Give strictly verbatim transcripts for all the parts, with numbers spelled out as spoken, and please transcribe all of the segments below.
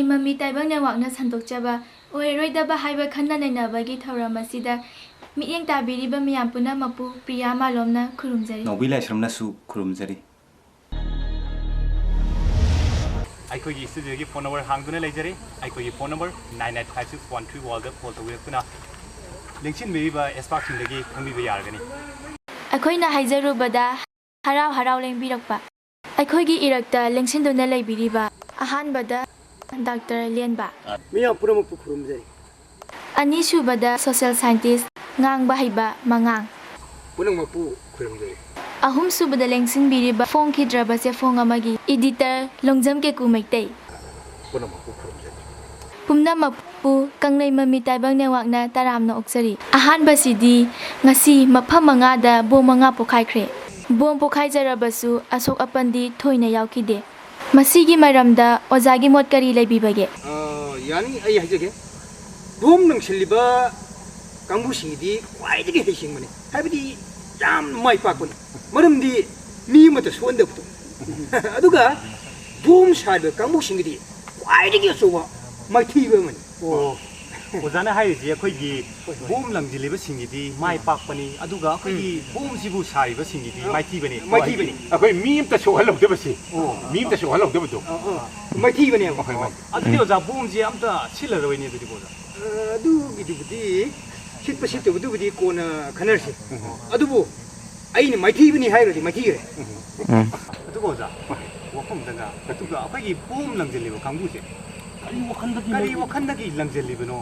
ꯃꯃꯤ ꯇꯥꯏꯕꯪ ꯅꯦꯠꯋꯥꯛꯅ ꯁꯟꯗꯣꯛꯆꯕ ꯑꯣꯏꯔꯔꯣꯏꯗꯕ ꯍꯥꯏꯕ ꯈꯟꯅ ꯅꯩꯅꯕꯒꯤ ꯊꯧꯔꯝ ꯑꯁꯤꯗ ꯃꯤꯠꯌꯦꯡ ꯇꯥꯕꯤꯔꯤꯕ ꯃꯤꯌꯥꯝ ꯄꯨꯝꯅꯃꯛꯄꯨ ꯄ꯭ꯔꯤꯌꯥ ꯃꯥꯂꯣꯝꯅ ꯈꯨꯔꯨꯝꯖꯔꯤ꯫ ꯅꯥꯎꯕꯤ ꯂꯥꯏꯁ꯭ꯔꯝꯅꯁꯨ ꯈꯨꯔꯨꯝꯖꯔꯤ꯫ ꯑꯩꯈꯣꯏꯒꯤ ꯁ꯭ꯇꯨꯗꯤꯑꯣꯒꯤ ꯐꯣꯟ ꯅꯝꯕꯔ ꯍꯥꯡꯗꯨꯅ ꯂꯩꯖꯔꯤ꯫ ꯑꯩꯈꯣꯏꯒꯤ phone number nine eight five six one three one ꯗ ꯀꯣꯜ ꯇꯧꯕꯤꯔꯛꯇꯨꯅ ꯂꯦꯡꯁꯤꯟꯕꯤꯔꯤꯕ ꯑꯦꯛꯁꯄꯥꯔꯠꯁꯤꯡꯗꯒꯤ ꯈꯪꯕꯤꯕ ꯌꯥꯔꯒꯅꯤ꯫ ꯑꯩꯈꯣꯏꯅ ꯍꯥꯏꯖꯔꯨꯕꯗ ꯍꯔꯥꯎ ꯍꯔꯥꯎ ꯂꯦꯡꯕꯤꯔꯛꯄ꯫ ꯑꯩꯈꯣꯏꯒꯤ ꯏꯔꯛꯇ ꯂꯦꯡꯁꯤꯟꯗꯨꯅ ꯂꯩꯕꯤꯔꯤꯕ ꯑꯍꯥꯟꯕꯗ ꯗꯥꯛꯇꯔ ꯂꯦꯟꯕ꯫ ꯃꯤꯌꯥꯝ ꯄꯨꯝꯅꯃꯛꯄꯨ ꯈꯨꯔꯨꯝꯖꯔꯤ꯫ ꯑꯅꯤꯁꯨꯕꯗ ꯁꯣꯁꯤꯌꯦꯜ ꯁꯥꯏꯟꯇꯤꯁ ꯉꯥꯡꯕ ꯍꯩꯕ ꯃꯉꯥꯡ꯫ ꯄꯨꯝꯅꯃꯛꯄꯨ ꯈꯨꯔꯨꯝꯖꯔꯤ꯫ ꯑꯍꯨꯝꯁꯨꯕꯗ ꯂꯦꯡꯁꯤꯟꯕꯤꯔꯤꯕ ꯐꯣꯡꯈꯤꯗ꯭ꯔꯕ ꯆꯦꯐꯣꯡ ꯑꯃꯒꯤ ꯏꯗꯤꯇꯔ ꯂꯣꯡꯖꯝ ꯀꯦꯀꯨ ꯃꯩꯇꯩ꯫ ꯄꯨꯝꯅꯃꯛꯄꯨ ꯈꯨꯔꯨꯝꯖꯔꯤ꯫ ꯄꯨꯝꯅꯃꯛꯄꯨ ꯀꯪꯂꯩ ꯃꯃꯤ ꯇꯥꯏꯕꯪ ꯅꯦꯠꯋꯥꯛꯅ ꯇꯔꯥꯝꯅ ꯑꯣꯛꯆꯔꯤ꯫ ꯑꯍꯥꯟꯕꯁꯤꯗꯤ ꯉꯁꯤ ꯃꯐꯝ ꯃꯉꯥꯗ ꯕꯣꯝ ꯃꯉꯥ ꯄꯣꯈꯥꯏꯈ꯭ꯔꯦ꯫ ꯕꯣꯝ ꯄꯣꯈꯥꯏꯖꯔꯕꯁꯨ ꯑꯁꯣꯛ ꯑꯄꯟꯗꯤ ꯊꯣꯏꯅ ꯌꯥꯎꯈꯤꯗꯦ꯫ ꯃꯁꯤꯒꯤ ꯃꯔꯝꯗ ꯑꯣꯖꯥꯒꯤ ꯃꯣꯠ ꯀꯔꯤ ꯂꯩꯕꯤꯕꯒꯦ? ꯑ, ꯌꯥꯅꯤ, ꯑꯩ ꯍꯥꯏꯖꯒꯦ꯫ ꯕꯣꯝ ꯂꯪꯁꯤꯜꯂꯤꯕ ꯀꯥꯡꯕꯨꯁꯤꯡꯒꯤꯗꯤ ꯈ꯭ꯋꯥꯏꯗꯒꯤ ꯍꯩꯁꯤꯡꯕꯅꯤ, ꯍꯥꯏꯕꯗꯤ ꯌꯥꯝ ꯃꯥꯏ ꯄꯥꯛꯄꯅꯤ꯫ ꯃꯔꯝꯗꯤ ꯃꯤ ꯑꯃꯠꯇ ꯁꯣꯛꯍꯟꯗꯕꯗꯣ꯫ ꯑꯗꯨꯒ ꯕꯣꯝ ꯁꯥꯔꯤꯕ ꯀꯥꯡꯕꯨꯁꯤꯡꯒꯤꯗꯤ ꯈ꯭ꯋꯥꯏꯗꯒꯤ ꯑꯆꯧꯕ ꯃꯥꯏꯊꯤꯕ ꯑꯃꯅꯤ꯫ ꯑꯣ, ꯑꯣꯖꯥꯅ ꯍꯥꯏꯔꯤꯁꯤ ꯑꯩꯈꯣꯏꯒꯤ ꯕꯣꯝ ꯂꯪꯁꯤꯜꯂꯤꯕꯁꯤꯡꯒꯤꯗꯤ ꯃꯥꯏ ꯄꯥꯛꯄꯅꯤ, ꯑꯗꯨꯒ ꯑꯩꯈꯣꯏꯒꯤ ꯕꯣꯝꯁꯤꯕꯨ ꯁꯥꯔꯤꯕꯁꯤꯡꯒꯤꯗꯤ ꯃꯥꯏꯊꯤꯕꯅꯤ꯫ ꯃꯥꯏꯊꯤꯕꯅꯤ꯫ ꯑꯩꯈꯣꯏ ꯃꯤ ꯑꯝꯇ ꯁꯣꯛꯍꯜꯍꯧꯗꯕꯁꯤ, ꯑꯣ꯫ ꯃꯤ ꯑꯝꯇ ꯁꯣꯛꯍꯜꯍꯧꯗꯕꯗꯣ꯫ ꯑ, ꯑ, ꯃꯥꯏꯊꯤꯕꯅꯦꯕ꯫ ꯍꯣꯏ, ꯍꯣꯏ꯫ ꯑꯗꯨꯗꯤ ꯑꯣꯖꯥ, ꯕꯣꯝꯁꯦ ꯑꯝꯇ ꯁꯤꯜꯂꯔꯣꯏꯅꯦ ꯑꯗꯨꯗꯤ, ꯑꯣꯖꯥ꯫ ꯑ, ꯑꯗꯨꯒꯤꯗꯨꯕꯨꯗꯤ, ꯁꯤꯠꯄ ꯁꯤꯠꯇꯕꯗꯨꯕꯨꯗꯤ ꯀꯣꯟꯅ ꯈꯟꯅꯔꯁꯤ꯫ ꯑꯗꯨꯕꯨ ꯑꯩꯅ ꯃꯥꯏꯊꯤꯕꯅꯤ ꯍꯥꯏꯔꯨꯔꯗꯤ ꯃꯥꯏꯊꯤꯈ꯭ꯔꯦ꯫ ꯎꯝ꯫ ꯑꯗꯨꯒ ꯑꯣꯖꯥ, ꯋꯥꯐꯝ ꯑꯝꯇꯪꯒ, ꯑꯗꯨꯒ ꯑꯩꯈꯣꯏꯒꯤ ꯕꯣꯝ ꯂꯪꯁꯤꯜꯂꯤꯕ ꯀꯥꯡꯕꯨꯁꯦ ꯀꯔꯤ ꯋꯥꯈꯜꯗꯒꯤ ꯀꯔꯤ ꯂꯪ- ꯋꯥꯈꯜꯗꯒꯤ ꯂꯪꯁꯤꯜꯂꯤꯕꯅꯣ?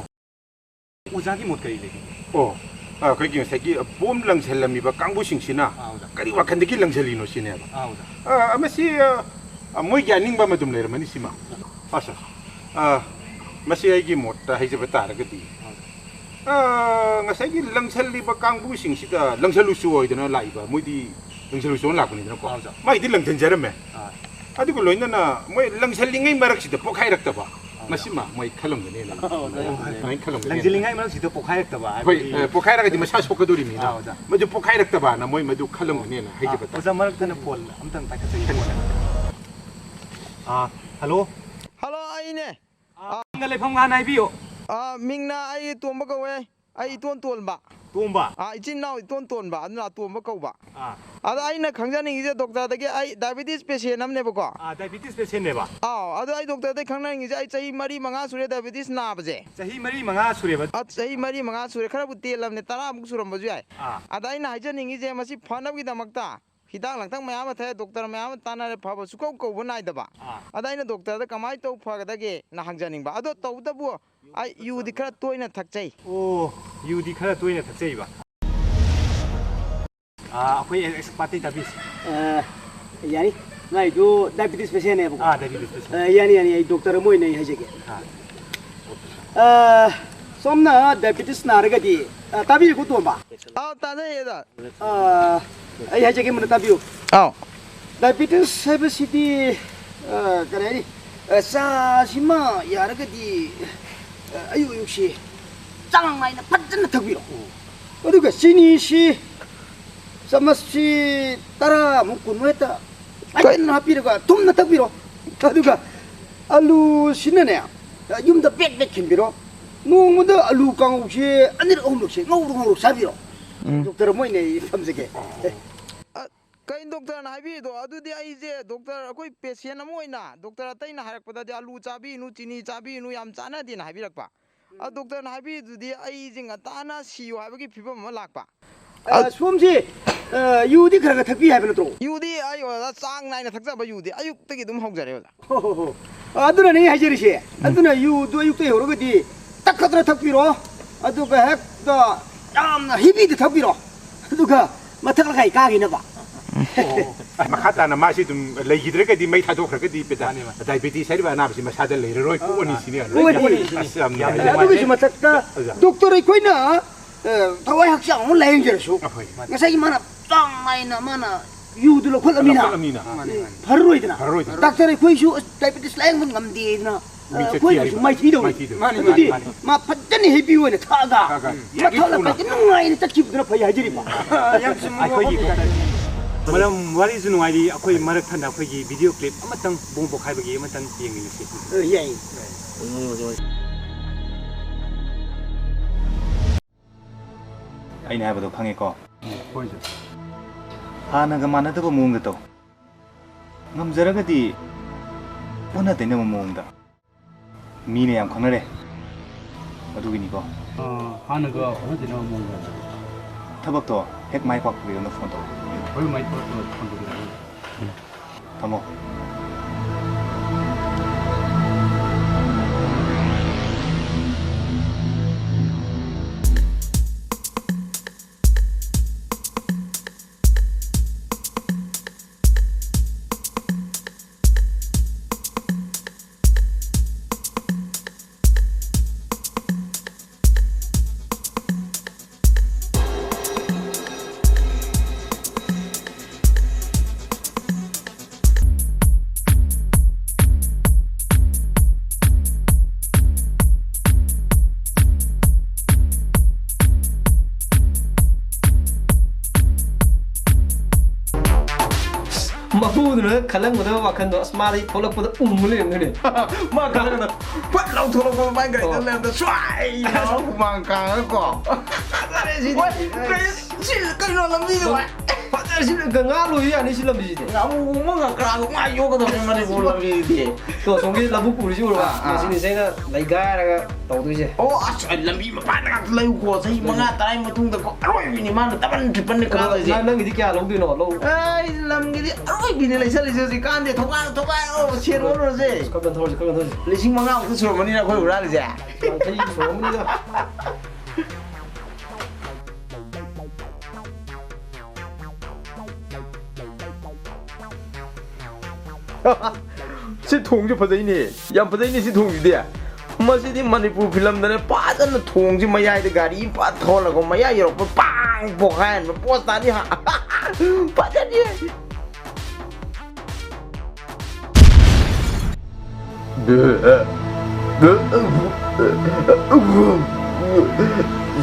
ꯑꯣꯖꯥꯒꯤ ꯃꯣꯠ ꯀꯔꯤ ꯂꯩꯒꯦ? ꯑꯣ, ꯑꯩꯈꯣꯏꯒꯤ ꯉꯁꯥꯏꯒꯤ ꯕꯣꯝ ꯂꯪꯁꯤꯜꯂꯝꯃꯤꯕ ꯀꯥꯡꯕꯨꯁꯤꯡꯁꯤꯅ ꯑꯥ, ꯑꯣꯖꯥ꯫ ꯀꯔꯤ ꯋꯥꯈꯜꯗꯒꯤ ꯂꯪꯁꯤꯜꯂꯤꯅꯣ ꯁꯤꯅꯦꯕ꯫ ꯑꯥ, ꯑꯣꯖꯥ꯫ ꯑ, ꯃꯁꯤ, ꯑ, ꯃꯣꯏꯒꯤ ꯑꯅꯤꯡꯕ ꯑꯃ ꯑꯗꯨꯝ ꯂꯩꯔꯝꯃꯅꯤ ꯁꯤꯃ꯫ ꯑꯁ, ꯑ, ꯃꯁꯤ ꯑꯩꯒꯤ ꯃꯣꯠꯇ ꯍꯥꯏꯖꯕ ꯇꯥꯔꯒꯗꯤ, ꯑ, ꯉꯁꯥꯏꯒꯤ ꯂꯪꯁꯜꯂꯤꯕ ꯀꯥꯡꯕꯨꯁꯤꯡꯁꯤꯗ ꯂꯪꯁꯜꯂꯨꯆꯣ ꯍꯥꯏꯗꯅ ꯂꯥꯛꯏꯕ, ꯃꯣꯏꯗꯤ ꯂꯪꯁꯜꯂꯨꯆꯣꯅ ꯂꯥꯛꯄꯅꯤꯗꯅꯀꯣ꯫ ꯑꯥ, ꯑꯣꯖꯥ꯫ ꯃꯥꯏꯗꯤ ꯂꯪꯁꯤꯟꯖꯔꯝꯃꯦ꯫ ꯑꯥ꯫ ꯑꯗꯨꯒ ꯂꯣꯏꯅꯅ ꯃꯣꯏ ꯂꯪꯁꯜꯂꯤꯉꯩ ꯃꯔꯛꯁꯤꯗ ꯄꯣꯛꯈꯥꯏꯔꯛꯇꯕ, ꯑꯥ, ꯑꯣꯖꯥ꯫ ꯃꯁꯤꯃ ꯃꯣꯏ ꯈꯜꯂꯝꯒꯅꯦꯅ꯫ ꯑꯣ, ꯑꯣꯖꯥ꯫ ꯑꯗꯨꯃꯥꯏꯅ ꯈꯜꯂꯝꯒꯅꯤ꯫ ꯂꯪꯁꯤꯜꯂꯤꯉꯩ ꯃꯔꯛꯁꯤꯗ ꯄꯣꯛꯈꯥꯏꯔꯛꯇꯕ ꯍꯣꯏ, ꯍꯥꯏꯕꯗꯤ ꯑ, ꯄꯣꯛꯈꯥꯏꯔꯛꯑꯗꯤ ꯃꯁꯥ ꯁꯣꯛꯀꯗꯣꯔꯤꯕꯅꯤꯅ꯫ ꯑꯥ, ꯑꯣꯖꯥ꯫ ꯃꯗꯨ ꯄꯣꯛꯈꯥꯏꯔꯛꯇꯕꯅ ꯃꯣꯏ ꯃꯗꯨ ꯈꯜꯂꯝꯒꯅꯦꯅ ꯍꯥꯏꯖꯕ ꯑꯥ, ꯇꯥꯏ꯫ ꯑꯣꯖꯥ, ꯃꯔꯛ ꯊꯠꯅ ꯐꯣꯟ ꯑꯝꯇꯪ ꯄꯥꯏꯈꯠꯆꯒꯦ, ꯐꯣꯟ꯫ ꯑꯥ, ꯍꯜꯂꯣ? ꯍꯜꯂꯣ, ꯑꯩꯅꯦ꯫ ꯂꯩꯐꯝ ꯍꯥꯟꯅ ꯍꯥꯏꯕꯤꯌꯨ꯫ ꯑ, ꯃꯤꯡꯅ ꯑꯩ ꯇꯣꯝꯕ ꯀꯧꯋꯦ꯫ ꯑꯩ ꯏꯇꯣꯟ ꯇꯣꯟꯕ꯫ ꯇꯣꯝꯕ꯫ ꯑ, ꯏꯆꯤꯟ ꯏꯅꯥꯎ ꯏꯇꯣꯟ ꯇꯣꯟꯕ, ꯑꯗꯨꯅ ꯑꯇꯣꯝꯕ ꯀꯧꯕ꯫ ꯑꯥ꯫ ꯑꯗ ꯑꯩꯅ ꯈꯪꯖꯅꯤꯡꯉꯤꯁꯦ ꯗꯣꯛꯇꯔꯗꯒꯤ ꯑꯩ diabetes patient ꯑꯃꯅꯦꯕꯀꯣ꯫ ꯑꯥ, diabetes patientꯅꯦꯕ꯫ ꯑꯥꯎ, ꯑꯗꯣ ꯑꯩ ꯗꯣꯛꯇꯔꯗꯒꯤ ꯈꯪꯅꯤꯡꯉꯤꯁꯦ ꯑꯩ ꯆꯍꯤ ꯃꯔꯤ ꯃꯉꯥ ꯁꯨꯔꯦ diabetes ꯅꯥꯕꯁꯦ꯫ ꯆꯍꯤ ꯃꯔꯤ ꯃꯉꯥ ꯁꯨꯔꯦꯕ? ꯑ, ꯆꯍꯤ ꯃꯔꯤ ꯃꯉꯥ ꯁꯨꯔꯦ, ꯈꯔꯕꯨ ꯇꯦꯜꯂꯕꯅꯦ, ꯇꯔꯥꯃꯨꯛ ꯁꯨꯔꯝꯕꯁꯨ ꯌꯥꯏ꯫ ꯑꯥ꯫ ꯑꯗ ꯑꯩꯅ ꯍꯥꯏꯖꯅꯤꯡꯉꯤꯁꯦ ꯃꯁꯤ ꯐꯅꯕꯒꯤꯗꯃꯛꯇ ꯍꯤꯗꯥꯛ ꯂꯥꯡꯊꯛ ꯃꯌꯥꯝ ꯑꯃ ꯊꯛꯑꯦ, ꯗꯣꯛꯇꯔ ꯃꯌꯥꯝ ꯑꯃ ꯇꯥꯟꯅꯔꯦ, ꯐꯕ ꯁꯨꯀꯧ ꯀꯧꯕ ꯅꯥꯏꯗꯕ꯫ ꯑꯥ꯫ ꯑꯗ ꯑꯩꯅ ꯗꯣꯛꯇꯔꯗ ꯀꯃꯥꯏꯅ ꯇꯧ ꯐꯒꯗꯒꯦꯅ ꯍꯪꯖꯅꯤꯡꯕ꯫ ꯑꯗꯣ ꯇꯧꯕꯇꯕꯨ ꯑꯩ ꯌꯨꯗꯤ ꯈꯔ ꯇꯣꯏꯅ ꯊꯛꯆꯩ꯫ ꯑꯣ, ꯌꯨꯗꯤ ꯈꯔ ꯇꯣꯏꯅ ꯊꯛꯆꯩꯕ꯫ ꯑꯥ, ꯑꯩꯈꯣꯏ expert ꯇꯩ ꯇꯥꯕꯤꯁꯤ꯫ ꯑ, ꯌꯥꯅꯤ꯫ ꯃꯥꯏꯗꯨ diabetes patientꯅꯦꯕꯀꯣ꯫ ꯑꯥ, diabetes patient꯫ ꯑ, ꯌꯥꯅꯤ, ꯌꯥꯅꯤ꯫ ꯑꯩ ꯗꯣꯛꯇꯔ ꯑꯃ ꯑꯣꯏꯅ ꯑꯩ ꯍꯥꯏꯖꯒꯦ꯫ ꯑꯥ꯫ ꯑ, ꯁꯣꯝꯅ diabetes ꯅꯥꯔꯒꯗꯤ, ꯑ, ꯇꯥꯕꯤꯔꯤꯀꯣ ꯇꯣꯝꯕ? ꯑꯥꯎ, ꯇꯥꯖꯩꯌꯦ, ꯗꯣꯛꯇꯔ꯫ ꯑ, ꯑꯩ ꯍꯥꯏꯖꯒꯦ, ꯃꯨꯟꯅ ꯇꯥꯕꯤꯌꯨ꯫ ꯑꯥꯎ꯫ Diabetes ꯍꯥꯏꯕꯁꯤꯗꯤ, ꯑ, ꯀꯔꯤ ꯍꯥꯏꯅꯤ? ꯑ, ꯆꯥꯁꯤꯃ ꯌꯥꯔꯒꯗꯤ, ꯑ, ꯑꯌꯨꯛ ꯑꯌꯨꯛꯁꯤ ꯆꯥꯡ ꯅꯥꯏꯅ ꯐꯖꯅ ꯊꯛꯄꯤꯔꯣ꯫ ꯑꯗꯨꯒ ꯆꯤꯅꯤꯁꯤ ꯆꯥꯃꯁꯁꯤ ꯇꯔꯥꯃꯨꯛ, ꯀꯨꯟꯃꯨꯛ ꯍꯦꯛꯇ ꯀꯩ- ꯐꯖꯅ ꯍꯥꯞꯄꯤꯔꯒ ꯊꯨꯝꯅ ꯊꯛꯄꯤꯔꯣ꯫ ꯑꯗꯨꯒ ꯑꯂꯨꯁꯤꯅꯅꯦ, ꯌꯨꯝꯗ ꯕꯦꯛ ꯕꯦꯛ ꯈꯤꯟꯕꯤꯔꯣ꯫ ꯅꯣꯡꯃꯗ ꯑꯂꯨ ꯀꯥꯡꯉꯧꯁꯦ ꯑꯅꯤꯔꯛ ꯑꯍꯨꯝꯂꯛꯁꯦ ꯉꯧꯔ ꯉꯧꯔ ꯆꯥꯕꯤꯔꯣ꯫ ꯎꯝ꯫ ꯗꯣꯛꯇꯔ ꯑꯃ ꯑꯣꯏꯅ ꯑꯩ ꯊꯝꯖꯒꯦ꯫ ꯑ, ꯀꯩꯅꯣ ꯗꯣꯛꯇꯔꯅ ꯍꯥꯏꯕꯤꯔꯤꯗꯣ? ꯑꯗꯨꯗꯤ ꯑꯩꯁꯦ ꯗꯣꯛꯇꯔ, ꯑꯩꯈꯣꯏ patient ꯑꯃ ꯑꯣꯏꯅ ꯗꯣꯛꯇꯔ ꯑꯇꯩꯅ ꯍꯥꯏꯔꯛꯄꯗꯗꯤ ꯑꯂꯨ ꯆꯥꯕꯤꯅꯨ, ꯆꯤꯅꯤ ꯆꯥꯕꯤꯅꯨ, ꯌꯥꯝ ꯆꯥꯟꯅꯗꯦꯅ ꯍꯥꯏꯕꯤꯔꯛꯄ꯫ ꯑ, ꯗꯣꯛꯇꯔꯅ ꯍꯥꯏꯕꯤꯔꯤꯗꯨꯗꯤ ꯑꯩꯁꯦ ꯉꯟꯇꯥꯅ ꯁꯤꯌꯣ ꯍꯥꯏꯕꯒꯤ ꯐꯤꯕꯝ ꯑꯃ ꯂꯥꯛꯄ꯫ ꯑ, ꯁꯣꯝꯁꯦ, ꯑ, ꯌꯨꯗꯤ ꯈꯔ ꯈꯔ ꯊꯛꯄꯤ ꯍꯥꯏꯕ ꯅꯠꯇ꯭ꯔꯣ? ꯌꯨꯗꯤ ꯑꯩ, ꯑꯣꯖꯥ, ꯆꯥꯡ ꯅꯥꯏꯅ ꯊꯛꯆꯕ ꯌꯨꯗꯤ ꯑꯌꯨꯛꯇꯒꯤ ꯑꯗꯨꯝ ꯍꯧꯖꯔꯦ, ꯑꯣꯖꯥ꯫ ꯍꯣ, ꯍꯣ, ꯍꯣ꯫ ꯑ, ꯑꯗꯨꯅꯅꯦ ꯑꯩ ꯍꯥꯏꯖꯔꯤꯁꯦ꯫ ꯎꯝ꯫ ꯑꯗꯨꯅ ꯌꯨꯗꯨ ꯑꯌꯨꯛꯇ ꯌꯧꯔꯒꯗꯤ ꯇꯛꯈꯠꯇꯅ ꯊꯛꯄꯤꯔꯣ꯫ ꯑꯗꯨꯒ ꯍꯦꯛꯇ ꯌꯥꯝꯅ heavy ꯗ ꯊꯛꯄꯤꯔꯣ꯫ ꯑꯗꯨꯒ ꯃꯊꯛ ꯂꯩꯀꯥꯏ ꯀꯥꯈꯤꯅꯕ꯫ ꯑꯣ꯫ ꯃꯈꯥ ꯇꯥꯅ ꯃꯥꯁꯤ ꯑꯗꯨꯝ ꯂꯩꯈꯤꯗ꯭ꯔꯒꯗꯤ, ꯃꯩ ꯊꯥꯗꯣꯛꯈ꯭ꯔꯒꯗꯤ ꯄꯦꯗꯥ-, ꯃꯥꯅꯦ, ꯃꯥꯅꯦ꯫ Diabetes ꯍꯥꯏꯔꯤꯕ ꯑꯅꯥꯕꯁꯤ ꯃꯁꯥꯗ ꯂꯩꯔꯔꯣꯏ, ꯇꯣꯛꯑꯅꯤ ꯁꯤꯅꯦ꯫ ꯇꯣꯛꯑꯅꯤ꯫ ꯑꯁ, ꯌꯥꯝ ꯌꯥꯝ ꯅꯨꯡꯉꯥꯏꯖꯔꯦ꯫ ꯅꯨꯡꯉꯥꯏ꯫ ꯑꯗꯨꯒꯤꯁꯨ ꯃꯊꯛꯇ ꯑꯣꯖꯥ꯫ ꯗꯣꯛꯇꯔ ꯑꯩꯈꯣꯏꯅ, ꯑ, ꯊꯋꯥꯏ ꯍꯛꯆꯥꯡ ꯑꯃ ꯂꯥꯌꯦꯡꯖꯔꯁꯨ, ꯑꯍꯣꯏ꯫ ꯉꯁꯥꯏꯒꯤ ꯃꯥꯅ ꯆꯥꯡ ꯅꯥꯏꯅ ꯃꯥꯅ ꯌꯨꯗꯨ ꯂꯧꯈꯠꯂꯃꯤꯅ, ꯂꯧꯈꯠꯂꯃꯤꯅ꯫ ꯃꯥꯅꯦ, ꯃꯥꯅꯦ꯫ ꯐꯔꯔꯣꯏꯗꯅ꯫ ꯐꯔꯔꯣꯏꯗꯅ꯫ ꯗꯥꯛꯇꯔ ꯑꯩꯈꯣꯏꯁꯨ diabetes ꯂꯥꯌꯦꯡꯕ ꯉꯝꯗꯦꯗꯅ, ꯑ, ꯃꯤꯡꯆꯠ ꯑꯩꯈꯣꯏꯅꯁꯨ ꯊꯤꯔꯤꯕ꯫ ꯃꯥꯏꯊꯤꯗꯧꯔꯤ꯫ ꯃꯥꯏꯊꯤꯗꯧꯔꯤ꯫ ꯃꯥꯅꯦ, ꯑꯗꯨꯗꯤ ꯃꯥꯅꯦ, ꯃꯥꯅꯦ꯫ ꯃꯥ ꯐꯖꯅ heavy ꯑꯣꯏꯅ ꯊꯛꯑꯒ, ꯊꯛꯑꯒ ꯃꯊꯛ ꯌꯥꯝ ꯂꯩꯀꯥꯏꯗ ꯊꯨꯅ꯫ ꯅꯨꯡꯉꯥꯏꯅ ꯆꯠꯈꯤꯕꯗꯨꯅ ꯐꯩ ꯍꯥꯏꯖꯔꯤꯕ꯫ ꯌꯥꯝ ꯆꯨꯝꯕ ꯑꯩꯈꯣꯏꯒꯤ ꯋꯥꯐꯝꯅꯤ, ꯗꯥꯛꯇꯔ꯫ ꯗꯥꯛꯇꯔ꯫ ꯃꯔꯝ ꯋꯥꯔꯤꯁꯨ ꯅꯨꯡꯉꯥꯏꯔꯤ, ꯑꯩꯈꯣꯏ ꯃꯔꯛ ꯊꯠꯅ ꯑꯩꯈꯣꯏꯒꯤ ꯚꯤꯗꯤꯑꯣ ꯀ꯭ꯂꯤꯞ ꯑꯃꯇꯪ ꯕꯣꯝ ꯄꯣꯈꯥꯏꯕꯒꯤ ꯑꯃꯇꯪ ꯌꯦꯡꯃꯤꯟꯅꯁꯤ꯫ ꯑ, ꯌꯥꯏ꯫ ꯑꯩꯅ ꯍꯥꯏꯕꯗꯣ ꯈꯪꯉꯦꯀꯣ? ꯍꯣꯏ, ꯁꯥꯔ꯫ ꯍꯥꯟꯅꯒ ꯃꯥꯟꯅꯗꯕ ꯃꯑꯣꯡꯗ ꯇꯧ꯫ ꯉꯝꯖꯔꯒꯗꯤ ꯑꯣꯟꯅ ꯇꯩꯅꯕ ꯃꯑꯣꯡꯗ꯫ ꯃꯤꯅ ꯌꯥꯝ ꯈꯪꯅꯔꯦ꯫ ꯑꯗꯨꯒꯤꯅꯤꯀꯣ꯫ ꯑꯥ, ꯍꯥꯟꯅꯒ ꯑꯣꯟꯅ ꯇꯩꯅꯕ ꯃꯑꯣꯡꯗ꯫ ꯊꯕꯛꯇꯣ ꯍꯦꯛ ꯃꯥꯏ ꯄꯥꯛꯄꯒ ꯑꯩꯉꯣꯟꯗ ꯐꯣꯟ ꯇꯧꯔꯛꯑꯣ꯫ ꯍꯣꯏ, ꯃꯥꯏ ꯄꯥꯛꯄꯒ ꯐꯣꯟ ꯇꯧꯕꯤꯔꯛꯑꯣ꯫ ꯊꯝꯃꯣ꯫ ꯃꯄꯨꯗꯨꯅ ꯈꯜꯂꯝꯒꯗꯕ ꯋꯥꯈꯜꯗꯣ, ꯑꯁ, ꯃꯥꯗꯤ ꯊꯣꯛꯂꯛꯄꯗ ꯎꯝꯃ ꯂꯩꯔꯝꯗꯣꯏꯅꯦ꯫ ꯃꯥ ꯈꯜꯂꯒꯅ ꯐꯠ ꯂꯥꯎ ꯊꯣꯛꯂꯛꯄꯗ ꯃꯥꯏ ꯒꯥꯔꯤꯗ ꯑꯣ꯫ ꯂꯩꯔꯝꯗ ꯁ꯭ꯋꯥꯏ ꯍꯨꯃꯥꯡ ꯀꯥꯡꯉꯒꯀꯣ꯫ ꯐꯖꯔꯦ ꯁꯤꯗꯤ꯫ ꯍꯣꯏ, ꯀꯩ-, ꯁꯤ ꯀꯩꯅꯣ ꯂꯝꯕꯤꯗꯨ ꯚꯥꯏ? ꯐꯖꯔꯦ ꯁꯤ, ꯉꯥ ꯂꯣꯏ ꯌꯥꯅꯤ ꯁꯤ ꯂꯝꯕꯤꯁꯤꯗꯤ꯫ ꯉꯥꯃꯨꯒꯨꯝꯕ ꯉꯀ꯭ꯔꯥꯒꯨꯝꯕ ꯉꯥ ꯌꯣꯛꯀꯗꯕꯅꯤ ꯃꯅꯤꯄꯨꯔ ꯂꯝꯕꯤꯗꯤ꯫ ꯇꯣ, ꯑꯁꯣꯝꯒꯤ ꯂꯧꯕꯨꯛ ꯎꯔꯤꯁꯤ ꯎꯔꯕ? ꯑꯥ, ꯑꯥ꯫ ꯉꯁꯤꯅꯤ ꯁꯤ ꯑꯩꯅ ꯂꯩꯒꯥꯏꯔꯒ ꯇꯧꯗꯣꯏꯁꯦ꯫ ꯑꯣ, ꯑꯁ, ꯑꯩ ꯂꯝꯕꯤ ꯃꯄꯥꯟꯗ ꯉꯥꯛꯇ ꯂꯩꯌꯨꯀꯣ꯫ ꯆꯍꯤ ꯃꯉꯥ, ꯇꯔꯥꯒꯤ ꯃꯇꯨꯡꯗꯀꯣ, ꯑꯔꯣꯏꯕꯤꯅꯤ ꯃꯥꯅ ꯗꯕꯜ ꯇ꯭ꯔꯤꯄꯜꯅꯤ ꯑꯗꯣ ꯀꯥꯗꯣꯏꯁꯦ꯫ ꯅꯪ-, ꯅꯪꯒꯤꯗꯤ ꯀꯌꯥ ꯂꯧꯗꯣꯏꯅꯣ? ꯂꯧ꯫ ꯑꯩ ꯂꯝꯒꯤꯗꯤ ꯑꯔꯣꯏꯕꯤꯅꯤ ꯂꯩꯁꯜꯂꯤꯁꯦ ꯍꯧꯖꯤꯛꯀꯥꯟꯗꯤ꯫ ꯊꯧꯒꯥꯏꯔꯣ, ꯊꯧꯒꯥꯏꯔꯣ, ꯁꯦꯟ ꯑꯣꯜꯂꯨꯔꯁꯦ꯫ ꯈꯔ ꯀꯟꯊꯧꯔꯁꯤ, ꯈꯔ ꯀꯟꯊꯧꯔꯁꯤ꯫ ꯂꯤꯁꯤꯡ ꯃꯉꯥꯃꯨꯛꯇ ꯁꯨꯔꯝꯃꯅꯤꯅ ꯑꯩꯈꯣꯏ ꯍꯨꯔꯥꯜꯂꯤꯁꯦ꯫ ꯌꯥꯡꯈꯩ ꯁꯨꯔꯝꯃꯅꯤꯗ꯫ ꯁꯤ ꯊꯣꯡꯁꯦ ꯐꯖꯩꯅꯦ, ꯌꯥꯝ ꯐꯖꯩꯅꯦ ꯁꯤ ꯊꯣꯡꯁꯤꯗꯤ꯫ ꯃꯁꯤꯗꯤ ꯃꯅꯤꯄꯨꯔ ꯐꯤꯂꯝꯗꯅꯦ ꯐꯖꯅ ꯊꯣꯡꯁꯤ ꯃꯌꯥꯏꯗ ꯒꯥꯔꯤ ꯐꯠ ꯊꯧꯍꯜꯂꯒ ꯃꯌꯥꯏ ꯌꯧꯔꯛꯄ ꯄꯥꯡ ꯄꯣꯈꯥꯏꯍꯟꯕ ꯄꯣꯁ ꯇꯥꯅꯤ ꯍꯥ꯫ ꯐꯖꯅꯤ꯫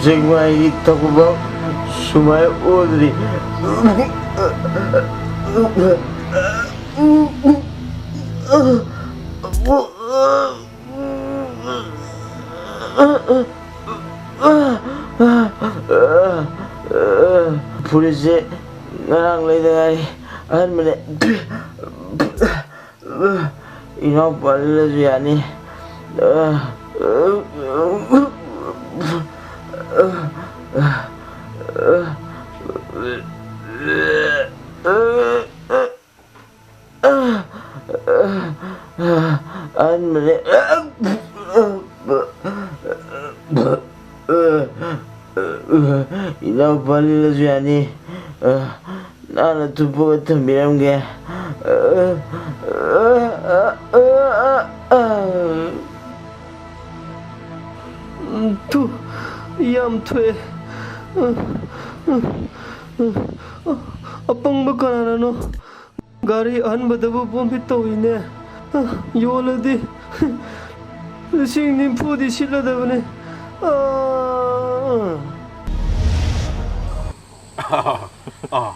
ꯁꯦꯛꯃꯥꯏꯒꯤ ꯊꯧꯕ ꯁꯨꯃꯥꯏ ꯑꯣꯗ꯭ꯔꯤ꯫ ꯐꯨꯔꯤꯠꯁꯦ ꯉꯔꯥꯡ ꯂꯩꯗ ꯉꯥꯏꯔꯤ꯫ ꯑꯍꯟꯕꯅꯦ꯫ ꯏꯅꯥꯎꯄꯥ ꯂꯤꯠꯂꯁꯨ ꯌꯥꯅꯤ꯫ ꯑꯍꯟꯕꯅꯦ꯫ ꯏꯅꯥꯎꯄꯥ ꯂꯤꯠꯂꯁꯨ ꯌꯥꯅꯤ꯫ ꯅꯥꯟꯅ ꯊꯨꯞꯄꯒ ꯊꯝꯕꯤꯔꯝꯒꯦ꯫ ꯎꯝ, ꯊꯨ, ꯌꯥꯝ ꯊꯣꯛꯑꯦ꯫ ꯑꯄꯪꯕ ꯀꯅꯥꯅꯅꯣ ꯒꯥꯔꯤ ꯑꯍꯟꯕꯗꯕꯨ ꯄꯣꯝꯐꯤꯠ ꯇꯧꯏꯅꯦ꯫ ꯌꯣꯜꯂꯗꯤ ꯂꯤꯁꯤꯡ ꯅꯤꯐꯨꯗꯤ ꯁꯤꯠꯂꯗꯕꯅꯦ꯫ ꯑꯥ꯫ ꯑꯥ,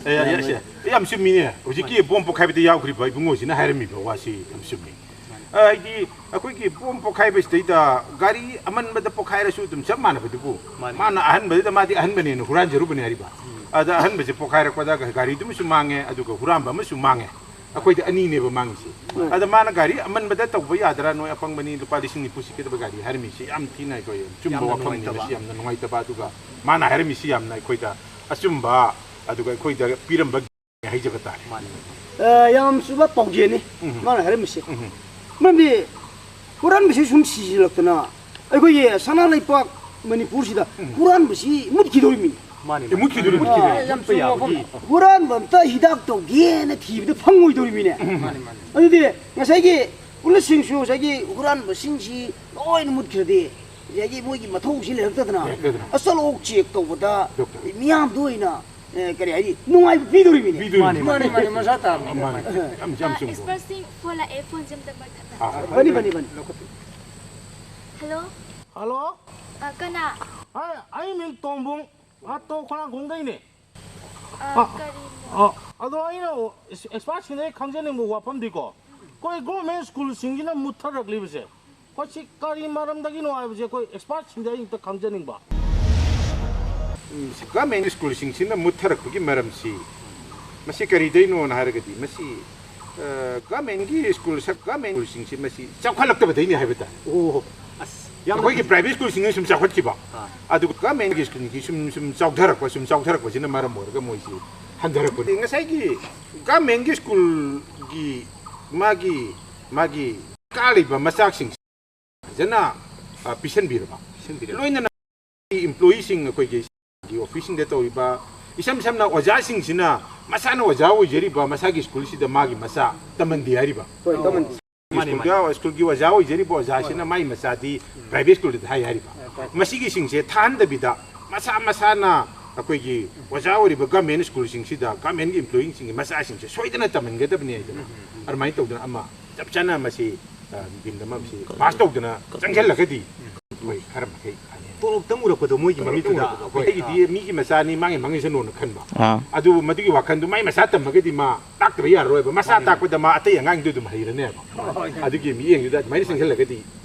ꯑꯦ, ꯑꯦ, ꯑꯦ, ꯌꯥꯝ ꯆꯨꯝꯃꯤꯅꯦ꯫ ꯍꯧꯖꯤꯛꯀꯤ ꯕꯣꯝ ꯄꯣꯈꯥꯏꯕꯗ ꯌꯥꯎꯈ꯭ꯔꯤꯕ ꯏꯕꯨꯡꯉꯣꯁꯤꯅ ꯍꯥꯏꯔꯝꯃꯤꯕ ꯋꯥꯁꯤ ꯌꯥꯝ ꯆꯨꯝꯃꯤ꯫ ꯑ, ꯍꯥꯏꯗꯤ ꯑꯩꯈꯣꯏꯒꯤ ꯕꯣꯝ ꯄꯣꯈꯥꯏꯕꯁꯤꯗꯩꯗ ꯒꯥꯔꯤ ꯑꯃꯟꯕꯗ ꯄꯣꯈꯥꯏꯔꯁꯨ ꯑꯗꯨꯝ ꯆꯞ ꯃꯥꯟꯅꯕꯗꯨꯕꯨ, ꯃꯥꯅꯤ꯫ ꯃꯥꯅ ꯑꯍꯟꯕꯗꯨꯗ ꯃꯥꯗꯤ ꯑꯍꯟꯕꯅꯦꯅ ꯍꯨꯔꯥꯟꯖꯔꯨꯕꯅꯦ ꯍꯥꯏꯔꯤꯕ꯫ ꯎꯝ꯫ ꯑꯗ ꯑꯍꯟꯕꯁꯦ ꯄꯣꯈꯥꯏꯔꯛꯄꯗ ꯒꯥꯔꯤꯗꯨꯃꯁꯨ ꯃꯥꯡꯉꯦ, ꯑꯗꯨꯒ ꯍꯨꯔꯥꯟꯕ ꯑꯃꯁꯨ ꯃꯥꯡꯉꯦ꯫ ꯑꯩꯈꯣꯏꯗ ꯑꯅꯤꯅꯦꯕ ꯃꯥꯡꯉꯤꯁꯦ꯫ ꯎꯝ꯫ ꯑꯗ ꯃꯥꯅ ꯒꯥꯔꯤ ꯑꯃꯟꯕꯗ ꯇꯧꯕ ꯌꯥꯗ꯭ꯔꯥ, ꯅꯣꯏ ꯑꯄꯪꯕꯅꯤ, ꯂꯨꯄꯥ ꯂꯤꯁꯤꯡ ꯅꯤꯐꯨ ꯁꯤꯠꯀꯗꯕ ꯒꯥꯔꯤ ꯍꯥꯏꯔꯝꯃꯤꯁꯦ ꯌꯥꯝ ꯊꯤꯅ ꯑꯩꯈꯣꯏ ꯑꯆꯨꯝꯕ ꯌꯥꯝꯅ ꯋꯥꯐꯝꯅꯤ꯫ ꯅꯨꯡꯉꯥꯏꯇꯕ꯫ ꯃꯁꯤ ꯌꯥꯝꯅ ꯅꯨꯡꯉꯥꯏꯇꯕ꯫ ꯑꯗꯨꯒ ꯃꯥꯅ ꯍꯥꯏꯔꯝꯃꯤꯁꯤ ꯌꯥꯝꯅ ꯑꯩꯈꯣꯏꯗ ꯑꯆꯨꯝꯕ, ꯑꯗꯨꯒ ꯑꯩꯈꯣꯏꯗ ꯄꯤꯔꯝꯕ ꯍꯥꯏꯖꯕ ꯇꯥꯔꯦ꯫ ꯃꯥꯅꯤ꯫ ꯑ, ꯌꯥꯝ ꯆꯨꯝꯕ ꯄꯥꯎꯖꯦꯜꯅꯤ ꯎꯝ꯫ ꯃꯥꯅ ꯍꯥꯏꯔꯝꯃꯤꯁꯦ꯫ ꯎꯝ꯫ ꯃꯔꯝꯗꯤ ꯍꯨꯔꯥꯟꯕꯁꯤ ꯁꯨꯝ ꯁꯤꯖꯤꯜꯂꯛꯇꯅ ꯑꯩꯈꯣꯏꯒꯤ ꯁꯅꯥ ꯂꯩꯄꯥꯛ ꯃꯅꯤꯄꯨꯔꯁꯤꯗ ꯎꯝ꯫ ꯍꯨꯔꯥꯟꯕꯁꯤ ꯃꯨꯠꯈꯤꯗꯧꯔꯤꯃꯤꯅꯤ꯫ ꯃꯥꯅꯤ, ꯑꯦ, ꯃꯨꯠꯈꯤꯗꯣꯏꯅꯤ, ꯃꯥꯅꯤ꯫ ꯃꯨꯠꯈꯤꯗꯣꯏꯅꯤ꯫ ꯑ, ꯌꯥꯝ ꯃꯨꯠꯄ ꯆꯨꯝꯕ ꯌꯥꯕꯒꯤ꯫ ꯋꯥꯐꯝꯅꯤ꯫ ꯍꯨꯔꯥꯟꯕ ꯑꯝꯇ ꯍꯤꯗꯥꯛ ꯇꯧꯒꯦꯅ ꯊꯤꯕꯗ ꯐꯪꯉꯣꯏꯗꯧꯔꯤꯃꯤꯅꯦ꯫ ꯃꯥꯅꯤ, ꯃꯥꯅꯤ꯫ ꯑꯗꯨꯗꯤ ꯉꯁꯥꯏꯒꯤ ꯄꯨꯂꯤꯁꯁꯤꯡꯁꯨ ꯉꯁꯥꯏꯒꯤ ꯍꯨꯔꯥꯟꯕꯁꯤꯡꯁꯤ ꯂꯣꯏꯅ ꯃꯨꯠꯈ꯭ꯔꯗꯤ ꯉꯁꯥꯏꯒꯤ ꯃꯣꯏꯒꯤ ꯃꯊꯧꯁꯤ ꯂꯩꯔꯛꯇꯗꯅ ꯂꯩꯔꯛꯇꯗꯅ꯫ ꯑꯆꯠ ꯑꯣꯛ ꯆꯦꯛ ꯇꯧꯕꯗ ꯗꯣꯛꯇꯔ꯫ ꯃꯤꯌꯥꯝꯗ ꯑꯣꯏꯅ, ꯑꯦ, ꯀꯔꯤ ꯍꯥꯏꯅꯤ, ꯅꯨꯡꯉꯥꯏꯕ ꯄꯤꯗꯧꯔꯤꯃꯤꯅꯦ꯫ ꯄꯤꯗꯧꯔꯤꯃꯤ꯫ ꯃꯥꯅꯤ, ꯃꯥꯅꯤ, ꯃꯥꯅꯤ, ꯃꯁꯥ ꯇꯥꯕꯅꯤ꯫ ꯃꯥꯅꯤ꯫ ꯌꯥꯝ, ꯌꯥꯝ ꯑ, ꯆꯨꯝꯕ꯫ ꯑꯦꯛꯁꯄꯔꯠꯁꯤꯡ ꯐꯣꯟ ꯂꯥꯛꯑꯦ, ꯐꯣꯟꯁꯦ ꯑꯝꯇ ꯄꯥꯏꯈꯠꯂꯣ꯫ ꯑꯥ, ꯐꯅꯤ, ꯐꯅꯤ, ꯐꯅꯤ꯫ ꯍꯜꯂꯣ? ꯍꯜꯂꯣ? ꯑ, ꯀꯅꯥ? ꯑꯩ, ꯑꯩ ꯃꯤꯡ ꯇꯣꯝꯕꯨꯡ꯫ ꯍꯥꯠꯇꯣ ꯈꯣꯡꯅꯥꯡꯈꯣꯡꯗꯩꯅꯦ꯫ ꯑ, ꯑ, ꯀꯔꯤꯅꯣ? ꯑ, ꯑꯗꯣ ꯑꯩꯅ ꯑꯦꯛꯁꯄꯥꯔꯠꯁꯤꯡꯗ ꯑꯩ ꯈꯪꯖꯅꯤꯡꯕ ꯋꯥꯐꯝꯗꯤꯀꯣ, ꯑꯩꯈꯣꯏ ꯒꯣꯔꯃꯦꯟ ꯁ꯭ꯀꯨꯜꯁꯤꯡꯁꯤꯅ ꯃꯨꯠꯊꯔꯛꯂꯤꯕꯁꯦ, ꯑꯩꯈꯣꯏ ꯁꯤ ꯀꯔꯤ ꯃꯔꯝꯗꯒꯤꯅꯣ ꯍꯥꯏꯕꯁꯦ ꯑꯩꯈꯣꯏ ꯑꯦꯛꯁꯄꯥꯔꯠꯁꯤꯡꯗ ꯑꯩ ꯑꯝꯇ ꯈꯪꯖꯅꯤꯡꯕ꯫ ꯎꯝ, ꯒꯣꯔꯃꯦꯟ ꯁ꯭ꯀꯨꯜꯁꯤꯡꯁꯤꯅ ꯃꯨꯠꯊꯔꯛꯄꯒꯤ ꯃꯔꯝꯁꯤ, ꯃꯁꯤ ꯀꯔꯤꯗꯩꯅꯣꯅ ꯍꯥꯏꯔꯒꯗꯤ, ꯃꯁꯤ, ꯑ, ꯒꯣꯔꯃꯦꯟꯒꯤ ꯁ꯭ꯀꯨꯜ, ꯁꯕ ꯒꯣꯔꯃꯦꯟ ꯁ꯭ꯀꯨꯜꯁꯤꯡꯁꯤ ꯃꯁꯤ ꯆꯥꯎꯈꯠꯂꯛꯇꯕꯗꯩꯅꯤ ꯍꯥꯏꯕ ꯇꯥꯏ꯫ ꯑꯣ, ꯑꯁ, ꯌꯥꯝꯅ ꯑꯩꯈꯣꯏꯒꯤ ꯐꯖꯩ꯫ ꯄ꯭ꯔꯥꯏꯚꯦꯠ ꯁ꯭ꯀꯨꯜꯁꯤꯡꯅ ꯁꯨꯝ ꯆꯥꯎꯈꯠꯈꯤꯕ, ꯑꯥ꯫ ꯑꯗꯨꯒ ꯒꯣꯔꯃꯦꯟꯒꯤ ꯁ꯭ꯀꯨꯜꯒꯤ ꯁꯨꯝ, ꯁꯨꯝ ꯆꯥꯎꯊꯔꯛꯄ, ꯁꯨꯝ ꯆꯥꯎꯊꯔꯛꯄꯁꯤꯅ ꯃꯔꯝ ꯑꯣꯏꯔꯒ ꯃꯣꯏꯁꯤ ꯍꯟꯊꯔꯛꯄꯅꯤ꯫ ꯉꯁꯥꯏꯒꯤ ꯒꯣꯔꯃꯦꯟꯒꯤ ꯁ꯭ꯀꯨꯜꯒꯤ ꯃꯥꯒꯤ, ꯃꯥꯒꯤ ꯀꯥꯔꯤꯕ ꯃꯆꯥꯛꯁꯤꯡ ꯐꯖꯅ, ꯑ, ꯄꯤꯁꯟꯕꯤꯔꯕ, ꯄꯤꯁꯟꯕꯤꯔꯕ꯫ ꯂꯣꯏꯅꯅ ꯑꯦꯝꯄ꯭ꯂꯣꯌꯤꯁꯤꯡ ꯑꯩꯈꯣꯏꯒꯤ ꯑꯣꯐꯤꯁꯁꯤꯡꯗ ꯇꯧꯔꯤꯕ, ꯏꯁꯝ ꯁꯝꯅ ꯑꯣꯖꯥꯁꯤꯡꯁꯤꯅ ꯃꯁꯥꯅ ꯑꯣꯖꯥ ꯑꯣꯏꯖꯔꯤꯕ ꯃꯁꯥꯒꯤ ꯁ꯭ꯀꯨꯜꯁꯤꯗ ꯃꯥꯒꯤ ꯃꯆꯥ ꯇꯝꯍꯟꯗꯦ ꯍꯥꯏꯔꯤꯕ꯫ ꯍꯣꯏ, ꯇꯝꯍꯟꯗꯦ꯫ ꯃꯥꯅꯤ, ꯁ꯭ꯀꯨꯜꯒꯤ, ꯃꯥꯅꯤ꯫ ꯁ꯭ꯀꯨꯜꯒꯤ ꯑꯣꯖꯥ ꯑꯣꯏꯖꯔꯤꯕ ꯑꯣꯖꯥꯁꯤꯅ ꯃꯥꯒꯤ ꯃꯆꯥꯗꯤ ꯄ꯭ꯔꯥꯏꯚꯦꯠ ꯁ꯭ꯀꯨꯜꯗ ꯊꯥꯏ ꯍꯥꯏꯔꯤꯕ꯫ ꯃꯁꯤꯒꯤꯁꯤꯡꯁꯦ ꯊꯥꯍꯟꯗꯕꯤꯗ ꯃꯁꯥ ꯃꯁꯥꯅ ꯑꯩꯈꯣꯏꯒꯤ ꯑꯣꯖꯥ ꯑꯣꯏꯔꯤꯕ ꯒꯃꯦꯟ ꯁ꯭ꯀꯨꯜꯁꯤꯡꯁꯤꯗ ꯒꯃꯦꯟꯒꯤ ꯑꯦꯝꯄ꯭ꯂꯣꯌꯤꯁꯤꯡꯒꯤ ꯃꯆꯥꯁꯤꯡꯁꯦ ꯁꯣꯏꯗꯅ ꯇꯝꯍꯟꯒꯗꯕꯅꯤ ꯍꯥꯏꯗꯅ ꯑꯗꯨꯃꯥꯏꯅ ꯇꯧꯗꯅ ꯑꯃ ꯆꯞ ꯆꯥꯅ ꯃꯁꯤ, ꯑ, ꯕꯤꯜ ꯑꯃ ꯃꯁꯤ ꯄꯥꯁ ꯇꯧꯗꯅ ꯆꯪꯁꯤꯜꯂꯒꯗꯤ ꯑꯩꯈꯣꯏ ꯈꯔ ꯃꯈꯩ ꯐꯅꯤ꯫ ꯇꯣꯂꯣꯞꯇꯪ ꯎꯔꯛꯄꯗꯣ ꯃꯣꯏꯒꯤ ꯃꯃꯤꯠꯇꯨꯗ, ꯍꯣꯏ꯫ ꯑꯩꯒꯤꯗꯤ ꯃꯤꯒꯤ ꯃꯆꯥꯅꯤ, ꯃꯥꯒꯤ ꯃꯥꯡꯖꯁꯅꯨꯅ ꯈꯟꯕ꯫ ꯑꯥ꯫ ꯑꯗꯨꯕꯨ ꯃꯗꯨꯒꯤ ꯋꯥꯈꯟꯗꯨ ꯃꯥꯏ ꯃꯆꯥ ꯇꯝꯃꯒꯗꯤ ꯃꯥ ꯇꯥꯛꯇꯕ ꯌꯥꯔꯔꯣꯏꯕ꯫ ꯃꯆꯥ ꯃꯥꯅꯤ, ꯃꯥꯅꯤ꯫ ꯇꯥꯛꯄꯗ ꯃꯥ ꯑꯇꯩ ꯑꯉꯥꯡꯗꯨ ꯑꯗꯨꯝ ꯍꯩꯔꯅꯦꯕ꯫ ꯍꯣꯏ, ꯍꯣꯏ꯫ ꯑꯗꯨꯒꯤ ꯃꯤꯠꯌꯦꯡꯗꯨꯗ ꯑꯗꯨꯃꯥꯏꯅ ꯆꯪꯁꯤꯜꯂꯒꯗꯤ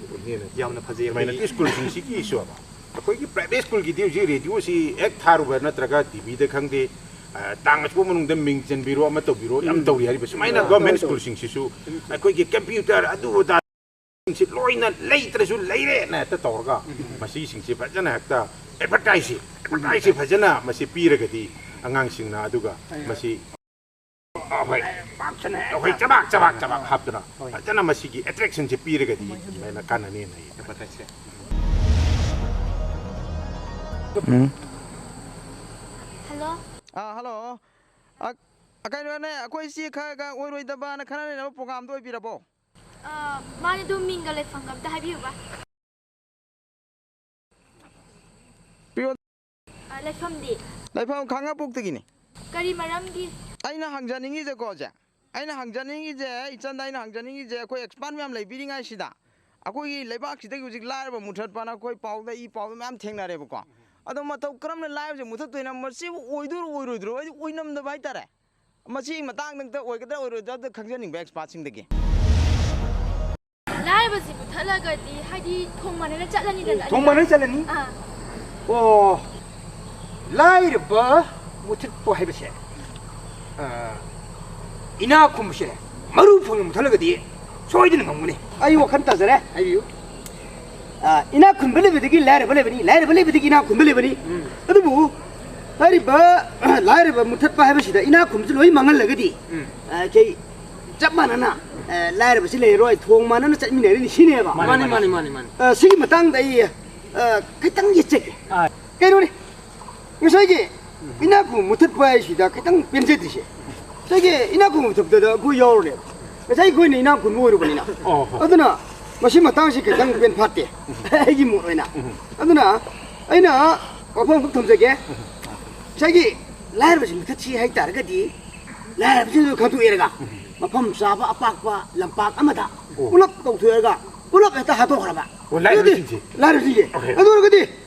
ꯍꯦꯟꯅ ꯌꯥꯝꯅ ꯐꯖꯩ꯫ ꯑꯗꯨꯃꯥꯏꯅ ꯑꯩꯈꯣꯏꯒꯤ ꯁ꯭ꯀꯨꯜꯁꯤꯡꯁꯤꯒꯤꯁꯨ ꯑꯩꯈꯣꯏꯒꯤ ꯄ꯭ꯔꯥꯏꯚꯦꯠ ꯁ꯭ꯀꯨꯜꯒꯤꯗꯤ ꯍꯧꯖꯤꯛ ꯔꯦꯗꯤꯑꯣꯁꯤ ꯍꯦꯛ ꯊꯥꯔꯨꯕ ꯅꯠꯇ꯭ꯔꯒ ꯇꯤ ꯚꯤꯗ ꯈꯪꯗꯦ, ꯑ, ꯇꯥꯡ ꯑꯁꯨꯛ ꯃꯅꯨꯡꯗ ꯃꯤꯡ ꯆꯟꯕꯤꯔꯣ, ꯑꯃ ꯇꯧꯕꯤꯔꯣ, ꯌꯥꯝ ꯎꯝ꯫ ꯇꯧꯔꯤ ꯍꯥꯏꯔꯤꯕ꯫ ꯁꯨꯃꯥꯏꯅ ꯎꯝ꯫ ꯒꯚꯔꯟꯃꯦꯟꯠ ꯁ꯭ꯀꯨꯜꯁꯤꯡꯁꯤꯁꯨ ꯑꯩꯈꯣꯏꯒꯤ ꯀꯝꯄ꯭ꯌꯨꯇꯔ ꯑꯗꯨ ꯑꯗꯥ ꯁꯤ ꯂꯣꯏꯅ ꯂꯩꯇ꯭ꯔꯁꯨ ꯂꯩꯔꯦꯅ ꯍꯦꯛꯇ ꯇꯧꯔꯒ ꯃꯁꯤꯁꯤꯡꯁꯤ ꯐꯖꯅ ꯍꯦꯛꯇ ꯑꯦꯗꯚꯔꯇꯥꯏꯖꯁꯤ, ꯑꯦꯗꯚꯔꯇꯥꯏꯖꯁꯤ ꯐꯖꯅ ꯃꯁꯤ ꯄꯤꯔꯒꯗꯤ ꯑꯉꯥꯡꯁꯤꯡꯅ ꯑꯗꯨꯒ ꯃꯁꯤ, ꯑ, ꯍꯣꯏ, ꯑꯩꯈꯣꯏ ꯆꯕꯥꯛ, ꯆꯕꯥꯛ, ꯆꯕꯥꯛ ꯍꯥꯞꯇꯅ ꯐꯖꯅ ꯃꯁꯤꯒꯤ ꯑꯦꯇ꯭ꯔꯦꯛꯁꯟꯁꯤ ꯄꯤꯔꯒꯗꯤ ꯍꯦꯟꯅ ꯀꯥꯟꯅꯅꯦꯅ ꯑꯩ꯫ ꯎꯝ꯫ ꯍꯜꯂꯣ꯫ ꯑꯥ, ꯍꯜꯂꯣ꯫ ꯑ, ꯀꯩꯅꯣꯅꯦ, ꯑꯩꯈꯣꯏ ꯁꯤ ꯈꯔ ꯈꯔ ꯑꯣꯏꯔꯣꯏꯗꯕꯅ ꯈꯟꯅ ꯅꯩꯅꯕ ꯄ꯭ꯔꯣꯒ꯭ꯔꯥꯝꯗꯣ ꯑꯣꯏꯕꯤꯔꯕꯣ? ꯑ, ꯃꯥꯅꯦ, ꯑꯗꯨ ꯃꯤꯡꯒ ꯂꯩꯐꯝꯒ ꯑꯝꯇ ꯍꯥꯏꯕꯤꯌꯨꯕ꯫ ꯄꯤꯌꯣꯟ꯫ ꯑ, ꯂꯩꯐꯝꯗꯤ? ꯂꯩꯐꯝ ꯈꯥꯡꯉꯕꯣꯛꯇꯒꯤꯅꯤ꯫ ꯀꯔꯤ ꯃꯔꯝꯒꯤ? ꯑꯩꯅ ꯍꯪꯖꯅꯤꯡꯉꯤꯁꯦꯀꯣ, ꯁꯦ, ꯑꯩꯅ ꯍꯪꯖꯅꯤꯡꯉꯤꯁꯦ, ꯏꯆꯟꯗ ꯑꯩꯅ ꯍꯪꯖꯅꯤꯡꯉꯤꯁꯦ, ꯑꯩꯈꯣꯏ ꯑꯦꯛꯁꯄꯥꯔꯠ ꯃꯌꯥꯝ ꯂꯩꯕꯤꯔꯤꯉꯩꯁꯤꯗ, ꯑꯩꯈꯣꯏꯒꯤ ꯂꯩꯕꯥꯛꯁꯤꯗꯒꯤ ꯍꯧꯖꯤꯛ ꯂꯥꯏꯔꯕ ꯃꯨꯊꯠꯄꯅ ꯑꯩꯈꯣꯏ ꯄꯥꯎꯗ, ꯏ ꯄꯥꯎꯗ ꯃꯌꯥꯝ ꯊꯦꯡꯅꯔꯦꯕꯀꯣ꯫ ꯑꯗꯣ ꯃꯇꯧ ꯀꯔꯝꯅ ꯂꯥꯏꯔꯕꯁꯦ ꯃꯨꯊꯠꯇꯣꯏꯅꯣ? ꯃꯁꯤꯕꯨ ꯑꯣꯏꯗꯣꯏꯔꯣ ꯑꯣꯏꯔꯣꯏꯗ꯭ꯔꯣ? ꯑꯩꯗꯤ ꯑꯣꯏꯅꯝꯗꯕ ꯍꯥꯏꯇꯥꯔꯦ꯫ ꯃꯁꯤꯒꯤ ꯃꯇꯥꯡꯗ ꯑꯣꯏꯒꯗ꯭ꯔꯥ ꯑꯣꯏꯔꯣꯏꯗ꯭ꯔꯥ ꯑꯝꯇ ꯈꯪꯖꯅꯤꯡꯕ ꯑꯦꯛꯁꯄꯥꯔꯠꯁꯤꯡꯗꯒꯤ꯫ ꯂꯥꯏꯔꯕꯁꯤ ꯃꯨꯊꯠꯂꯒꯗꯤ, ꯍꯥꯏꯗꯤ, ꯊꯣꯡ ꯃꯥꯟꯅꯅ ꯆꯠꯂꯅꯤꯗꯅ꯫ ꯊꯣꯡ ꯃꯥꯟꯅꯅ ꯆꯠꯂꯅꯤ? ꯑꯥ꯫ ꯑꯣ, ꯂꯥꯏꯔꯕ ꯃꯨꯊꯠꯄ ꯍꯥꯏꯕꯁꯦ, ꯑ, ꯏꯅꯥꯛ ꯈꯨꯟꯕꯁꯦ ꯃꯔꯨ ꯐꯪꯅ ꯃꯨꯊꯠꯂꯒꯗꯤ ꯁꯣꯏꯗꯅ ꯉꯝꯒꯅꯤ꯫ ꯑꯩ ꯋꯥꯈꯜ ꯇꯥꯖꯔꯦ, ꯍꯥꯏꯕꯤꯌꯨ꯫ ꯑ, ꯏꯅꯥꯛ ꯈꯨꯟꯕ ꯂꯩꯕꯗꯒꯤ ꯂꯥꯏꯔꯕ ꯂꯩꯕꯅꯤ, ꯂꯥꯏꯔꯕ ꯂꯩꯕꯗꯒꯤ ꯏꯅꯥꯛ ꯈꯨꯟꯕ ꯂꯩꯕꯅꯤ꯫ ꯎꯝ꯫ ꯑꯗꯨꯕꯨ ꯍꯥꯏꯔꯤꯕ, ꯑ, ꯂꯥꯏꯔꯕ ꯃꯨꯊꯠꯄ ꯍꯥꯏꯕꯁꯤꯗ ꯏꯅꯥꯛ ꯈꯨꯟꯕꯁꯨ ꯂꯣꯏ ꯃꯥꯡꯍꯜꯂꯒꯗꯤ, ꯎꯝ꯫ ꯑ, ꯀꯩ ꯆꯞ ꯃꯥꯟꯅꯅ, ꯑ, ꯂꯥꯏꯔꯕꯁꯤ ꯂꯩꯔꯔꯣꯏ, ꯊꯣꯡ ꯃꯥꯟꯅꯅ ꯆꯠꯃꯤꯟꯅꯔꯅꯤ ꯁꯤꯅꯦꯕ꯫ ꯃꯥꯅꯤ, ꯃꯥꯅꯤ, ꯃꯥꯅꯤ, ꯃꯥꯅꯤ꯫ ꯑ, ꯁꯤꯒꯤ ꯃꯇꯥꯡꯗ ꯑꯩ, ꯑ, ꯈꯤꯇꯪ ꯌꯦꯠꯆꯒꯦ꯫ ꯑꯥ꯫ ꯀꯩꯅꯣꯅꯤ, ꯉꯁꯥꯏꯒꯤ ꯏꯅꯥꯛ ꯈꯨꯟꯕ ꯃꯨꯊꯠꯄ ꯍꯥꯏꯁꯤꯗ ꯈꯤꯇꯪ ꯄꯦꯟꯖꯗ꯭ꯔꯤꯁꯦ, ꯉꯁꯥꯏꯒꯤ ꯏꯅꯥꯛ ꯈꯨꯟꯕ ꯃꯨꯊꯠꯄꯗ ꯑꯩꯈꯣꯏ ꯌꯥꯎꯔꯨꯔꯦꯕ꯫ ꯉꯁꯥꯏ ꯑꯩꯈꯣꯏꯅ ꯏꯅꯥꯛ ꯈꯨꯟꯕ ꯑꯣꯏꯔꯨꯕꯅꯤꯅ꯫ ꯑꯣ, ꯍꯣꯏ꯫ ꯑꯗꯨꯅ ꯃꯁꯤ ꯃꯇꯥꯡꯁꯤ ꯈꯤꯇꯪ ꯄꯦꯟ ꯐꯥꯠꯇꯦ, ꯑꯩꯒꯤ ꯃꯣꯠ ꯑꯣꯏꯅ꯫ ꯎꯝ꯫ ꯑꯗꯨꯅ ꯑꯩꯅ ꯋꯥꯐꯝ ꯑꯃꯈꯛ ꯊꯝꯖꯒꯦ꯫ ꯉꯁꯥꯏꯒꯤ ꯂꯥꯏꯔꯕꯁꯤ ꯃꯨꯊꯠꯁꯤ ꯍꯥꯏ ꯇꯥꯔꯒꯗꯤ, ꯂꯥꯏꯔꯕꯁꯤꯡꯗꯨ ꯈꯟꯗꯣꯛꯑꯦꯔꯒ, ꯃꯐꯝ ꯆꯥꯕ ꯑꯄꯥꯛꯄ ꯂꯝꯄꯥꯛ ꯑꯃꯗ ꯑꯣ꯫ ꯄꯨꯂꯞ ꯇꯧꯊꯣꯛꯑꯒ, ꯄꯨꯂꯞ ꯍꯦꯛꯇ ꯍꯥꯠꯇꯣꯛꯈ꯭ꯔꯕ꯫ ꯑꯣ, ꯂꯥꯏꯔꯕꯁꯤꯡꯁꯦ꯫ ꯑꯗꯨꯗꯤ ꯂꯥꯏꯔꯕꯁꯤꯡꯁꯦ꯫ ꯑꯣꯀꯦ꯫ ꯑꯗꯨ ꯑꯣꯏꯔꯒꯗꯤ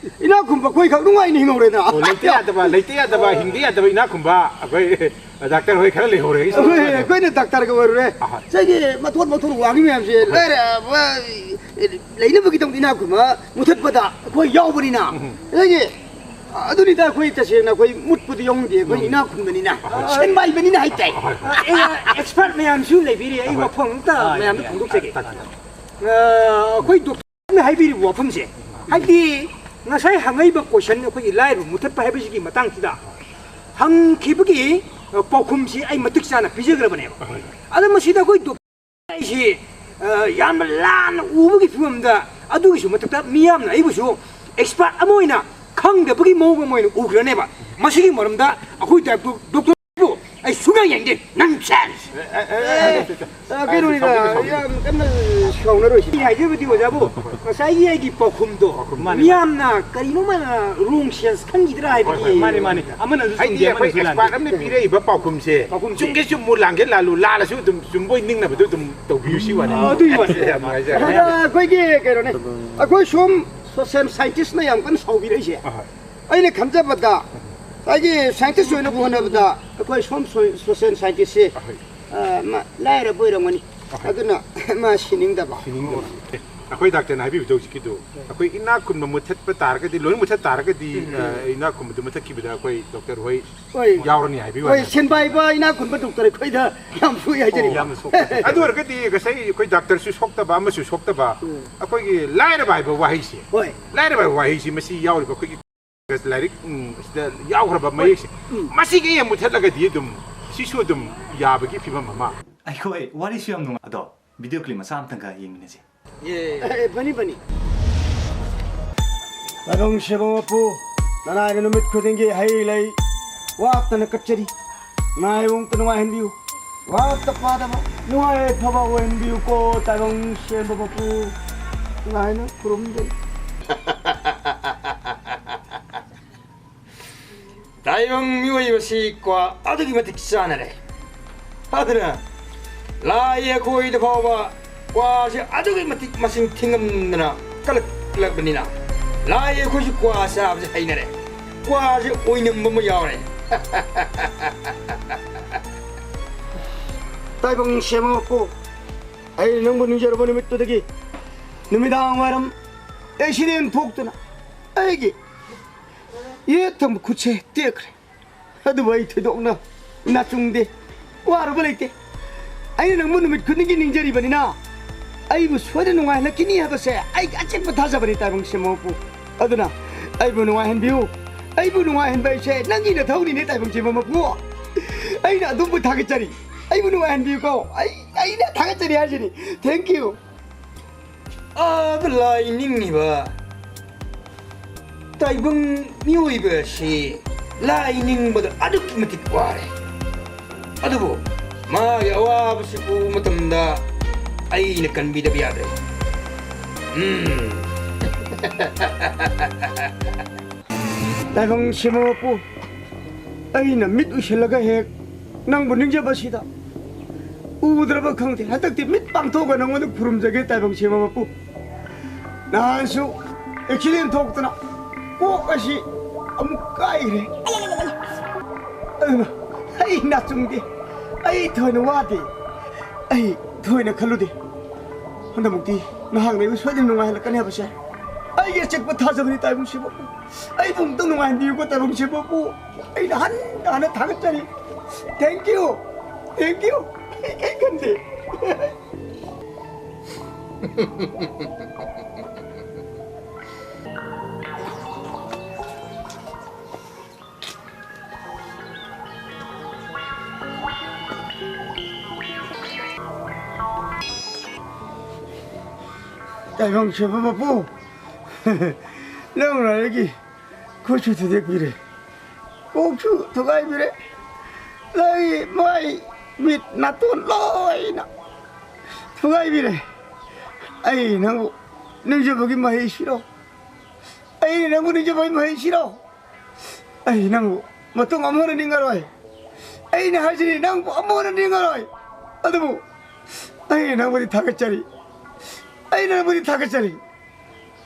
ꯏꯅꯥꯛ ꯈꯨꯟꯕ ꯑꯩꯈꯣꯏ ꯈꯛ ꯅꯨꯡꯉꯥꯏꯅ ꯍꯤꯡꯍꯧꯔꯦꯅ꯫ ꯑꯣ, ꯂꯩꯇ ꯌꯥꯗꯕ, ꯂꯩꯇ ꯌꯥꯗꯕ, ꯍꯤꯡꯗ ꯌꯥꯗꯕ ꯏꯅꯥꯛ ꯈꯨꯟꯕ ꯑꯩꯈꯣꯏ ꯗꯥꯛꯇꯔ ꯍꯣꯏ ꯈꯔ ꯂꯩꯍꯧꯔꯦ꯫ ꯑꯩꯈꯣꯏ, ꯑꯩꯈꯣꯏꯅ ꯗꯥꯛꯇꯔꯒ ꯑꯣꯏꯔꯨꯔꯦ꯫ ꯑꯍꯣꯏ꯫ ꯉꯁꯥꯏꯒꯤ ꯃꯊꯣꯟ ꯃꯊꯣꯟ ꯋꯥꯡꯉꯤ ꯃꯌꯥꯝꯁꯦ ꯑꯍꯣꯏ꯫ ꯂꯥꯏꯔꯕ ꯂꯩꯅꯕꯒꯤꯗꯃꯛ ꯏꯅꯥꯛ ꯈꯨꯟꯕ ꯃꯨꯊꯠꯄꯗ ꯑꯩꯈꯣꯏ ꯌꯥꯎꯕꯅꯤꯅ꯫ ꯎꯝ꯫ ꯑꯗꯨꯗꯒꯤ ꯑꯗꯨꯅꯤꯗ ꯑꯩꯈꯣꯏ ꯇꯁꯦꯡꯅ ꯑꯩꯈꯣꯏ ꯃꯨꯠꯄꯗꯤ ꯌꯥꯎꯅꯤꯡꯗꯦ, ꯑꯩꯈꯣꯏ ꯎꯝ꯫ ꯏꯅꯥꯛ ꯈꯨꯟꯕꯅꯤꯅ꯫ ꯑꯍꯣꯏ꯫ ꯁꯦꯟ ꯄꯥꯏꯕꯅꯤꯅ ꯍꯥꯏꯇꯥꯏ꯫ ꯑꯍꯣꯏ꯫ ꯑꯦ, ꯑꯦꯛꯁꯄꯔꯠ ꯃꯌꯥꯝꯁꯨ ꯂꯩꯕꯤꯔꯤ, ꯑꯩ ꯑꯍꯣꯏ꯫ ꯋꯥꯐꯝ ꯑꯝꯇ ꯑꯥ, ꯃꯌꯥꯝꯗ ꯌꯥꯏ, ꯌꯥꯏ꯫ ꯐꯣꯡꯗꯣꯛꯆꯒꯦ꯫ ꯇꯥꯛ-, ꯇꯥꯛ-, ꯇꯥꯛ-, ꯑ, ꯑꯩꯈꯣꯏ ꯗꯣꯛꯇꯔꯅ ꯍꯥꯏꯕꯤꯔꯤꯕ ꯋꯥꯐꯝꯁꯦ, ꯍꯥꯏꯗꯤ ꯉꯁꯥꯏ ꯍꯪꯉꯛꯏꯕ ꯀꯣꯏꯁꯟ, ꯑꯩꯈꯣꯏꯒꯤ ꯂꯥꯏꯔꯕ ꯃꯨꯊꯠꯄ ꯍꯥꯏꯕꯁꯤꯒꯤ ꯃꯇꯥꯡꯁꯤꯗ ꯍꯪꯈꯤꯕꯒꯤ, ꯑ, ꯄꯥꯎꯈꯨꯝꯁꯤ ꯑꯩ ꯃꯇꯤꯛ ꯆꯥꯅ ꯄꯤꯖꯈ꯭ꯔꯕꯅꯦꯕ꯫ ꯑꯍꯣꯏ꯫ ꯑꯗ ꯃꯁꯤꯗ ꯑꯩꯈꯣꯏ ꯗꯣꯛꯇꯔ ꯑꯩꯁꯤ, ꯑ, ꯌꯥꯝꯅ ꯂꯥꯟꯅ ꯎꯕꯒꯤ ꯐꯤꯕꯝꯗ, ꯑꯗꯨꯒꯤꯁꯨ ꯃꯊꯛꯇ ꯃꯤꯌꯥꯝꯅ ꯑꯩꯕꯨꯁꯨ ꯑꯦꯛꯁꯄꯥꯔꯠ ꯑꯃ ꯑꯣꯏꯅ ꯈꯪꯗꯕꯒꯤ ꯃꯑꯣꯡ ꯑꯃ ꯑꯣꯏꯅ ꯎꯈ꯭ꯔꯅꯦꯕ꯫ ꯃꯁꯤꯒꯤ ꯃꯔꯝꯗ ꯑꯩꯈꯣꯏ ꯗꯥꯛꯇꯔ, ꯗꯣꯛꯇꯔꯕꯨ ꯑꯩ ꯁꯨꯡꯌꯥ ꯌꯦꯡꯗꯦ꯫ ꯅꯟꯁꯦꯟꯁ! ꯑꯦ, ꯑꯦ, ꯑꯦ, ꯑꯦ, ꯑꯦ, ꯑꯦ, ꯑꯦ, ꯀꯩꯅꯣꯅꯤꯗ, ꯁꯥꯎꯕꯤꯒꯅꯨ, ꯁꯥꯎꯕꯤꯒꯅꯨ꯫ ꯌꯥꯝ ꯀꯟꯅ ꯁꯥꯎꯅꯔꯣꯏꯁꯤ꯫ ꯑꯩ ꯍꯥꯏꯖꯕꯗꯤ ꯑꯣꯖꯥꯕꯨ, ꯉꯁꯥꯏꯒꯤ ꯑꯩꯒꯤ ꯄꯥꯎꯈꯨꯝꯗꯣ, ꯃꯥꯅꯤ, ꯃꯥꯅꯤ꯫ ꯃꯤꯌꯥꯝꯅ ꯀꯔꯤꯅꯣꯃ wrong sense ꯈꯪꯈꯤꯗ꯭ꯔꯥ ꯍꯥꯏꯕꯒꯤ ꯍꯣꯏ, ꯍꯣꯏ, ꯃꯥꯅꯤ, ꯃꯥꯅꯤ꯫ ꯑꯃꯅꯁꯨ ꯍꯥꯏꯗꯤ ꯆꯨꯝꯗꯦ, ꯑꯩꯈꯣꯏ ꯑꯃꯅꯁꯨ ꯂꯥꯟꯗꯦ꯫ ꯑꯦꯛꯁꯄꯥꯔꯠ ꯑꯃꯅ ꯄꯤꯔꯛꯏꯕ ꯄꯥꯎꯈꯨꯝꯁꯦ, ꯄꯥꯎꯈꯨꯝꯁꯦ꯫ ꯆꯨꯝꯒꯦ ꯆꯨꯝꯃꯨ, ꯂꯥꯟꯒꯦ ꯂꯥꯜꯂꯨ, ꯂꯥꯜꯂꯁꯨ ꯑꯗꯨꯝ ꯆꯨꯝꯕꯣꯏ ꯅꯤꯡꯅꯕꯗꯣ ꯑꯗꯨꯝ ꯇꯧꯕꯤꯌꯨ ꯁꯤ ꯋꯥꯅꯤ꯫ ꯑꯗꯨꯒꯤ ꯋꯥꯅꯤ꯫ ꯌꯥꯝ ꯅꯨꯡꯉꯥꯏꯖꯔꯦ꯫ ꯑꯗ ꯑꯩꯈꯣꯏꯒꯤ ꯀꯩꯅꯣꯅꯦ, ꯑꯩꯈꯣꯏ ꯁꯣꯝ ꯁꯣꯁꯤꯌꯦꯜ ꯁꯥꯏꯟꯇꯤꯁꯅ ꯌꯥꯝ ꯀꯟꯅ ꯁꯥꯎꯕꯤꯔꯛꯏꯁꯦ꯫ ꯑꯍꯣꯏ꯫ ꯑꯩꯅ ꯈꯟꯖꯕꯗ ꯉꯁꯥꯏꯒꯤ ꯁꯥꯏꯟꯇꯤꯁ ꯑꯣꯏꯅꯕ ꯍꯣꯠꯅꯕꯗ ꯑꯩꯈꯣꯏ ꯁꯣꯝ ꯁꯣ-, ꯁꯣꯁꯤꯌꯦꯜ ꯁꯥꯏꯟꯇꯤꯁꯁꯦ, ꯑꯍꯣꯏ꯫ ꯑ, ꯃꯥ ꯂꯥꯏꯔꯕ ꯑꯣꯏꯔꯝꯒꯅꯤ꯫ ꯑꯍꯣꯏ꯫ ꯑꯗꯨꯅ ꯃꯥ ꯁꯤꯅꯤꯡꯗꯕ꯫ ꯁꯤꯅꯤꯡꯗꯕ꯫ ꯑꯦ, ꯑꯩꯈꯣꯏ ꯗꯥꯛꯇꯔꯅ ꯍꯥꯏꯕꯤꯕꯗꯣ ꯍꯧꯖꯤꯛꯀꯤꯗꯣ, ꯑꯩꯈꯣꯏ ꯏꯅꯥꯛ ꯈꯨꯟꯕ ꯃꯨꯊꯠꯄ ꯇꯥꯔꯒꯗꯤ, ꯂꯣꯏ ꯃꯨꯊꯠ ꯇꯥꯔꯒꯗꯤ, ꯎꯝ꯫ ꯑ, ꯏꯅꯥꯛ ꯈꯨꯟꯕꯗꯨ ꯃꯨꯊꯠꯈꯤꯕꯗ ꯑꯩꯈꯣꯏ ꯗꯣꯛꯇꯔ ꯍꯣꯏ ꯍꯣꯏ꯫ ꯌꯥꯎꯔꯅꯤ ꯍꯥꯏꯕꯒꯤ ꯍꯣꯏ, ꯋꯥꯅꯦꯕ꯫ ꯁꯦꯟꯕꯥꯏꯕ ꯏꯅꯥꯛ ꯈꯨꯟꯕ ꯗꯣꯛꯇꯔ ꯑꯩꯈꯣꯏꯗ ꯌꯥꯝ ꯁꯣꯛꯏ ꯍꯥꯏꯖꯔꯤꯕ꯫ ꯑꯣ, ꯌꯥꯝꯅ ꯁꯣꯛꯄ꯫ ꯑꯗꯨ ꯑꯣꯏꯔꯒꯗꯤ ꯉꯁꯥꯏ ꯑꯩꯈꯣꯏ ꯗꯥꯛꯇꯔꯁꯨ ꯁꯣꯛꯇꯕ, ꯑꯃꯁꯨ ꯁꯣꯛꯇꯕ, ꯎꯝ꯫ ꯑꯩꯈꯣꯏꯒꯤ ꯂꯥꯏꯔꯕ ꯍꯥꯏꯕ ꯋꯥꯍꯩꯁꯦ, ꯍꯣꯏ꯫ ꯂꯥꯏꯔꯕ ꯍꯥꯏꯕ ꯋꯥꯍꯩꯁꯤ ꯃꯁꯤ ꯌꯥꯎꯔꯤꯕ ꯑꯩꯈꯣꯏꯒꯤ ꯂꯥꯏꯔꯤꯛ, ꯎꯝ, ꯑꯁꯤꯗ ꯌꯥꯎꯈ꯭ꯔꯕ ꯍꯣꯏ꯫ ꯃꯌꯦꯛꯁꯦ, ꯎꯝ꯫ ꯃꯁꯤꯒ ꯍꯦꯛ ꯃꯨꯊꯠꯂꯒꯗꯤ ꯑꯗꯨꯝ ꯁꯤꯁꯨ ꯑꯗꯨꯝ ꯌꯥꯕꯒꯤ ꯐꯤꯕꯝ ꯑꯃ꯫ ꯑꯩꯈꯣꯏ ꯋꯥꯔꯤꯁꯨ ꯌꯥꯝ ꯅꯨꯡꯉꯥꯏ꯫ ꯑꯗꯣ ꯚꯤꯗꯤꯑꯣ ꯀ꯭ꯂꯤꯞ ꯃꯆꯥ ꯑꯝꯇꯪꯒ ꯌꯦꯡꯃꯤꯟꯅꯁꯦ꯫ ꯑꯦ, ꯐꯅꯤ, ꯐꯅꯤ꯫ ꯇꯥꯏꯕꯪ ꯁꯦꯝꯕ ꯃꯄꯨ, ꯅꯅꯥꯏꯅ ꯅꯨꯃꯤꯠ ꯈꯨꯗꯤꯡꯒꯤ ꯍꯩ ꯂꯩ ꯋꯥꯠꯇꯅ ꯀꯠꯆꯔꯤ꯫ ꯅꯥꯏ ꯑꯃꯨꯛꯇ ꯅꯨꯡꯉꯥꯏꯍꯟꯕꯤꯌꯨ꯫ ꯋꯥꯠꯇ ꯄꯥꯗꯕ ꯅꯨꯡꯉꯥꯏ ꯐꯕ ꯑꯣꯏꯍꯟꯕꯤꯌꯨꯀꯣ, ꯇꯥꯏꯕꯪ ꯁꯦꯝꯕ ꯃꯄꯨ꯫ ꯅꯥꯏꯅ ꯈꯨꯔꯨꯝꯖꯔꯤ꯫ ꯇꯥꯏꯕꯪ ꯃꯤꯑꯣꯏꯕꯁꯤ ꯀ꯭ꯋꯥ ꯑꯗꯨꯛꯀꯤ ꯃꯇꯤꯛ ꯆꯥꯅꯔꯦ꯫ ꯑꯗꯨꯅ ꯂꯥꯏ ꯑꯩꯈꯣꯏꯗ ꯐꯥꯎꯕ ꯀ꯭ꯋꯥꯁꯦ ꯑꯗꯨꯛꯀꯤ ꯃꯇꯤꯛ ꯃꯁꯤꯡ ꯊꯤꯉꯝꯗꯅ ꯀꯜꯂꯛꯂꯕꯅꯤꯅ ꯂꯥꯏ ꯑꯩꯈꯣꯏꯁꯨ ꯀ꯭ꯋꯥ ꯆꯥꯕꯁꯦ ꯍꯩꯅꯔꯦ꯫ ꯀ꯭ꯋꯥꯁꯦ ꯑꯣꯏꯅꯝꯕ ꯑꯃ ꯌꯥꯎꯔꯦ꯫ ꯇꯥꯏꯕꯪ ꯁꯦꯝꯕ ꯃꯄꯨ, ꯑꯩꯅ ꯅꯪꯕꯨ ꯅꯤꯡꯖꯔꯨꯕ ꯅꯨꯃꯤꯠꯇꯨꯗꯒꯤ ꯅꯨꯃꯤꯗꯥꯡ ꯋꯥꯏꯔꯝ ꯑꯦꯛꯁꯤꯗꯦꯟ ꯊꯣꯛꯇꯨꯅ ꯑꯩꯒꯤ ꯌꯦꯠ ꯊꯪꯕ ꯈꯨꯠꯁꯦ ꯇꯦꯛꯈ꯭ꯔꯦ꯫ ꯑꯗꯨꯕꯨ ꯑꯩ ꯊꯣꯏꯗꯣꯛꯅ ꯅꯥꯆꯨꯡꯗꯦ, ꯋꯥꯔꯨꯕ ꯂꯩꯇꯦ꯫ ꯑꯩꯅ ꯅꯪꯕꯨ ꯅꯨꯃꯤꯠ ꯈꯨꯗꯤꯡꯒꯤ ꯅꯤꯡꯖꯔꯤꯕꯅꯤꯅ ꯑꯩꯕꯨ ꯁꯣꯏꯗꯅ ꯅꯨꯡꯉꯥꯏꯍꯜꯂꯛꯈꯤꯅꯤ ꯍꯥꯏꯕꯁꯦ ꯑꯩꯒꯤ ꯑꯆꯦꯠꯄ ꯊꯥꯖꯕꯅꯤ, ꯇꯥꯏꯕꯪ ꯁꯦꯝꯕ ꯃꯄꯨ꯫ ꯑꯗꯨꯅ ꯑꯩꯕꯨ ꯅꯨꯡꯉꯥꯏꯍꯟꯕꯤꯌꯨ꯫ ꯑꯩꯕꯨ ꯅꯨꯡꯉꯥꯏꯍꯟꯕ ꯍꯥꯏꯁꯦ ꯅꯪꯒꯤ ꯅꯊꯧꯅꯤꯅꯦ, ꯇꯥꯏꯕꯪ ꯁꯦꯝꯕ ꯃꯄꯨ꯫ ꯑꯩꯅ ꯑꯗꯣꯝꯕꯨ ꯊꯥꯒꯠꯆꯔꯤ꯫ ꯑꯩꯕꯨ ꯅꯨꯡꯉꯥꯏꯍꯟꯕꯤꯌꯨꯀꯣ꯫ ꯑꯩ, ꯑꯩꯅ ꯊꯥꯒꯠꯆꯔꯤ ꯍꯥꯏꯁꯤꯅꯤ꯫ Thank you꯫ ꯑꯥꯗ ꯂꯥꯏ ꯅꯤꯡꯉꯤꯕ ꯇꯥꯏꯕꯪ ꯃꯤꯑꯣꯏꯕ ꯑꯁꯤ ꯂꯥꯏ ꯅꯤꯡꯕꯗ ꯑꯗꯨꯛꯀꯤ ꯃꯇꯤꯛ ꯋꯥꯔꯦ꯫ ꯑꯗꯨꯕꯨ ꯃꯥꯒꯤ ꯑꯋꯥꯕꯁꯤ ꯎꯕ ꯃꯇꯝꯗ ꯑꯩꯅ ꯀꯟꯕꯤꯗꯕ ꯌꯥꯗ꯭ꯔꯦ꯫ ꯎꯝ꯫ ꯇꯥꯏꯕꯪ ꯁꯦꯝꯕ ꯃꯄꯨ, ꯑꯩꯅ ꯃꯤꯠ ꯎꯏꯁꯤꯜꯂꯒ ꯍꯦꯛ ꯅꯪꯕꯨ ꯅꯤꯡꯖꯕꯁꯤꯗ ꯎꯗ꯭ꯔꯕ ꯈꯪꯗꯦ꯫ ꯍꯟꯗꯛꯇꯤ ꯃꯤꯠ ꯄꯥꯡꯊꯣꯛꯑꯒ ꯅꯪꯉꯣꯟꯗ ꯈꯨꯔꯨꯝꯖꯒꯦ, ꯇꯥꯏꯕꯪ ꯁꯦꯝꯕ ꯃꯄꯨ꯫ ꯅꯍꯥꯟꯁꯨ ꯑꯦꯛꯁꯤꯗꯦꯟ ꯊꯣꯛꯇꯅ ꯀꯣꯛ ꯑꯁꯤ ꯑꯃꯨꯛ ꯀꯥꯏꯈ꯭ꯔꯦ꯫ ꯑꯗꯨꯅ ꯑꯩ ꯅꯥꯆꯨꯡꯗꯦ, ꯑꯩ ꯊꯣꯏꯅ ꯋꯥꯗꯦ, ꯑꯩ ꯊꯣꯏꯅ ꯈꯜꯂꯨꯗꯦ꯫ ꯍꯟꯗꯛꯃꯨꯛꯇꯤ ꯅꯍꯥꯛꯅ ꯑꯩꯕꯨ ꯁꯣꯏꯗꯅ ꯅꯨꯡꯉꯥꯏꯍꯜꯂꯛꯀꯅꯤ ꯍꯥꯏꯕꯁꯦ ꯑꯩꯒꯤ ꯑꯆꯦꯠꯄ ꯊꯥꯖꯕꯅꯤ, ꯇꯥꯏꯕꯪꯁꯤꯕꯨ꯫ ꯑꯩꯕꯨ ꯑꯃꯨꯛꯇ ꯅꯨꯡꯉꯥꯏꯍꯟꯕꯤꯌꯨꯀꯣ, ꯇꯥꯏꯕꯪꯁꯤꯕꯨ꯫ ꯑꯩꯅ ꯍꯟꯅ ꯍꯟꯅ ꯊꯥꯒꯠꯆꯔꯤ꯫ Thank you, thank you꯫ ꯑꯩ ꯀꯩꯝ ꯈꯟꯗꯦ꯫ ꯇꯥꯏꯕꯪ ꯁꯦꯝꯕ ꯃꯄꯨ, ꯅꯪꯅ ꯑꯩꯒꯤ ꯈꯨꯠꯁꯨ ꯊꯨꯗꯦꯛꯄꯤꯔꯦ, ꯀꯣꯛꯁꯨ ꯊꯨꯒꯥꯏꯕꯤꯔꯦ, ꯂꯩ ꯃꯥꯏ ꯃꯤꯠ ꯅꯥꯇꯣꯟ ꯂꯣꯏꯅ ꯊꯨꯒꯥꯏꯕꯤꯔꯦ꯫ ꯑꯩ ꯅꯪꯕꯨ ꯅꯤꯡꯖꯕꯒꯤ ꯃꯍꯩꯁꯤꯔꯣ? ꯑꯩ ꯅꯪꯕꯨ ꯅꯤꯡꯖꯕꯒꯤ ꯃꯍꯩꯁꯤꯔꯣ? ꯑꯩ ꯅꯪꯕꯨ ꯃꯇꯨꯡ ꯑꯃꯨꯛ ꯍꯟꯅ ꯅꯤꯡꯉꯔꯣꯏ꯫ ꯑꯩꯅ ꯍꯥꯏꯁꯤꯅꯤ, ꯅꯪꯕꯨ ꯑꯃꯨꯛ ꯍꯟꯅ ꯅꯤꯡꯉꯔꯣꯏ꯫ ꯑꯗꯨꯕꯨ ꯑꯩ ꯅꯪꯕꯨꯗꯤ ꯊꯥꯒꯠꯆꯔꯤ꯫ ꯑꯩ ꯅꯪꯕꯨꯗꯤ ꯊꯥꯒꯠꯆꯔꯤ꯫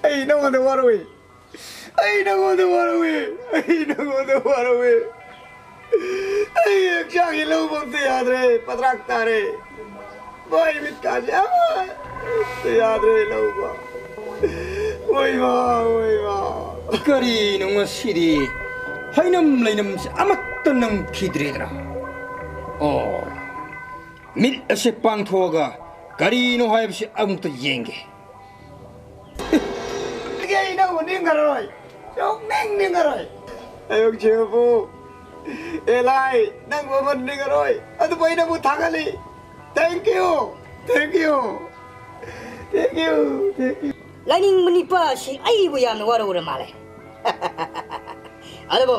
ꯑꯩ ꯅꯪꯉꯣꯟꯗ ꯋꯥꯔꯧꯏ꯫ ꯑꯩ ꯅꯪꯉꯣꯟꯗ ꯋꯥꯔꯧꯏ꯫ ꯑꯩ ꯅꯪꯉꯣꯟꯗ ꯋꯥꯔꯧꯏ꯫ ꯑꯩ ꯍꯛꯆꯥꯡꯒꯤ ꯂꯧꯕ ꯑꯝꯇ ꯌꯥꯗ꯭ꯔꯦ, ꯄꯗ꯭ꯔꯥꯛ ꯇꯥꯔꯦ꯫ ꯃꯥꯏ ꯃꯤꯠꯀꯥꯁꯦ ꯑꯃꯠꯇ ꯌꯥꯗ꯭ꯔꯦ ꯂꯧꯕ꯫ ꯑꯣꯏꯃꯥ, ꯑꯣꯏꯃꯥ꯫ ꯀꯔꯤꯅꯣ ꯉꯁꯤꯗꯤ ꯍꯩꯅꯝ ꯂꯩꯅꯝꯁꯦ ꯑꯃꯠꯇ ꯅꯝꯈꯤꯗ꯭ꯔꯦꯗꯅ? ꯑꯣ, ꯃꯤꯠ ꯑꯁꯦ ꯄꯥꯡꯊꯣꯛꯑꯒ ꯀꯔꯤꯅꯣ ꯍꯥꯏꯕꯁꯤ ꯑꯃꯨꯛꯇ ꯌꯦꯡꯒꯦ꯫ ꯑꯩ ꯅꯪꯕꯨ ꯅꯤꯡꯉꯔꯣꯏ꯫ ꯁꯨꯡꯅꯤꯡ ꯅꯤꯡꯉꯔꯣꯏ꯫ ꯑꯌꯣꯛ ꯁꯦꯝꯕꯕꯨ, ꯑꯦ ꯂꯥꯏ, ꯅꯪꯕꯨ ꯑꯃ ꯅꯤꯡꯉꯔꯣꯏ꯫ ꯑꯗꯨꯕꯨ ꯑꯩ ꯅꯪꯕꯨ ꯊꯥꯒꯠꯂꯤ꯫ Thank you, thank you, thank you, thank you꯫ ꯂꯥꯏꯅꯤꯡꯕ ꯅꯤꯄꯥ ꯑꯁꯤ ꯑꯩꯕꯨ ꯌꯥꯝꯅ ꯋꯥꯔꯧꯔ ꯃꯥꯜꯂꯦ꯫ ꯑꯗꯨꯕꯨ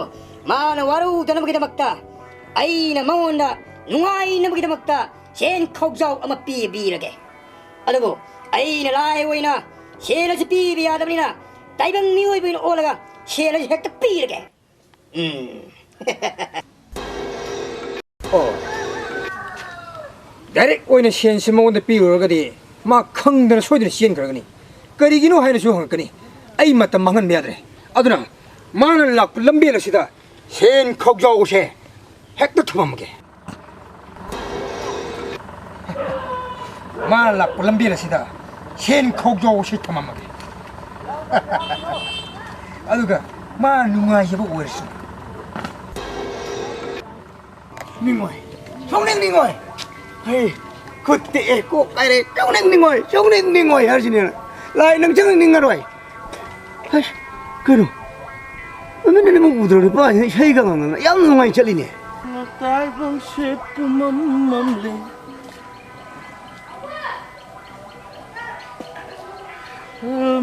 ꯃꯥꯅ ꯋꯥꯔꯧꯗꯅꯕꯒꯤꯗꯃꯛꯇ ꯑꯩꯅ ꯃꯉꯣꯟꯗ ꯅꯨꯡꯉꯥꯏꯅꯕꯒꯤꯗꯃꯛꯇ ꯁꯦꯟ ꯈꯧꯖꯥꯎ ꯑꯃ ꯄꯤꯕꯤꯔꯒꯦ꯫ ꯑꯗꯨꯕꯨ ꯑꯩꯅ ꯂꯥꯏ ꯑꯣꯏꯅ ꯁꯦꯜ ꯑꯁꯤ ꯄꯤꯕ ꯌꯥꯗꯕꯅꯤꯅ, ꯇꯥꯏꯕꯪ ꯃꯤꯑꯣꯏꯕ ꯑꯣꯏꯅ ꯑꯣꯜꯂꯒ ꯁꯦꯜ ꯑꯁꯤ ꯍꯦꯛꯇ ꯄꯤꯔꯒꯦ꯫ ꯎꯝ꯫ ꯑꯣ꯫ Direct ꯑꯣꯏꯅ ꯁꯦꯟꯁꯤ ꯃꯉꯣꯟꯗ ꯄꯤꯔꯨꯔꯒꯗꯤ ꯃꯥ ꯈꯪꯗꯅ ꯁꯣꯏꯗꯅ ꯆꯦꯟꯈ꯭ꯔꯒꯅꯤ꯫ ꯀꯔꯤꯒꯤꯅꯣ ꯍꯥꯏꯅꯁꯨ ꯍꯪꯉꯛꯀꯅꯤ꯫ ꯑꯩ ꯃꯇꯝ ꯃꯥꯡꯍꯟꯕ ꯌꯥꯗ꯭ꯔꯦ꯫ ꯑꯗꯨꯅ ꯃꯥꯅ ꯂꯥꯛꯄ ꯂꯝꯕꯦꯜ ꯑꯁꯤꯗ ꯁꯦꯟ ꯈꯧꯖꯥꯎꯁꯦ ꯍꯦꯛꯇ ꯊꯝꯃꯝꯃꯒꯦ꯫ ꯃꯥꯅ ꯂꯥꯛꯄ ꯂꯝꯕꯦꯜ ꯑꯁꯤꯗ ꯁꯦꯟ ꯈꯧꯖꯥꯎꯁꯦ ꯊꯝꯃꯝꯃꯒꯦ꯫ ꯑꯗꯨꯒ ꯃꯥ ꯅꯨꯡꯉꯥꯏꯖꯕ ꯑꯣꯏꯔꯁꯨ꯫ ꯅꯤꯡꯉꯣꯏ꯫ ꯁꯨꯡꯅꯤꯡ ꯅꯤꯡꯉꯣꯏ꯫ ꯍꯩ, ꯈꯨꯠ ꯇꯦꯛꯑꯦ, ꯀꯣꯛ ꯀꯥꯏꯔꯦ, ꯁꯨꯡꯅꯤꯡ ꯅꯤꯡꯉꯣꯏ, ꯁꯨꯡꯅꯤꯡ ꯅꯤꯡꯉꯣꯏ ꯍꯥꯏꯔꯤꯁꯤꯅꯦ꯫ ꯂꯥꯏ ꯅꯪ ꯁꯨꯡꯅꯤꯡ ꯅꯤꯡꯉꯔꯣꯏ꯫ ꯍꯩ, ꯀꯩꯅꯣ? ꯃꯃꯤꯠ ꯑꯅꯤꯃꯛ ꯎꯗ꯭ꯔꯣ? ꯅꯨꯄꯥꯁꯤꯅ ꯏꯁꯩꯒ ꯉꯪꯗꯅ ꯌꯥꯝ ꯅꯨꯡꯉꯥꯏꯅ ꯆꯠꯂꯤꯅꯦ꯫ ꯇꯥꯏꯕꯪꯁꯦ ꯄꯨꯝꯃꯝ ꯃꯝꯂꯦ꯫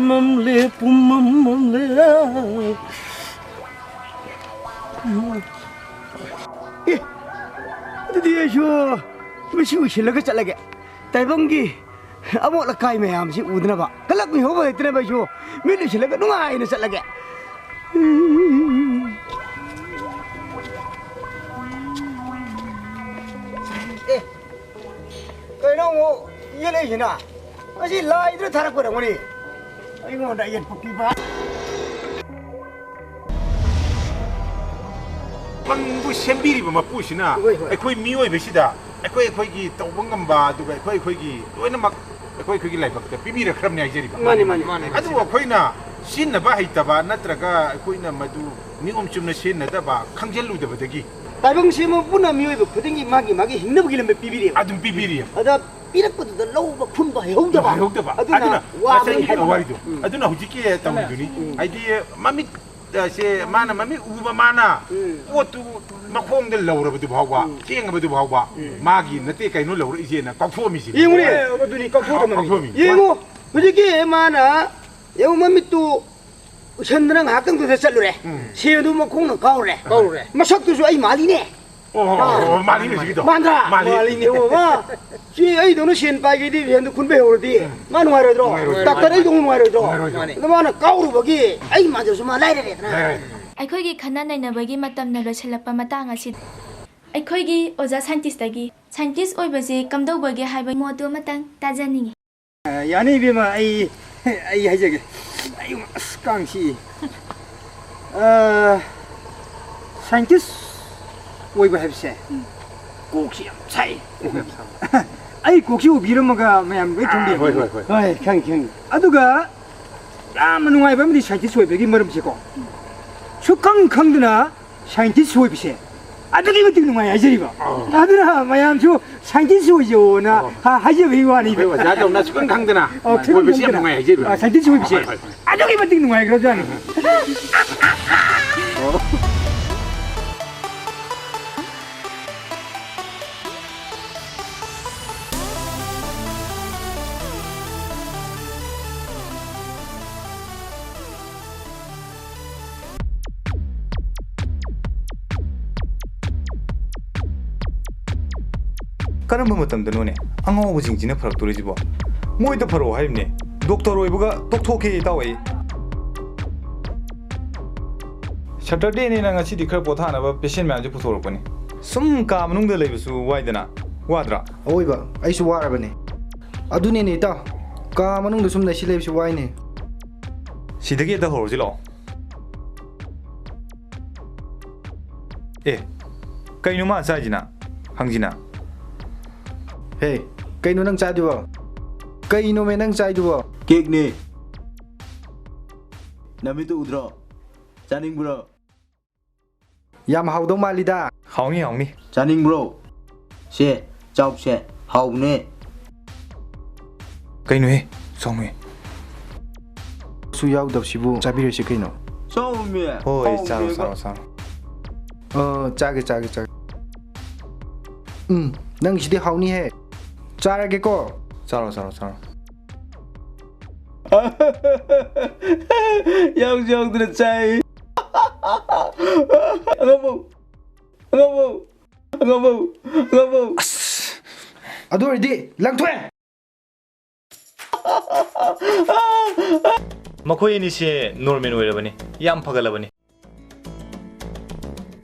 ꯃꯝꯂꯦ, ꯄꯨꯝꯃꯝ ꯃꯝꯂꯦ꯫ ꯑꯦ, ꯑꯗꯨꯗꯤ ꯑꯩꯁꯨ ꯃꯁꯤ ꯎꯏꯁꯤꯜꯂꯒ ꯆꯠꯂꯒꯦ꯫ ꯇꯥꯏꯕꯪꯒꯤ ꯑꯃꯣꯠ ꯑꯀꯥꯏ ꯃꯌꯥꯝꯁꯤ ꯎꯗꯅꯕ꯫ ꯀꯂꯛ ꯃꯤꯍꯧꯕ ꯂꯩꯇꯅꯕ ꯑꯩꯁꯨ ꯃꯤꯠ ꯎꯏꯁꯤꯜꯂꯒ ꯅꯨꯡꯉꯥꯏꯅ ꯆꯠꯂꯒꯦ꯫ ꯑꯦ, ꯀꯩꯅꯣ ꯑꯃꯨꯛ ꯌꯦꯠꯂꯛꯏꯁꯤꯅ? ꯃꯁꯤ ꯂꯥꯏꯗꯨꯅ ꯊꯥꯔꯛꯄ ꯑꯣꯏꯔꯝꯒꯅꯤ꯫ ꯑꯩꯉꯣꯟꯗ ꯑꯌꯦꯠꯄ ꯄꯤꯕ꯫ ꯄꯪꯕꯨ ꯁꯦꯝꯕꯤꯔꯤꯕ ꯃꯄꯨꯁꯤꯅ ꯍꯣꯏ, ꯍꯣꯏ꯫ ꯑꯩꯈꯣꯏ ꯃꯤꯑꯣꯏꯕꯁꯤꯗ ꯑꯩꯈꯣꯏ ꯑꯩꯈꯣꯏꯒꯤ ꯇꯧꯕ ꯉꯝꯕ, ꯑꯗꯨꯒ ꯑꯩꯈꯣꯏ ꯑꯩꯈꯣꯏꯒꯤ ꯂꯣꯏꯅꯃꯛ ꯑꯩꯈꯣꯏ ꯑꯩꯈꯣꯏꯒꯤ ꯂꯥꯏꯕꯛꯇ ꯄꯤꯕꯤꯔꯛꯈ꯭ꯔꯕꯅꯤ ꯍꯥꯏꯖꯔꯤꯕ꯫ ꯃꯥꯅꯤ, ꯃꯥꯅꯤ, ꯃꯥꯅꯤ꯫ ꯑꯗꯨꯕꯨ ꯑꯩꯈꯣꯏꯅ ꯁꯤꯖꯤꯟꯅꯕ ꯍꯩꯇꯕ ꯅꯠꯇ꯭ꯔꯒ ꯑꯩꯈꯣꯏꯅ ꯃꯗꯨ ꯅꯤꯌꯣꯝ ꯆꯨꯝꯅ ꯁꯤꯖꯤꯟꯅꯗꯕ, ꯈꯪꯖꯤꯜꯂꯨꯗꯕꯗꯒꯤ ꯇꯥꯏꯕꯪ ꯁꯤꯃ ꯄꯨꯟꯅ ꯃꯤꯑꯣꯏꯕ ꯈꯨꯗꯤꯡꯒꯤ ꯃꯥꯒꯤ ꯃꯥꯒꯤ ꯍꯤꯡꯅꯕꯒꯤ ꯂꯝꯕꯤ ꯄꯤꯕꯤꯔꯦꯕ꯫ ꯑꯗꯨꯝ ꯄꯤꯕꯤꯔꯤ꯫ ꯑꯗ ꯄꯤꯔꯛꯄꯗꯨꯗ ꯂꯧꯕ ꯈꯨꯟꯕ ꯍꯩꯍꯧꯗꯕ꯫ ꯍꯩꯍꯧꯗꯕ꯫ ꯑꯗꯨꯅ ꯑꯗꯨꯅ ꯋꯥꯕꯅꯤ ꯉꯁꯥꯏꯒꯤ ꯍꯥꯏꯕ꯫ ꯋꯥꯔꯤꯗꯣ, ꯎꯝ꯫ ꯑꯗꯨꯅ ꯍꯧꯖꯤꯛꯀꯤ ꯇꯧꯔꯤꯗꯨꯅꯤ꯫ ꯎꯝ꯫ ꯍꯥꯏꯗꯤ ꯃꯃꯤꯠ, ꯑ, ꯁꯦ ꯃꯥꯅ ꯃꯃꯤꯠ ꯎꯕ ꯃꯥꯅ ꯎꯝ꯫ ꯄꯣꯠꯇꯨ ꯃꯈꯣꯡꯗ ꯂꯧꯔꯕꯗꯨ ꯐꯥꯎꯕ, ꯎꯝ꯫ ꯊꯦꯡꯉꯕꯗꯨ ꯐꯥꯎꯕ ꯎꯝ꯫ ꯃꯥꯒꯤ ꯅꯠꯇꯦ ꯀꯩꯅꯣ ꯂꯧꯔꯛꯏꯁꯦꯅ ꯀꯥꯎꯊꯣꯛꯑꯝꯃꯤꯁꯤꯅꯤ꯫ ꯌꯦꯡꯉꯨꯅꯦ, ꯑꯦ, ꯑꯗꯨꯅꯤ ꯀꯥꯎꯊꯣꯛꯑꯝꯃꯤ꯫ ꯀꯥꯎꯊꯣꯛꯑꯝꯃꯤ꯫ ꯌꯦꯡꯉꯨ, ꯍꯧꯖꯤꯛꯀꯤ ꯃꯥꯅ ꯌꯦꯡꯉꯨ, ꯃꯃꯤꯠꯇꯨ ꯎꯁꯟꯗꯅ ꯉꯥꯏꯍꯥꯛꯇꯪꯗꯨꯗ ꯆꯠꯂꯨꯔꯦ꯫ ꯎꯝ꯫ ꯁꯦꯟꯗꯨ ꯃꯈꯣꯡꯅ ꯀꯥꯎꯔꯦ꯫ ꯀꯥꯎꯔꯦ꯫ ꯃꯁꯛꯇꯨꯁꯨ ꯑꯩ ꯃꯥꯜꯂꯤꯅꯦ꯫ ꯑꯣ, ꯑꯣ, ꯑꯣ, ꯃꯥꯜꯂꯤꯅꯦ ꯍꯧꯖꯤꯛꯀꯤꯗꯣ꯫ ꯃꯥꯟꯗ꯭ꯔꯥ? ꯃꯥꯜꯂꯤ꯫ ꯃꯥꯜꯂꯤꯅꯦ꯫ ꯌꯦꯡꯉꯣ, ꯃꯥ, ꯁꯤ ꯑꯩꯗꯧꯅ ꯁꯦꯟ ꯄꯥꯏꯒꯦꯗꯤ ꯁꯦꯟꯗꯨ ꯈꯨꯟꯕ ꯍꯩꯍꯧꯔꯗꯤ ꯎꯝ꯫ ꯃꯥ ꯅꯨꯡꯉꯥꯏꯔꯣꯏꯗ꯭ꯔꯣ? ꯅꯨꯡꯉꯥꯏꯔꯣꯏ꯫ ꯗꯥꯛꯇꯔ ꯑꯩꯗꯧꯅ ꯅꯨꯡꯉꯥꯏꯔꯣꯏꯗ꯭ꯔꯣ? ꯅꯨꯡꯉꯥꯏꯔꯣꯏ꯫ ꯃꯥꯅꯤ꯫ ꯑꯗꯣ ꯃꯥꯅ ꯀꯥꯎꯔꯨꯕꯒꯤ ꯑꯩ ꯃꯥꯟꯖꯕꯁꯨ ꯃꯥ ꯂꯥꯏꯔꯔꯦꯗꯅ꯫ ꯂꯥꯏꯔꯔꯦ꯫ ꯑꯩꯈꯣꯏꯒꯤ ꯈꯟꯅ ꯅꯩꯅꯕꯒꯤ ꯃꯇꯝꯅ ꯂꯣꯏꯁꯤꯜꯂꯛꯄ ꯃꯇꯥꯡ ꯑꯁꯤꯗ ꯑꯩꯈꯣꯏꯒꯤ ꯑꯣꯖꯥ ꯁꯥꯏꯟꯇꯤꯁꯇꯒꯤ ꯁꯥꯏꯟꯇꯤꯁ ꯑꯣꯏꯕꯁꯤ ꯀꯝꯗꯧꯕꯒꯦ ꯍꯥꯏꯕ ꯃꯣꯠꯇꯨ ꯑꯃꯇꯪ ꯇꯥꯖꯅꯤꯡꯉꯤ꯫ ꯌꯥꯅꯤ ꯏꯕꯦꯝꯃ, ꯑꯩ, ꯑꯩ ꯍꯥꯏꯖꯒꯦ꯫ ꯑꯩ ꯑꯁ ꯀꯥꯡ ꯆꯤꯛꯏ꯫ ꯁꯥꯏꯟꯇꯤꯁ ꯑꯣꯏꯕ ꯍꯥꯏꯕꯁꯦ ꯀꯣꯛꯁꯤ ꯌꯥꯝ ꯁꯥꯏ꯫ ꯀꯣꯛ ꯌꯥꯝ ꯁꯥꯕ꯫ ꯑꯩ ꯀꯣꯛꯁꯤ ꯎꯕꯤꯔꯝꯃꯒ ꯃꯌꯥꯝ ꯂꯣꯏ ꯈꯪꯕꯤꯔꯝꯃꯅꯤ꯫ ꯍꯣꯏ, ꯍꯣꯏ, ꯍꯣꯏ꯫ ꯍꯣꯏ, ꯈꯪꯉꯤ, ꯈꯪꯉꯤ꯫ ꯑꯗꯨꯒ ꯌꯥꯝꯅ ꯅꯨꯡꯉꯥꯏꯕ ꯑꯃꯗꯤ ꯁꯥꯏꯟꯇꯤꯁ ꯑꯣꯏꯕꯒꯤ ꯃꯔꯝꯁꯦꯀꯣ, ꯁꯨꯛꯈꯪ ꯈꯪꯗꯅ ꯁꯥꯏꯟꯇꯤꯁ ꯑꯣꯏꯕꯁꯦ ꯑꯗꯨꯛꯀꯤ ꯃꯇꯤꯛ ꯅꯨꯡꯉꯥꯏ ꯍꯥꯏꯖꯔꯤꯕ꯫ ꯑꯥ꯫ ꯑꯗꯨꯅ ꯃꯌꯥꯝꯁꯨ ꯁꯥꯏꯟꯇꯤꯁ ꯑꯣꯏꯖꯧꯅ ꯑꯣ꯫ ꯍꯥ-, ꯍꯥꯏꯖꯕꯒꯤ ꯋꯥꯅꯤꯗ꯫ ꯑꯩꯈꯣꯏ ꯑꯣꯖꯥꯗꯧꯅ ꯁꯨꯛꯈꯪ ꯈꯪꯗꯅ ꯑꯣ, ꯁꯨꯛꯈꯪ ꯑꯣꯏꯕꯁꯤ ꯌꯥꯝ ꯈꯪꯗꯅ꯫ ꯅꯨꯡꯉꯥꯏ ꯍꯥꯏꯖꯔꯤꯕ꯫ ꯑꯥ, ꯁꯥꯏꯟꯇꯤꯁ ꯑꯣꯏꯕꯁꯦ ꯍꯣꯏ, ꯍꯣꯏ, ꯍꯣꯏ꯫ ꯑꯗꯨꯛꯀꯤ ꯃꯇꯤꯛ ꯅꯨꯡꯉꯥꯏꯈ꯭ꯔꯖꯥꯠꯅꯤ꯫ ꯑꯣ꯫ ꯀꯔꯝꯕ ꯃꯇꯝꯗꯅꯣꯅꯦ ꯑꯉꯥꯎꯕꯁꯤꯡꯁꯤꯅ ꯐꯔꯛꯇꯣꯔꯤꯁꯤꯕꯣ? ꯃꯣꯏꯗ ꯐꯔꯛꯑꯣ ꯍꯥꯏꯔꯤꯕꯅꯦ꯫ ꯗꯣꯛꯇꯔ ꯑꯣꯏꯕꯒ ꯇꯣꯛꯊꯣꯛꯀꯦ ꯏꯇꯥꯎ ꯑꯩ꯫ ꯁꯇꯔꯗꯦꯅꯤꯅ ꯉꯁꯤꯗꯤ ꯈꯔ ꯄꯣꯊꯥꯅꯕ ꯄꯦꯁꯦꯟ ꯃꯌꯥꯝꯁꯦ ꯄꯨꯊꯣꯔꯛꯄꯅꯤ꯫ ꯁꯨꯝ ꯀꯥ ꯃꯅꯨꯡꯗ ꯂꯩꯕꯁꯨ ꯋꯥꯏꯗꯅ, ꯋꯥꯗ꯭ꯔꯥ? ꯑꯋꯣꯏꯕ, ꯑꯩꯁꯨ ꯋꯥꯔꯕꯅꯦ꯫ ꯑꯗꯨꯅꯤꯅꯦ ꯏꯇꯥꯎ, ꯀꯥ ꯃꯅꯨꯡꯗ ꯁꯨꯝ ꯂꯩꯁꯤ ꯂꯩꯕꯁꯤ ꯋꯥꯏꯅꯦ꯫ ꯁꯤꯗꯒꯤ ꯍꯦꯛꯇ ꯍꯧꯔꯁꯤ ꯂꯥꯛꯑꯣ꯫ ꯑꯦ, ꯀꯩꯅꯣ ꯃꯥ ꯆꯥꯏꯁꯤꯅ? ꯍꯪꯁꯤꯅ꯫ ꯍꯦ, ꯀꯩꯅꯣ ꯅꯪ ꯆꯥꯏꯗꯨꯕꯣ? ꯀꯩꯅꯣꯃꯦ ꯅꯪ ꯆꯥꯏꯗꯨꯕꯣ? ꯀꯦꯛꯅꯦ꯫ ꯅꯃꯤꯠꯇꯨ ꯎꯗ꯭ꯔꯣ? ꯆꯥꯅꯤꯡꯕ꯭ꯔꯣ? ꯌꯥꯝ ꯍꯥꯎꯗꯧ ꯃꯥꯜꯂꯤꯗ꯫ ꯍꯥꯎꯅꯤ, ꯍꯥꯎꯅꯤ꯫ ꯆꯥꯅꯤꯡꯕ꯭ꯔꯣ? ꯁꯦ, ꯆꯥꯎꯁꯦ, ꯍꯥꯎꯕꯅꯦ꯫ ꯀꯩꯅꯣꯍꯦ, ꯁꯣꯝꯒꯤ ꯁꯨ ꯌꯥꯎꯗꯕꯁꯤꯕꯨ ꯆꯥꯕꯤꯔꯁꯤ ꯀꯩꯅꯣ? ꯆꯥꯎꯃꯦ, ꯍꯣꯏ, ꯆꯥꯔꯣ, ꯍꯥꯎꯕꯅꯦꯕ꯫ ꯆꯥꯔꯣ, ꯆꯥꯔꯣ꯫ ꯑ, ꯆꯥꯒꯦ, ꯆꯥꯒꯦ, ꯆꯥꯒꯦ꯫ ꯎꯝ, ꯅꯪꯒꯤꯁꯤꯗꯤ ꯍꯥꯎꯅꯤꯍꯦ꯫ ꯆꯥꯔꯒꯦꯀꯣ꯫ ꯆꯥꯔꯣ, ꯆꯥꯔꯣ, ꯆꯥꯔꯣ꯫ ꯌꯥꯎꯁꯨ ꯌꯥꯎꯗꯅ ꯆꯥꯏ꯫ ꯑꯉꯝꯕꯧ, ꯑꯉꯝꯕꯧ, ꯑꯉꯝꯕꯧ, ꯑꯉꯝꯕꯧ꯫ ꯑꯁ! ꯑꯗꯨ ꯑꯣꯏꯔꯗꯤ ꯂꯪꯊꯣꯛꯑꯦ꯫ ꯃꯈꯣꯏ ꯑꯅꯤꯁꯦ ꯅꯣꯔꯃꯦꯜ ꯑꯣꯏꯔꯕꯅꯤ, ꯌꯥꯝ ꯐꯒꯠꯂꯕꯅꯤ꯫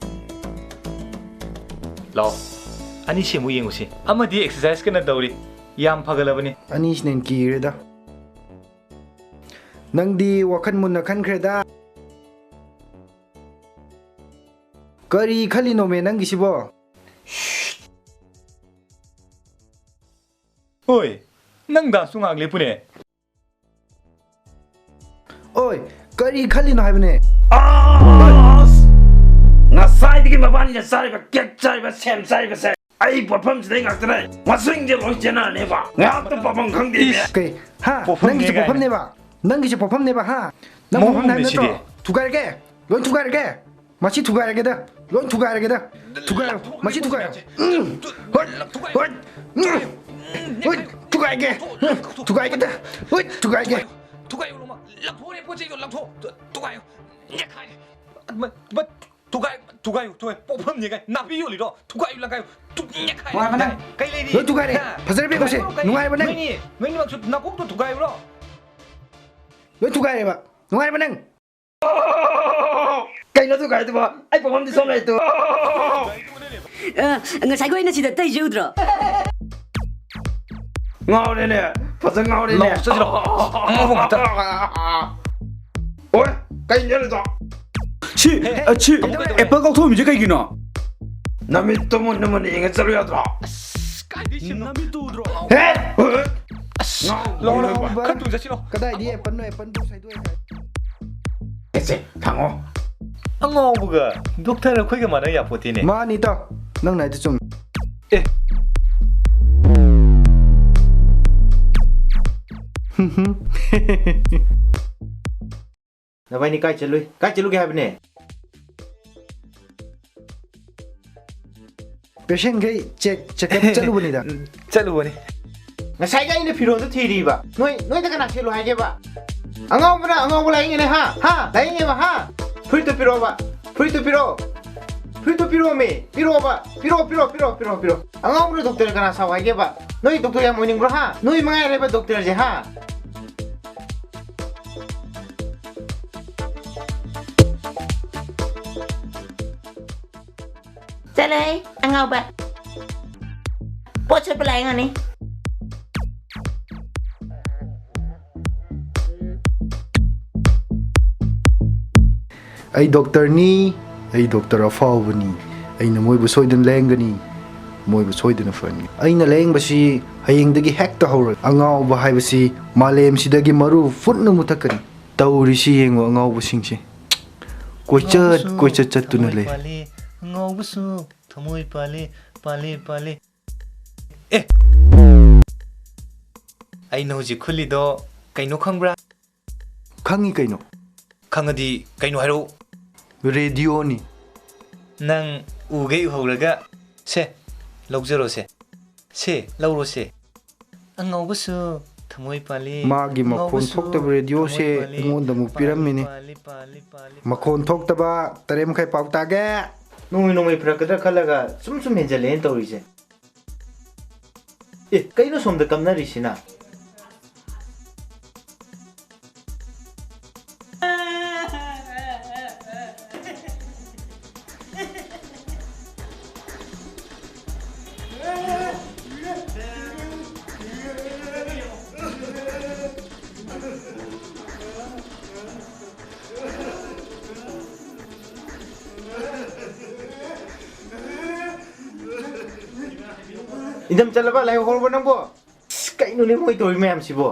ꯂꯥꯛꯑꯣ, ꯑꯅꯤꯁꯤ ꯑꯃꯨꯛ ꯌꯦꯡꯉꯨꯁꯤ꯫ ꯑꯃꯗꯤ ꯑꯦꯛꯁꯔꯁꯥꯏꯁ ꯀꯟꯅ ꯇꯧꯔꯤ, ꯌꯥꯝ ꯐꯒꯠꯂꯕꯅꯤ꯫ ꯑꯅꯤꯁꯤꯅ ꯍꯦꯟꯅ ꯀꯤꯔꯦꯗ꯫ ꯅꯪꯗꯤ ꯋꯥꯈꯜ ꯃꯨꯟꯅ ꯈꯟꯈ꯭ꯔꯦꯗ꯫ ꯀꯔꯤ ꯈꯜꯂꯤꯅꯣꯃꯦ ꯅꯪꯒꯤꯁꯤꯕꯣ? ꯍꯣꯏ, ꯅꯪ ꯗꯥꯟꯁꯇꯨ ꯉꯥꯏꯍꯥꯛ ꯂꯦꯞꯄꯨꯅꯦ꯫ ꯑꯣꯏ, ꯀꯔꯤ ꯈꯜꯂꯤꯅꯣ ꯍꯥꯏꯕꯅꯦ? ꯑꯁ! ꯉꯁꯥꯏꯗꯒꯤ ꯃꯕꯥꯅꯤꯅ ꯆꯥꯔꯤꯕ ꯀꯦꯛ ꯆꯥꯔꯤꯕ ꯁꯦꯝ ꯆꯥꯔꯤꯕꯁꯦ ꯑꯩ ꯄꯣꯠꯐꯝꯁꯤꯗꯩ ꯉꯥꯛꯇꯅꯦ꯫ ꯃꯁꯤꯡꯁꯦ ꯂꯣꯏ ꯆꯦꯟꯅꯔꯅꯦꯕ꯫ ꯉꯥꯏꯍꯥꯛꯇ ꯄꯥꯐꯝ ꯈꯪꯗꯦ꯫ ꯀꯩ? ꯍꯥ? ꯄꯣꯠꯐꯝꯅꯦ ꯅꯪꯒꯤꯁꯦ ꯀꯥꯏꯅ꯫ ꯄꯣꯠꯐꯝꯅꯦꯕ? ꯅꯪꯒꯤꯁꯦ ꯄꯣꯠꯐꯝꯅꯦꯕ, ꯍꯥ? ꯅꯪ ꯄꯣꯠꯐꯝꯅꯦ ꯍꯥꯏꯕ ꯃꯑꯣꯡꯅꯦ ꯅꯠꯇ꯭ꯔꯣ? ꯁꯤꯗꯤ꯫ ꯊꯨꯒꯥꯏꯔꯒꯦ, ꯂꯣꯏ ꯊꯨꯒꯥꯏꯔꯒꯦ, ꯃꯁꯤ ꯊꯨꯒꯥꯏꯔꯒꯦꯗ, ꯂꯣꯏ ꯊꯨꯒꯥꯏꯔꯒꯦꯗ꯫ ꯊꯨꯒꯥꯏꯔꯣ, ꯃꯁꯤ ꯊꯨꯒꯥꯏꯔꯣ꯫ ꯎꯝ, ꯍꯣꯏ, ꯍꯣꯏ, ꯎꯝ, ꯍꯣꯏ, ꯊꯨꯒꯥꯏꯒꯦ, ꯎꯝ, ꯊꯨꯒꯥꯏꯒꯦꯗ, ꯍꯣꯏ, ꯊꯨꯒꯥꯏꯒꯦ꯫ ꯊꯨꯒꯥꯏꯌꯨ ꯂꯣꯃ, ꯂꯪꯊꯣꯛꯑꯣꯅꯦ, ꯄꯣꯠ ꯆꯩꯗꯣ ꯂꯪꯊꯣꯛ꯫ ꯊꯨ- ꯊꯨꯒꯥꯏꯌꯨ꯫ ꯅꯦꯈꯥꯏ꯫ ꯃ- ꯃ- ꯊꯨꯒꯥꯏ ꯊꯨꯒꯥꯏꯌꯨ ꯊꯨꯒꯥꯏ ꯄꯣꯛꯐꯝꯅꯦ ꯀꯥꯏ ꯅꯥꯄꯤ ꯌꯣꯜꯂꯤꯔꯣ? ꯊꯨꯒꯥꯏꯌꯨ ꯂꯪꯒꯥꯏꯌꯨ꯫ ꯊꯨ- ꯅꯦꯈꯥꯏ꯫ ꯋꯥ ꯃꯅꯥ꯫ ꯀꯩ ꯂꯩꯔꯤ? ꯂꯣꯏ ꯊꯨꯒꯥꯏꯔꯦ꯫ ꯍꯥ? ꯐꯖꯔꯕ ꯌꯦꯡꯉꯨꯁꯦ꯫ ꯊꯨꯒꯥꯏꯌꯨ ꯀꯩ? ꯅꯨꯡꯉꯥꯏꯔꯕ ꯅꯪ? ꯅꯣꯏꯅꯤ ꯅꯣꯏꯅꯤꯃꯛꯁꯨ ꯅꯀꯣꯛꯇꯣ ꯊꯨꯒꯥꯏꯌꯨꯔꯣ? ꯂꯣꯏ ꯊꯨꯒꯥꯏꯔꯦꯕ꯫ ꯅꯨꯡꯉꯥꯏꯔꯕ ꯅꯪ? ꯀꯩꯅꯣ ꯊꯨꯒꯥꯏꯗꯨꯕꯣ? ꯑꯩ ꯄꯣꯛꯐꯝꯗꯤ ꯁꯣꯝ ꯂꯩꯇꯣ꯫ ꯑ, ꯉꯁꯥꯏꯒꯤ ꯑꯣꯏꯅ ꯁꯤꯗ ꯇꯩꯁꯦ ꯎꯗ꯭ꯔꯣ? ꯉꯥꯎꯔꯦꯅꯦ꯫ ꯐꯖꯅ ꯉꯥꯎꯔꯦꯅꯦ꯫ ꯂꯥꯎ, ꯆꯠꯁꯤꯔꯣ? ꯑꯉꯥꯎꯕ ꯉꯥꯛꯇ꯫ ꯑꯣꯏ, ꯀꯩꯅꯣ ꯅꯦꯠꯂꯤꯗꯣ? ꯁꯤ, ꯑ, ꯁꯤ ꯑꯦꯄꯜ ꯀꯥꯎꯊꯣꯛꯑꯝꯃꯤꯁꯦ ꯀꯩꯒꯤꯅꯣ? ꯅꯃꯤꯠꯇꯣ ꯃꯨꯟꯅ ꯃꯨꯟꯅ ꯌꯦꯡꯉ ꯆꯠꯂꯨ ꯌꯥꯗ꯭ꯔꯣ? ꯀꯥꯏꯗꯩ ꯁꯤꯅꯣ? ꯅꯃꯤꯠꯇꯨ ꯎꯗ꯭ꯔꯣ? ꯍꯦ! ꯂꯥꯎ ꯂꯥꯎ ꯂꯥꯎ꯫ ꯈꯔ ꯊꯨꯅ ꯆꯠꯁꯤꯔꯣ? ꯀꯗꯥꯏꯗꯤ ꯑꯦꯄꯜꯅꯣ? ꯑꯦꯄꯜꯕꯨ ꯁꯥꯏꯗꯣꯛꯑꯦ꯫ ꯑꯦꯁꯦ, ꯊꯥꯡꯉꯣ꯫ ꯑꯉꯥꯎꯕꯒ ꯗꯣꯛꯇꯔ ꯑꯩꯈꯣꯏꯒ ꯃꯥꯟꯅ ꯌꯥꯄꯣꯠꯇꯦꯅꯦ꯫ ꯃꯥꯅꯤ ꯏꯇꯥꯎ, ꯅꯪꯅ ꯍꯥꯏꯗꯣ ꯆꯨꯝꯃꯤ꯫ ꯑꯦ꯫ ꯅꯕꯥꯏꯅꯤ ꯀꯥꯏ ꯆꯠꯂꯨꯏ? ꯀꯥꯏ ꯆꯠꯂꯨꯒꯦ ꯍꯥꯏꯕꯅꯦ? ꯄꯦꯁꯦꯟꯈꯩ ꯆꯦꯛ ꯆꯦꯛꯑꯞ ꯆꯠꯂꯨꯕꯅꯤꯗ꯫ ꯆꯠꯂꯨꯕꯅꯤ꯫ ꯉꯁꯥꯏꯒꯤ ꯑꯩꯅ ꯐꯤꯔꯣꯜꯗꯣ ꯊꯤꯔꯤꯕ꯫ ꯅꯣꯏ ꯅꯣꯏꯗ ꯀꯅꯥ ꯁꯦꯠꯂꯨ ꯍꯥꯏꯒꯦꯕ? ꯑꯉꯥꯎꯕꯅ ꯑꯉꯥꯎꯕ ꯂꯥꯏꯌꯦꯡꯉꯦꯅꯦ, ꯍꯥ? ꯍꯥ? ꯂꯥꯏꯌꯦꯡꯉꯦꯕ, ꯍꯥ? ꯐꯨꯔꯤꯠꯇꯣ ꯄꯤꯔꯛꯑꯣꯕ꯫ ꯐꯨꯔꯤꯠꯇꯣ ꯄꯤꯔꯛꯑꯣ꯫ ꯐꯨꯔꯤꯠꯇꯣ ꯄꯤꯔꯛꯑꯣꯃꯦ꯫ ꯄꯤꯔꯛꯑꯣꯕ꯫ ꯄꯤꯔꯛꯑꯣ, ꯄꯤꯔꯛꯑꯣ, ꯄꯤꯔꯛꯑꯣ, ꯄꯤꯔꯛꯑꯣ, ꯄꯤꯔꯛꯑꯣ꯫ ꯑꯉꯥꯎꯕꯅ ꯗꯣꯛꯇꯔ ꯀꯅꯥ ꯁꯥꯎ ꯍꯥꯏꯒꯦꯕ? ꯅꯣꯏ ꯗꯣꯛꯇꯔ ꯌꯥꯝ ꯑꯣꯏꯅꯤꯡꯕ꯭ꯔꯣ, ꯍꯥ? ꯅꯣꯏ ꯃꯉꯥꯏꯔꯦꯕ ꯗꯣꯛꯇꯔꯁꯦ, ꯍꯥ? ꯆꯠꯂꯍꯦ ꯑꯉꯥꯎꯕ꯫ ꯄꯣꯠ ꯁꯣꯠꯄ ꯂꯥꯛꯑꯦ ꯉꯥꯅꯤ꯫ ꯑꯩ ꯗꯣꯛꯇꯔꯅꯤ, ꯑꯩ ꯗꯣꯛꯇꯔ ꯑꯐꯥꯎꯕꯅꯤ꯫ ꯑꯩꯅ ꯃꯣꯏꯕꯨ ꯁꯣꯏꯗꯅ ꯂꯥꯌꯦꯡꯒꯅꯤ꯫ ꯃꯣꯏꯕꯨ ꯁꯣꯏꯗꯅ ꯐꯍꯟꯒꯅꯤ꯫ ꯑꯩꯅ ꯂꯥꯌꯦꯡꯕꯁꯤ ꯍꯌꯦꯡꯗꯒꯤ ꯍꯦꯛꯇ ꯍꯧꯔꯒꯦ꯫ ꯑꯉꯥꯎꯕ ꯍꯥꯏꯕꯁꯤ ꯃꯥꯂꯦꯝꯁꯤꯗꯒꯤ ꯃꯔꯨ ꯐꯨꯠꯅ ꯃꯨꯊꯠꯀꯅꯤ꯫ ꯇꯧꯔꯤꯁꯤ ꯌꯦꯡꯉꯨ ꯑꯉꯥꯎꯕꯁꯤꯡꯁꯦ꯫ ꯀꯣꯏꯆꯠ ꯉꯥꯎꯕꯁꯨ ꯀꯣꯏꯆꯠ ꯆꯠꯇꯨꯅ ꯊꯃꯣꯏ ꯂꯩ꯫ ꯄꯥꯜꯂꯤ, ꯉꯥꯎꯕꯁꯨ ꯊꯃꯣꯏ ꯄꯥꯜꯂꯤ, ꯄꯥꯜꯂꯤ, ꯄꯥꯜꯂꯤ꯫ ꯑꯦ! ꯑꯩꯅ ꯍꯧꯖꯤꯛ ꯈꯨꯜꯂꯤꯗꯣ ꯀꯩꯅꯣ ꯈꯪꯕ꯭ꯔꯥ? ꯈꯪꯉꯤ ꯀꯩꯅꯣ꯫ ꯈꯪꯉꯗꯤ ꯀꯩꯅꯣ ꯍꯥꯏꯔꯛꯎ꯫ ꯔꯦꯗꯤꯑꯣꯅꯤ꯫ ꯅꯪ ꯎꯒꯩ ꯎꯍꯧꯔꯒ꯫ ꯁꯦ, ꯂꯧꯖꯔꯣꯁꯦ꯫ ꯁꯦ, ꯂꯧꯔꯣꯁꯦ꯫ ꯑꯉꯥꯎꯕꯁꯨ ꯊꯃꯣꯏ ꯄꯥꯜꯂꯤ꯫ ꯃꯥꯒꯤ ꯃꯈꯣꯟ ꯉꯥꯎꯕꯁꯨ ꯊꯣꯛꯇꯕ ꯔꯦꯗꯤꯑꯣꯁꯦ ꯊꯃꯣꯏ ꯄꯥꯜꯂꯤ, ꯑꯩꯉꯣꯟꯗ ꯑꯃꯨꯛ ꯄꯥꯜꯂꯤ, ꯄꯤꯔꯝꯃꯤꯅꯤ꯫ ꯄꯥꯜꯂꯤ, ꯄꯥꯜꯂꯤ, ꯄꯥꯜꯂꯤ, ꯃꯈꯣꯟ ꯄꯥꯜꯂꯤ꯫ ꯊꯣꯛꯇꯕ ꯇꯔꯦꯠ ꯃꯈꯥꯏ ꯄꯥꯎ ꯇꯥꯒꯦ꯫ ꯅꯣꯡꯃꯩ ꯅꯣꯡꯃꯩ ꯐꯔꯛꯀꯗ꯭ꯔꯥ ꯈꯜꯂꯒ ꯁꯨꯝ ꯁꯨꯝ ꯍꯦꯟꯖꯜꯂꯛꯑꯦꯅ ꯇꯧꯔꯤꯁꯦ꯫ ꯑꯦ, ꯀꯩꯅꯣ ꯁꯣꯝꯗ ꯀꯞꯅꯔꯤꯁꯤꯅ? ꯏꯟꯊꯝ ꯆꯜꯂꯕ? ꯂꯥꯏꯍꯧ ꯍꯧꯔꯕ ꯅꯪꯕꯣ? ꯑꯁ, ꯀꯩꯅꯣꯅꯦ ꯃꯣꯏ ꯇꯧꯔꯤ ꯃꯌꯥꯝꯁꯤꯕꯣ?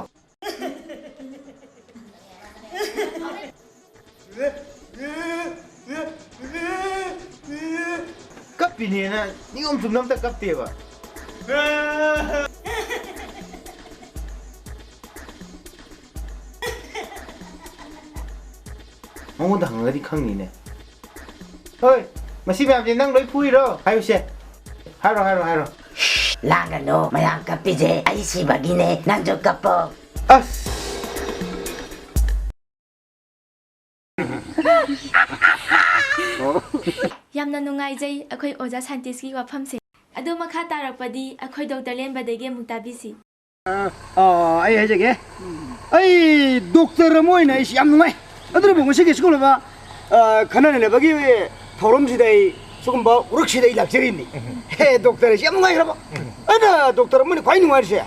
ꯀꯞꯄꯤꯅꯦꯅ ꯅꯤꯌꯣꯝ ꯆꯨꯝꯅ ꯑꯝꯇ ꯀꯞꯇꯦꯕ꯫ ꯃꯉꯣꯟꯗ ꯍꯪꯉꯒꯗꯤ ꯈꯪꯅꯤꯅꯦ꯫ ꯍꯣꯏ, ꯃꯁꯤ ꯃꯌꯥꯝꯁꯦ ꯅꯪ ꯂꯣꯏ ꯐꯨꯏꯔꯣ? ꯍꯥꯏꯌꯨꯁꯦ꯫ ꯍꯥꯏꯔꯣ, ꯍꯥꯏꯔꯣ, ꯍꯥꯏꯔꯣ꯫ ꯂꯥꯡꯒꯅꯨ, ꯃꯌꯥꯝ ꯀꯞꯄꯤꯁꯦ ꯑꯩ ꯁꯤꯕꯒꯤꯅꯦ, ꯅꯪꯁꯨ ꯀꯞꯄꯣ꯫ ꯑꯁ! ꯌꯥꯝꯅ ꯅꯨꯡꯉꯥꯏꯖꯩ ꯑꯩꯈꯣꯏ ꯑꯣꯖꯥ ꯁꯥꯏꯟꯇꯤꯁꯀꯤ ꯋꯥꯐꯝꯁꯦ꯫ ꯑꯗꯨ ꯃꯈꯥ ꯇꯥꯔꯛꯄꯗꯤ ꯑꯩꯈꯣꯏ ꯗꯣꯛꯇꯔ ꯂꯦꯝꯕꯗꯒꯤ ꯑꯃꯨꯛ ꯇꯥꯕꯤꯁꯤ꯫ ꯑꯥ, ꯑꯩ ꯍꯥꯏꯖꯒꯦ꯫ ꯑꯩ ꯗꯣꯛꯇꯔ ꯑꯃ ꯑꯣꯏꯅ ꯑꯩꯁꯤ ꯌꯥꯝ ꯅꯨꯡꯉꯥꯏ꯫ ꯑꯗꯨꯅꯕꯨ ꯉꯁꯤꯒꯤ ꯁꯤꯒꯨꯝꯂꯕ, ꯑꯥ, ꯈꯟꯅ ꯅꯩꯅꯕꯒꯤ ꯊꯧꯔꯝꯁꯤꯗ ꯑꯩ ꯁꯤꯒꯨꯝꯕ ꯎꯔꯛꯁꯤꯗ ꯑꯩ ꯂꯥꯛꯆꯔꯤꯕꯅꯤ꯫ ꯍꯦ, ꯗꯣꯛꯇꯔ ꯑꯩꯁꯤ ꯌꯥꯝ ꯅꯨꯡꯉꯥꯏꯈ꯭ꯔꯕ꯫ ꯑꯩꯅ ꯗꯣꯛꯇꯔ ꯑꯃꯅ ꯈ꯭ꯋꯥꯏ ꯅꯨꯡꯉꯥꯏꯔꯤꯁꯦ,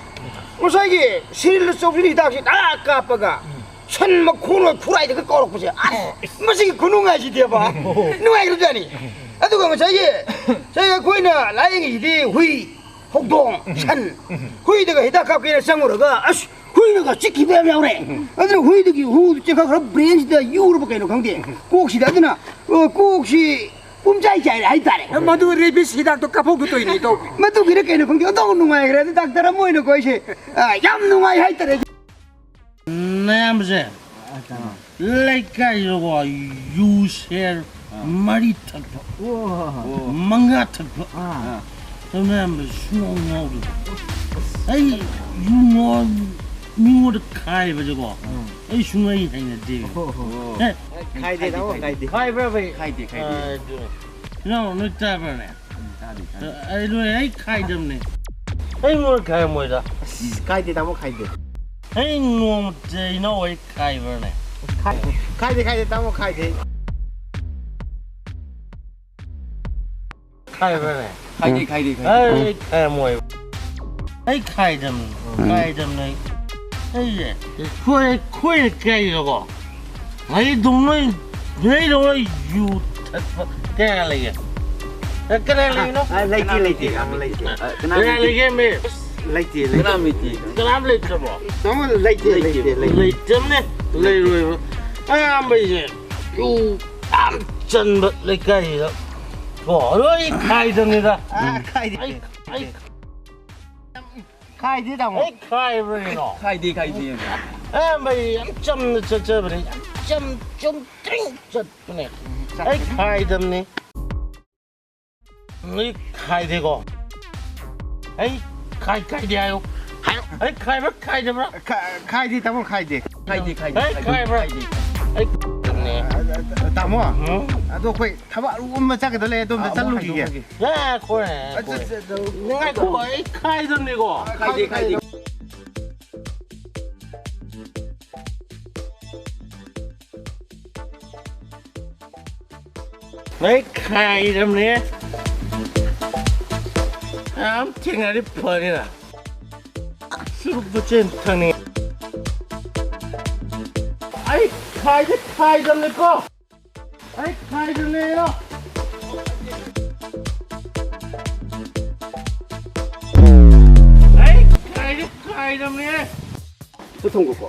ꯉꯁꯥꯏꯒꯤ ꯁꯤꯔꯤꯜꯗ ꯆꯣꯞꯁꯤꯟ ꯍꯤꯗꯥꯛꯁꯤ ꯇꯥꯛ ꯀꯥꯞꯄꯒ ꯁꯟ ꯃꯈꯣꯡ ꯂꯣꯏ ꯈꯨꯔꯥꯏꯗꯒ ꯀꯥꯎꯔꯛꯄꯁꯦ, ꯑꯁ, ꯃꯁꯤꯒꯤ ꯈꯨꯅꯨꯡꯉꯥꯏꯁꯤꯗꯤꯕ ꯅꯨꯡꯉꯥꯏꯈ꯭ꯔꯖꯥꯠꯅꯤ꯫ ꯑꯗꯨꯒ ꯉꯁꯥꯏꯒꯤ, ꯉꯁꯥꯏ ꯑꯩꯈꯣꯏꯅ ꯂꯥꯏꯌꯦꯡꯉꯤꯁꯤꯗꯤ ꯍꯨꯏ, ꯍꯧꯗꯣꯡ, ꯁꯟ, ꯍꯨꯏꯗꯒ ꯍꯤꯗꯥꯛ ꯀꯥꯞꯀꯦꯅ ꯆꯪꯉꯨꯔꯒ, ꯑꯁ, ꯍꯨꯏꯅꯒ ꯆꯤꯛꯈꯤꯕ ꯌꯥꯝ ꯌꯥꯎꯔꯦ꯫ ꯑꯗꯨꯅ ꯍꯨꯏꯗꯨꯒꯤ ꯍꯨꯗꯨ ꯆꯦꯟꯈꯠꯈ꯭ꯔ ꯕ꯭ꯔꯦꯟꯁꯤꯗ ꯌꯨꯔꯕ ꯀꯩꯅꯣ ꯈꯪꯗꯦ, ꯀꯣꯛꯁꯤꯗ꯫ ꯑꯗꯨꯅ, ꯑ, ꯀꯣꯛꯁꯤ ꯄꯨꯝꯆꯥꯏ ꯆꯥꯏꯔꯦ ꯍꯥꯏꯇꯥꯔꯦ꯫ ꯃꯗꯨ ꯔꯦꯕꯤꯁ ꯍꯤꯗꯥꯛꯇꯣ ꯀꯥꯞꯍꯧꯗꯣꯏꯅꯤ, ꯏꯇꯥꯎ꯫ ꯃꯗꯨꯒꯤꯔ ꯀꯩꯅꯣ ꯈꯪꯗꯦ, ꯑꯣꯟꯊꯣꯛꯅ ꯅꯨꯡꯉꯥꯏꯈ꯭ꯔꯦ꯫ ꯑꯗꯨ ꯗꯥꯛꯇꯔ ꯑꯃ ꯑꯣꯏꯅꯀꯣ ꯑꯩꯁꯦ, ꯑ, ꯌꯥꯝ ꯅꯨꯡꯉꯥꯏ ꯍꯥꯏꯇꯥꯔꯦ꯫ ꯅꯌꯥꯝꯕꯁꯦ, ꯑꯥ, ꯇꯥꯃꯣ꯫ ꯂꯩꯀꯥꯏꯗꯀꯣ ꯌꯨ ꯁꯦꯔ ꯑꯥ꯫ ꯃꯔꯤ ꯊꯛꯄ, ꯑꯣ꯫ ꯃꯉꯥ ꯊꯛꯄ, ꯑꯥ꯫ ꯑꯗꯨ ꯃꯌꯥꯝꯕ ꯁꯨꯡꯉꯥꯎ ꯉꯥꯎꯗꯦ꯫ ꯑꯩ ꯌꯨ ꯉꯥꯎ-, ꯃꯤꯉꯣꯟꯗ ꯈꯥꯏꯕꯁꯦꯀꯣ, ꯎꯝ꯫ ꯑꯩ ꯁꯨꯡꯍꯩ ꯍꯩꯅꯗꯦ꯫ ꯑꯣ꯫ ꯑꯦ, ꯈꯥꯏꯗꯦ, ꯇꯥꯃꯣ, ꯈꯥꯏꯗꯦ꯫ ꯈꯥꯏꯕ꯭ꯔꯥ ꯚꯥꯏ? ꯈꯥꯏꯗꯦ, ꯈꯥꯏꯗꯦ꯫ ꯑꯥ, ꯑꯗꯨ꯫ ꯏꯅꯥꯎ, ꯅꯣꯏ ꯇꯥꯕ꯭ꯔꯥꯅꯦ? ꯎꯝ, ꯇꯥꯗꯦ, ꯇꯥꯗꯦ꯫ ꯑ, ꯑꯩ ꯂꯣꯏ, ꯑꯩ ꯈꯥꯏꯗꯕꯅꯦ꯫ ꯑꯩ ꯃꯣꯏ ꯈꯥꯏꯔꯝꯃꯣꯏꯗ꯫ ꯑꯁ, ꯀꯥꯏꯗꯦ, ꯇꯥꯃꯣ, ꯈꯥꯏꯗꯦ꯫ ꯑꯩ ꯅꯣꯡꯃꯇ ꯏꯅꯥꯎ ꯑꯩ ꯈꯥꯏꯕ꯭ꯔꯥꯅꯦ? ꯈꯥꯏꯗꯦ, ꯈꯥꯏꯗꯦ, ꯈꯥꯏꯗꯦ, ꯇꯥꯃꯣ, ꯈꯥꯏꯗꯦ꯫ ꯈꯥꯏꯕ꯭ꯔꯥꯅꯦ? ꯈꯥꯏꯗꯦ, ꯈꯥꯏꯗꯦ, ꯈꯥꯏꯗꯦ꯫ ꯑꯩ ꯈꯥꯏꯔꯝꯃꯣꯏ꯫ ꯑꯩ ꯈꯥꯏꯗꯕꯅꯤ, ꯎꯝ꯫ ꯈꯥꯏꯗꯕꯅꯤ ꯑꯩ꯫ ꯑꯩꯁꯦ, ꯑꯩꯈꯣꯏ, ꯑꯩꯈꯣꯏꯅ ꯀꯩꯅꯣꯀꯣ? ꯉꯥꯔꯤ ꯗꯨꯝ ꯅꯣꯏ, ꯅꯣꯏ ꯂꯧꯔ ꯌꯨ ꯊꯛꯄ ꯀꯌꯥ ꯂꯩꯒꯦ? ꯑꯦ, ꯀꯅꯥ ꯂꯩꯅꯣ? ꯑ, ꯂꯩꯇꯦ, ꯂꯩꯇꯦ, ꯌꯥꯝ ꯂꯩꯇꯦ꯫ ꯑ, ꯀꯅꯥ ꯀꯅꯥ ꯂꯩꯇꯦ? ꯂꯩꯒꯦ, ꯃꯤ? ꯂꯩꯇꯦ, ꯂꯩꯇꯦ꯫ ꯀꯅꯥ ꯂꯩꯇꯦ? ꯀꯅꯥꯝ ꯂꯩꯇ꯭ꯔꯕꯣ? ꯇꯥꯃꯣ, ꯂꯩꯇꯦ, ꯂꯩꯇꯦ, ꯂꯩꯇꯦ꯫ ꯂꯩꯇꯕꯅꯦ, ꯂꯩꯔꯣꯏꯕ꯫ ꯑꯌꯥꯝꯕꯩꯁꯦ ꯌꯨ ꯌꯥꯝ ꯆꯟꯕ ꯂꯩꯀꯥꯏꯁꯤꯗ꯫ ꯀꯣ, ꯂꯣꯏ ꯈꯥꯏꯗꯕꯅꯤꯗ꯫ ꯑ, ꯈꯥꯏꯗꯦ꯫ ꯑꯩ, ꯑꯩ ꯈꯥꯏꯗꯦ, ꯇꯥꯃꯣ꯫ ꯑꯩ ꯈꯥꯏꯕ꯭ꯔꯥ ꯀꯩꯅꯣ? ꯈꯥꯏꯗꯦ, ꯈꯥꯏꯗꯦ꯫ ꯑꯌꯥꯝꯕ ꯑꯩ ꯌꯥꯝ ꯆꯝꯅ ꯆꯠꯆꯕꯅꯦ꯫ ꯌꯥꯝ ꯆꯝ-, ꯆꯨꯝꯗ꯭ꯔꯤꯡ ꯆꯠꯄꯅꯦ꯫ ꯎꯝ, ꯆꯠ-, ꯑꯩ ꯈꯥꯏꯗꯕꯅꯤ꯫ ꯑꯩ ꯈꯥꯏꯗꯦꯀꯣ꯫ ꯑꯩ ꯈꯥꯏ-, ꯈꯥꯏꯗꯦ ꯍꯥꯏꯌꯣ꯫ ꯍꯥꯏꯌꯣ꯫ ꯑꯩ ꯈꯥꯏꯕ꯭ꯔꯥ ꯈꯥꯏꯗꯕ꯭ꯔꯥ? ꯈꯥ-, ꯈꯥꯏꯗꯦ, ꯇꯥꯃꯣ, ꯈꯥꯏꯗꯦ꯫ ꯈꯥꯏꯗꯦ, ꯈꯥꯏꯗꯦ, ꯑꯩ ꯈꯥꯏꯗꯦ, ꯈꯥꯏꯕ꯭ꯔꯥ? ꯈꯥꯏꯗꯦ꯫ ꯑꯩ ꯇꯥꯃꯣ, ꯎꯝ? ꯑꯗꯣ ꯑꯩꯈꯣꯏ ꯊꯕꯛ ꯑꯔꯨꯕ ꯑꯃ ꯆꯠꯀꯗ ꯂꯩ, ꯑꯗꯣꯝꯗ ꯑꯥ, ꯑꯃꯨꯛ ꯆꯠꯂꯨꯈꯤꯒꯦ꯫ ꯍꯥꯏꯗꯣꯛꯈꯤꯒꯦ꯫ ꯉꯥꯏꯈꯣ, ꯉꯥꯏꯈꯣ꯫ ꯑ, ꯆꯠ-, ꯆꯠ-, ꯉꯥꯏꯈꯣ, ꯑꯩ ꯈꯥꯏꯗꯕꯅꯤꯀꯣ꯫ ꯈꯥꯏꯗꯦ, ꯈꯥꯏꯗꯦ꯫ ꯑꯩ ꯈꯥꯏꯗꯕꯅꯦ꯫ ꯌꯥꯝ ꯊꯦꯡꯅꯔꯗꯤ ꯐꯅꯤꯅ꯫ ꯁꯨꯔꯨꯞ ꯃꯆꯦꯟ ꯊꯛꯅꯤꯡꯉꯦ꯫ ꯑꯩ ꯈꯥꯏꯗꯤ ꯈꯥꯏꯗꯕꯅꯤꯀꯣ꯫ ꯑꯩ ꯈꯥꯏꯗꯕꯅꯦ꯫ ꯑꯩ ꯈꯥꯏꯗꯤ ꯈꯥꯏꯗꯕꯅꯦ꯫ ꯈꯨꯠ ꯊꯝꯒꯣꯀꯣ꯫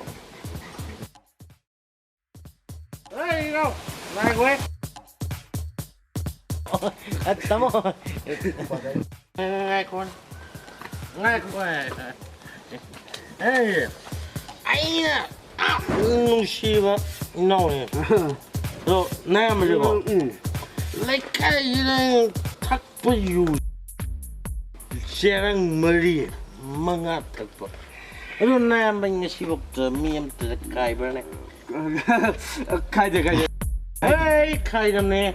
ꯑꯩ ꯏꯅꯥꯎ, ꯉꯥꯏꯈꯣꯍꯦ꯫ ꯑ, ꯇꯥꯃꯣ꯫ ꯉꯥꯏꯈꯣ꯫ ꯉꯥꯏꯈꯣ꯫ ꯑꯦ, ꯑꯩꯅ ꯌꯥꯝ ꯅꯨꯡꯁꯤꯕ ꯏꯅꯥꯎꯅꯦ꯫ ꯑꯗꯣ ꯅꯌꯥꯝꯕꯁꯦꯀꯣ, ꯎꯝ, ꯎꯝ꯫ ꯂꯩꯀꯥꯏꯁꯤꯗ ꯊꯛꯄ ꯌꯨ ꯆꯦꯔꯪ ꯃꯔꯤ ꯃꯉꯥ ꯊꯛꯄ꯫ ꯑꯗꯣ ꯅꯌꯥꯝꯕ ꯉꯁꯤꯐꯥꯎꯗ ꯃꯤ ꯑꯝꯇ ꯈꯥꯏꯕ꯭ꯔꯅꯦ? ꯈꯥꯏꯗꯦ, ꯈꯥꯏꯗꯦ꯫ ꯑꯩ ꯈꯥꯏꯗꯕꯅꯦ꯫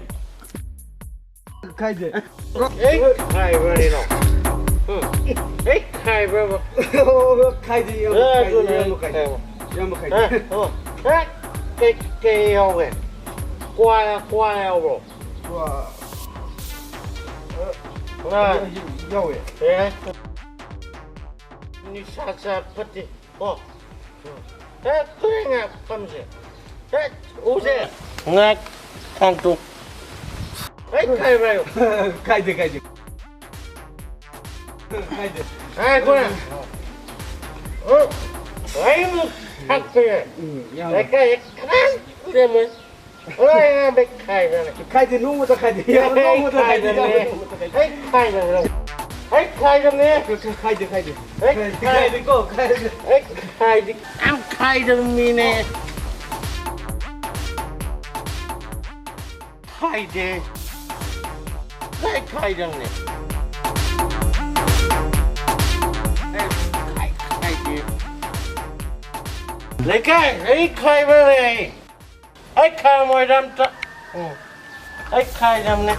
ꯈꯥꯏꯗꯦ꯫ ꯑꯩ ꯈꯥꯏꯕ꯭ꯔꯅꯦ ꯅꯪ? ꯎꯝ꯫ ꯑꯩ ꯈꯥꯏꯕ꯭ꯔꯕ? ꯈꯥꯏꯗꯦ, ꯏꯌꯥꯝꯕ, ꯑꯦ, ꯈꯥꯏꯗꯦ, ꯑꯗꯨꯅꯦ ꯏꯌꯥꯝꯕ, ꯈꯥꯏꯗꯦ꯫ ꯑꯦ꯫ ꯏꯌꯥꯝꯕ, ꯈꯥꯏꯗꯦ꯫ ꯑꯦ, ꯑꯣ꯫ ꯑꯦ, ꯀꯩ, ꯀꯩ ꯌꯥꯎꯒꯦ? ꯀ꯭ꯋꯥ, ꯀ꯭ꯋꯥ ꯌꯥꯎꯕ꯭ꯔꯣ? ꯀ꯭ꯋꯥ꯫ ꯑ, ꯉꯥ꯫ ꯌꯥꯎꯋꯦ꯫ ꯑꯦ꯫ ꯅꯤꯁꯥ ꯆꯥ ꯐꯠꯇꯦ꯫ ꯀꯣ꯫ ꯍꯦ, ꯇꯨꯔꯦꯟ ꯉꯥ ꯐꯝꯁꯦ꯫ ꯍꯦ, ꯎꯁꯦ꯫ ꯉꯥ ꯈꯥꯡꯇꯣꯛ꯫ ꯍꯦ, ꯈꯥꯏꯕ꯭ꯔꯥ ꯍꯥꯏꯌꯣ꯫ ꯈꯥꯏꯗꯦ, ꯈꯥꯏꯗꯦ꯫ ꯈꯥꯏꯗꯦ꯫ ꯍꯦ, ꯀꯣꯟꯅ꯫ ꯑꯣ, ꯑꯩꯃꯨꯛ ꯊꯛꯄꯁꯦ꯫ ꯎꯝ, ꯌꯥꯝ ꯂꯩꯀꯥꯏ ꯈꯔ ꯂꯦꯝꯃꯣꯏ꯫ ꯍꯣꯏ, ꯅꯪ ꯕꯦꯛ ꯈꯥꯏꯗꯅ꯫ ꯈꯥꯏꯗꯦ, ꯅꯣꯡꯃꯇ ꯈꯥꯏꯗꯦ꯫ ꯑꯩ ꯅꯣꯡꯃꯇ ꯈꯥꯏꯗꯦ, ꯈꯥꯏꯗꯅꯦ꯫ ꯅꯣꯡꯃꯇ ꯈꯥꯏꯗꯦ꯫ ꯑꯩ ꯈꯥꯏꯗꯅꯦ꯫ ꯑꯩ ꯈꯥꯏꯗꯅꯦ꯫ ꯈꯥꯏꯗꯦ, ꯈꯥꯏꯗꯦ꯫ ꯑꯩ ꯈꯥꯏ-, ꯈꯥꯏꯗꯦꯀꯣ, ꯈꯥꯏꯗꯦ꯫ ꯑꯩ ꯈꯥꯏꯗꯦ꯫ ꯌꯥꯝ ꯈꯥꯏꯗꯕ ꯃꯤꯅꯦ꯫ ꯈꯥꯏꯗꯦ꯫ ꯑꯩ ꯈꯥꯏꯗꯕꯅꯦ꯫ ꯑꯩ ꯈꯥꯏ-, ꯈꯥꯏꯗꯦ꯫ ꯂꯩꯀꯥꯏ, ꯑꯩ ꯈꯥꯏꯕꯅꯦ꯫ ꯑꯩ ꯈꯥꯝꯃꯣꯏꯗ ꯑꯝꯇ꯫ ꯎꯝ꯫ ꯑꯩ ꯈꯥꯏꯗꯕꯅꯦ꯫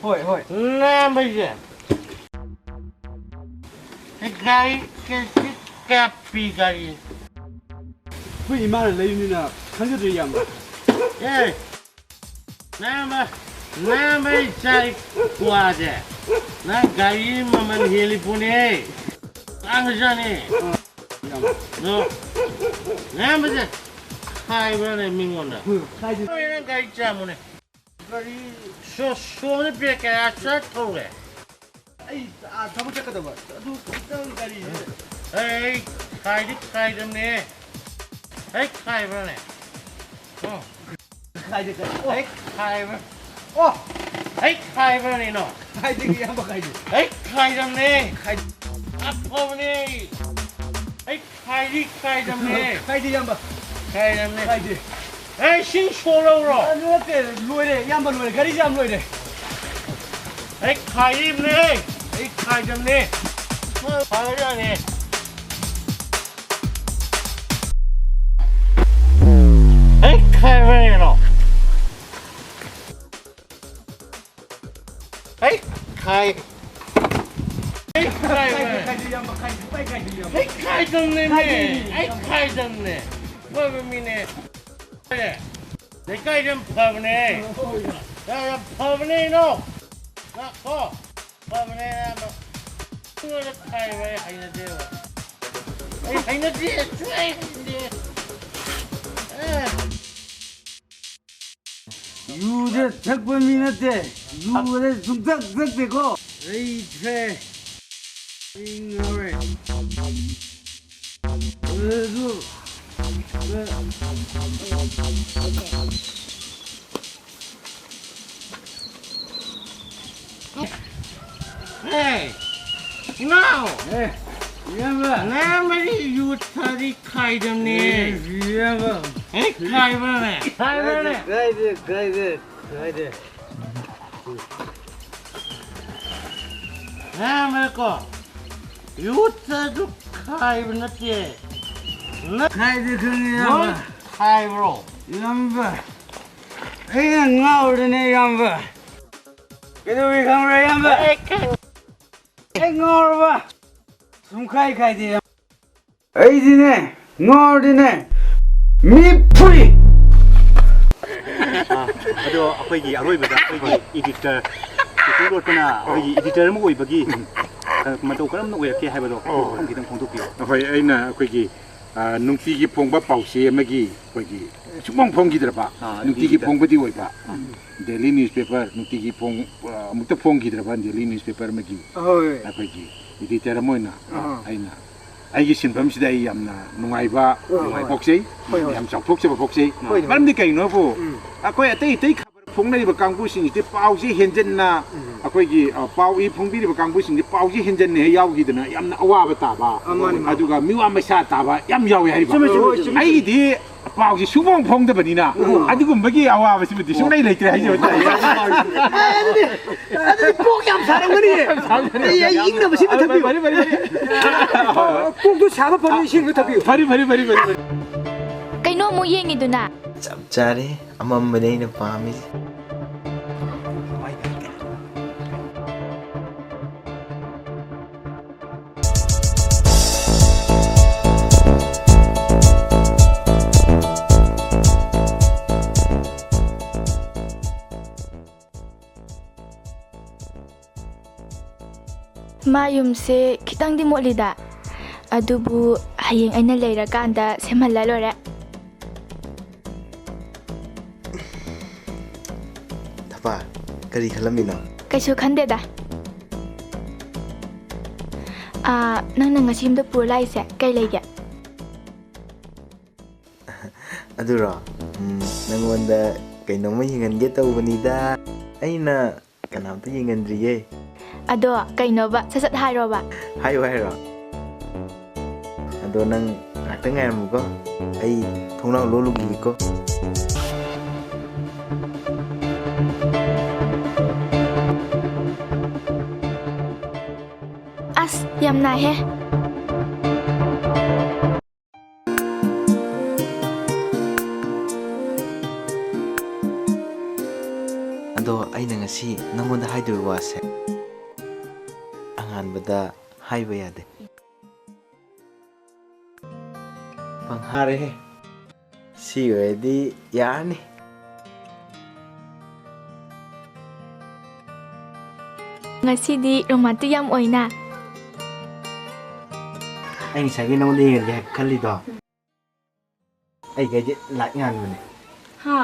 ꯍꯣꯏ, ꯍꯣꯏ꯫ ꯅꯥꯕꯁꯦ꯫ ꯒꯥꯔꯤ ꯀꯦꯖꯤ ꯀꯌꯥ ꯄꯤ ꯒꯥꯔꯤ? ꯑꯩꯈꯣꯏ ꯏꯃꯥꯅ ꯂꯩꯕꯅꯤꯅ ꯈꯪꯖꯗ꯭ꯔꯦ, ꯏꯌꯥꯝꯕ꯫ ꯑꯦ꯫ ꯅꯌꯥꯝꯕ, ꯅꯌꯥꯝꯕ ꯏꯆꯥ ꯀ꯭ꯋꯥꯁꯦ꯫ ꯅꯪ ꯒꯥꯔꯤ ꯃꯃꯜ ꯍꯦꯜꯂꯤ ꯄꯣꯠꯅꯦ꯫ ꯇꯥꯡꯈ꯭ꯔꯖꯥꯠꯅꯤ꯫ ꯑꯗꯣ, ꯅꯌꯥꯝꯕꯁꯦ ꯈꯥꯏꯕ꯭ꯔꯥꯅꯦ ꯃꯤꯉꯣꯟꯗ? ꯎꯝ, ꯈꯥꯏꯗꯦ꯫ ꯅꯣꯏ ꯅꯪ ꯒꯥꯔꯤ ꯆꯥꯝꯃꯨꯅꯦ꯫ ꯒꯥꯔꯤ ꯁꯣ-, ꯁꯣꯝꯗ ꯕ꯭ꯔꯦꯛ ꯀꯌꯥ ꯆꯠ ꯊꯧꯔꯦ? ꯑꯩ ꯑꯥ ꯊꯕꯛ ꯆꯠꯀꯗꯕ꯫ ꯑꯗꯨ ꯈꯤꯇꯪ ꯒꯥꯔꯤꯁꯦ꯫ ꯑꯩ ꯈꯥꯏꯗꯤ ꯈꯥꯏꯗꯕꯅꯦ꯫ ꯑꯩ ꯈꯥꯏꯕ꯭ꯔꯥꯅꯦ? ꯑꯣ꯫ ꯈꯥꯏꯗꯦ, ꯈꯥꯏꯗꯦ꯫ ꯑꯣ꯫ ꯑꯩ ꯈꯥꯏꯕ꯭ꯔꯥ? ꯑꯣ꯫ ꯑꯩ ꯈꯥꯏꯕ꯭ꯔꯥꯅꯦ, ꯏꯅꯥꯎ? ꯈꯥꯏꯗꯦ, ꯏꯌꯥꯝꯕ, ꯈꯥꯏꯗꯦ꯫ ꯑꯩ ꯈꯥꯏꯗꯕꯅꯦ꯫ ꯈꯥꯏ- ꯑꯐꯕꯅꯦ꯫ ꯑꯩ ꯈꯥꯏꯗꯤ ꯈꯥꯏꯗꯕꯅꯦ꯫ ꯈꯥꯏꯗꯦ, ꯏꯌꯥꯝꯕ꯫ ꯈꯥꯏꯗꯕꯅꯦ꯫ ꯈꯥꯏꯗꯦ꯫ ꯑꯩ ꯏꯁꯤꯡ ꯁꯣꯛꯂꯧꯔꯣ? ꯑꯗꯨ ꯅꯠꯇꯦ, ꯂꯣꯏꯔꯦ, ꯏꯌꯥꯝꯕ, ꯂꯣꯏꯔꯦ꯫ ꯒꯥꯔꯤ ꯌꯥꯝ ꯂꯣꯏꯔꯦ꯫ ꯑꯩ ꯈꯥꯏꯔꯤꯕꯅꯦ꯫ ꯑꯩ ꯈꯥꯏꯗꯕꯅꯦ꯫ ꯈꯥꯏꯔꯅꯦ꯫ ꯑꯩ ꯈꯥꯏꯕꯅꯦ, ꯏꯅꯥꯎ꯫ ꯑꯩ ꯈꯥꯏ-, ꯑꯩ ꯈꯥꯏꯕꯅꯦ꯫ ꯈꯥꯏꯗꯦ, ꯏꯌꯥꯝꯕ, ꯈꯥꯏꯗꯦ, ꯁꯨꯡꯈꯥꯏ ꯈꯥꯏꯗꯦ, ꯏꯌꯥꯝꯕ꯫ ꯑꯩ ꯈꯥꯏꯗꯕꯅꯦꯃꯦ꯫ ꯈꯥꯏꯗꯦ꯫ ꯑꯩ ꯈꯥꯏꯗꯕꯅꯦ꯫ ꯑꯐꯕ ꯃꯤꯅꯦ꯫ ꯂꯩꯀꯥꯏꯗ ꯌꯥꯝ ꯐꯕꯅꯦ꯫ ꯍꯣꯏ꯫ ꯌꯥꯝ, ꯌꯥꯝ ꯐꯕꯅꯦ, ꯏꯅꯥꯎ꯫ ꯂꯥꯛꯈꯣ꯫ ꯐꯕꯅꯦ, ꯏꯌꯥꯝꯕ꯫ ꯃꯤꯉꯣꯟꯗ ꯈꯥꯏꯕ ꯑꯩ ꯍꯩꯅꯗꯦꯕ꯫ ꯑꯩ ꯍꯩꯅꯗꯦ, ꯁꯨꯡꯍꯩ ꯍꯩꯅꯗꯦ꯫ ꯑꯦ꯫ ꯌꯨꯗ ꯊꯛꯄ ꯃꯤ ꯅꯠꯇꯦ꯫ ꯌꯨꯗ ꯁꯨꯡꯊꯛ ꯊꯛꯇꯦꯀꯣ꯫ ꯑꯩ ꯊꯛꯑꯦ꯫ ꯑꯩ ꯉꯥꯎꯔꯦ꯫ ꯑꯗꯨꯁꯨ, Hey, ꯏꯅꯥꯎ! ꯑꯦ, ꯏꯌꯥꯝꯕ! ꯅꯌꯥꯝꯕꯗꯤ ꯌꯨ ꯊꯛꯑꯗꯤ ꯈꯥꯏꯗꯝꯅꯦ꯫ ꯑꯦ, ꯏꯌꯥꯝꯕ! ꯍꯦꯛ ꯈꯥꯏꯕ꯭ꯔꯅꯦ? ꯈꯥꯏꯕ꯭ꯔꯅꯦ? ꯈꯥꯏꯗꯦ, ꯈꯥꯏꯗꯦ, ꯈꯥꯏꯗꯦ꯫ ꯅꯌꯥꯝꯕꯀꯣ, ꯌꯨ ꯊꯛꯑꯁꯨ ꯈꯥꯏꯕ ꯅꯠꯇꯦ꯫ ꯅꯪ ꯈꯥꯏꯗꯦ ꯈꯪꯉꯦ, ꯏꯌꯥꯝꯕ꯫ ꯅꯣꯏ ꯈꯥꯏꯕ꯭ꯔꯣ? ꯏꯌꯥꯝꯕ, ꯑꯩꯅ ꯉꯥꯎꯔꯤꯅꯦ, ꯏꯌꯥꯝꯕ꯫ ꯀꯩꯗꯧꯔꯤ ꯈꯪꯕ꯭ꯔꯥ, ꯏꯌꯥꯝꯕ? ꯑꯩ ꯈꯪ- ꯑꯩ ꯉꯥꯎꯔꯕ? ꯁꯨꯡꯈꯥꯏ ꯈꯥꯏꯗꯦ, ꯏꯌꯥꯝꯕ꯫ ꯑꯩꯗꯤꯅꯦ, ꯉꯥꯎꯔꯗꯤꯅꯦ, ꯃꯤ ꯐꯨꯏ꯫ ꯑꯗꯣ ꯑꯩꯈꯣꯏꯒꯤ ꯑꯔꯣꯏꯕꯗ ꯑꯩꯈꯣꯏꯒꯤ editor, ꯇꯨꯇꯨ ꯂꯣꯠꯄꯅ ꯑꯩꯈꯣꯏꯒꯤ editor ꯑꯃ ꯑꯣꯏꯕꯒꯤ ꯃꯇꯧ ꯀꯔꯝꯅ ꯑꯣꯏꯔꯛꯀꯦ ꯍꯥꯏꯕꯗꯣ ꯋꯥꯐꯝ ꯈꯤꯇꯪ ꯐꯣꯡꯗꯣꯛꯄꯤꯌꯨ꯫ ꯑꯩꯈꯣꯏ, ꯑꯩꯅ ꯑꯩꯈꯣꯏꯒꯤ, ꯑ, ꯅꯨꯡꯇꯤꯒꯤ ꯐꯣꯡꯕ ꯄꯥꯎꯆꯦ ꯑꯃꯒꯤ ꯑꯩꯈꯣꯏꯒꯤ ꯁꯨꯡꯐꯣꯡ ꯐꯣꯡꯈꯤꯗ꯭ꯔꯕ, ꯑꯥ, ꯅꯨꯡꯇꯤꯒꯤ editor꯫ ꯐꯣꯡꯕꯗꯤ ꯑꯣꯏꯕ, ꯎꯝ꯫ Daily newspaper, ꯅꯨꯡꯇꯤꯒꯤ ꯐꯣꯡ-, ꯑ, ꯑꯃꯨꯛꯇ ꯐꯣꯡꯈꯤꯗ꯭ꯔꯕ daily newspaper ꯑꯃꯒꯤ ꯍꯣꯏ꯫ ꯑꯩꯈꯣꯏꯒꯤ editor ꯑꯃ ꯑꯣꯏꯅ ꯑꯥ꯫ ꯑꯩꯅ ꯑꯩꯒꯤ ꯁꯤꯟꯐꯝꯁꯤꯗ ꯑꯩ ꯌꯥꯝꯅ ꯅꯨꯡꯉꯥꯏꯕ ꯍꯣꯏ, ꯍꯣꯏ꯫ ꯄꯣꯛꯆꯩ, ꯍꯣꯏ, ꯍꯣꯏ꯫ ꯌꯥꯝ ꯆꯥꯎꯊꯣꯛꯆꯕ ꯄꯣꯛꯆꯩ꯫ ꯍꯣꯏ, ꯍꯣꯏ꯫ ꯃꯔꯝꯗꯤ ꯀꯩꯅꯣꯕꯨ, ꯎꯝ꯫ ꯑꯩꯈꯣꯏ ꯑꯇꯩ ꯑꯇꯩ ꯈꯕꯔ ꯐꯣꯡꯅꯔꯤꯕ ꯀꯥꯡꯕꯨꯁꯤꯡꯁꯤꯗꯤ ꯄꯥꯎꯁꯤ ꯍꯦꯟꯖꯟꯅ, ꯎꯝ꯫ ꯑꯩꯈꯣꯏꯒꯤ, ꯑ, ꯄꯥꯎ ꯏ ꯐꯣꯡꯕꯤꯔꯤꯕ ꯀꯥꯡꯕꯨꯁꯤꯡꯁꯤ ꯄꯥꯎꯁꯤ ꯍꯦꯟꯖꯟꯅ ꯍꯦꯛ ꯌꯥꯎꯈꯤꯗꯅ ꯌꯥꯝꯅ ꯑꯋꯥꯕ ꯇꯥꯕ, ꯑ, ꯃꯥꯅꯤ, ꯃꯥꯅꯤ꯫ ꯑꯗꯨꯒ ꯃꯤꯋꯥ ꯃꯩꯁꯥ ꯇꯥꯕ ꯌꯥꯝ ꯌꯥꯎꯋꯦ ꯍꯥꯏꯔꯤꯕ꯫ ꯆꯨꯝꯃꯦ, ꯆꯨꯝꯃꯦ, ꯆꯨꯝꯃꯦ꯫ ꯑꯩꯒꯤꯗꯤ ꯄꯥꯎꯁꯤ ꯁꯨꯡꯐꯣꯡ ꯐꯣꯡꯗꯕꯅꯤꯅ, ꯎꯝ꯫ ꯑꯗꯨꯒꯨꯝꯕꯒꯤ ꯑꯋꯥꯕꯁꯤꯕꯨꯗꯤ ꯁꯨꯡꯂꯩ ꯂꯩꯇ꯭ꯔꯦ ꯍꯥꯏꯖꯕ ꯇꯥꯔꯦ꯫ ꯑꯦ, ꯑꯗꯨꯗꯤ, ꯑꯗꯨꯗꯤ ꯄꯣꯛ ꯌꯥꯝ ꯁꯥꯔꯝꯒꯅꯤ꯫ ꯌꯥꯝ ꯁꯥꯔꯝꯒꯅꯤ꯫ ꯑꯩ, ꯑꯩ ꯏꯪꯅꯕꯁꯤꯗ ꯊꯛꯄꯤꯌꯨ꯫ ꯐꯔꯦ, ꯐꯔꯦ, ꯐꯔꯦ, ꯐꯔꯦ꯫ ꯀꯣꯛꯇꯨ ꯁꯥꯕ ꯐꯅ ꯏꯁꯤꯡꯗꯨ ꯊꯛꯄꯤꯌꯨ꯫ ꯐꯔꯦ, ꯐꯔꯦ, ꯐꯔꯦ, ꯐꯔꯦ, ꯐꯔꯦ꯫ ꯀꯩꯅꯣ ꯑꯃꯨꯛ ꯌꯦꯡꯉꯤꯗꯨꯅ? ꯆꯞ ꯆꯥꯔꯦ, ꯑꯃꯝꯕꯅꯦ ꯑꯩꯅ ꯄꯥꯝꯃꯤꯁꯦ꯫ ꯃꯥ ꯌꯨꯝꯁꯦ ꯈꯤꯇꯪꯗꯤ ꯃꯣꯠꯂꯤꯗ, ꯑꯗꯨꯕꯨ ꯍꯌꯦꯡ ꯑꯩꯅ ꯂꯩꯔꯀꯥꯟꯗ ꯁꯦꯝꯍꯜꯂ ꯂꯣꯏꯔꯦ꯫ ꯊꯄꯥ, ꯀꯔꯤ ꯈꯜꯂꯝꯃꯤꯅꯣ? ꯀꯩꯁꯨ ꯈꯟꯗꯦꯗ꯫ ꯑꯥ, ꯅꯪꯅ ꯉꯁꯤ ꯌꯨꯝꯗ ꯄꯨꯔ ꯂꯥꯛꯏꯁꯦ ꯀꯩ ꯂꯩꯒꯦ? ꯑꯗꯨꯔꯣ? ꯎꯝ, ꯅꯪꯉꯣꯟꯗ ꯀꯩꯅꯣꯝꯃ ꯌꯦꯡꯍꯟꯒꯦ ꯇꯧꯕꯅꯤꯗ꯫ ꯑꯩꯅ ꯀꯅꯥꯝꯇ ꯌꯦꯡꯍꯟꯗ꯭ꯔꯤꯌꯦ꯫ ꯑꯗꯣ ꯀꯩꯅꯣꯕ? ꯁꯠ ꯁꯠ ꯍꯥꯏꯔꯣꯕ꯫ ꯍꯥꯏꯌꯣ ꯍꯥꯏꯔꯣ? ꯑꯗꯣ ꯅꯪ ꯉꯥꯛꯇꯪ ꯉꯥꯏꯔꯝꯃꯨꯀꯣ, ꯑꯩ ꯊꯣꯡꯅꯥꯎ ꯂꯣꯜꯂꯨꯈꯤꯒꯦꯀꯣ꯫ ꯑꯁ, ꯌꯥꯝ ꯅꯥꯏꯍꯦ꯫ ꯑꯗꯣ ꯑꯩꯅ ꯉꯁꯤ ꯅꯪꯉꯣꯟꯗ ꯍꯥꯏꯗꯣꯏꯕ ꯋꯥꯁꯦ ꯑꯉꯥꯟꯕꯗ ꯍꯥꯏꯕ ꯌꯥꯗꯦ꯫ ꯄꯪꯍꯥꯔꯦꯍꯦ꯫ ꯁꯤ ꯑꯣꯏꯔꯗꯤ ꯌꯥꯔꯅꯤ꯫ ꯉꯁꯤꯗꯤ ꯔꯣꯃꯥꯟꯇꯤꯛ ꯌꯥꯝ ꯑꯣꯏꯅ꯫ ꯑꯩ ꯉꯁꯥꯏꯒꯤ ꯅꯉꯣꯟꯗ ꯌꯦꯡꯍꯟꯒꯦ ꯍꯥꯏꯕ ꯈꯜꯂꯤꯗꯣ, ꯑꯩꯒꯩꯗꯤ ꯂꯥꯏꯠ ꯉꯥꯟꯕꯅꯦ꯫ ꯍꯥ?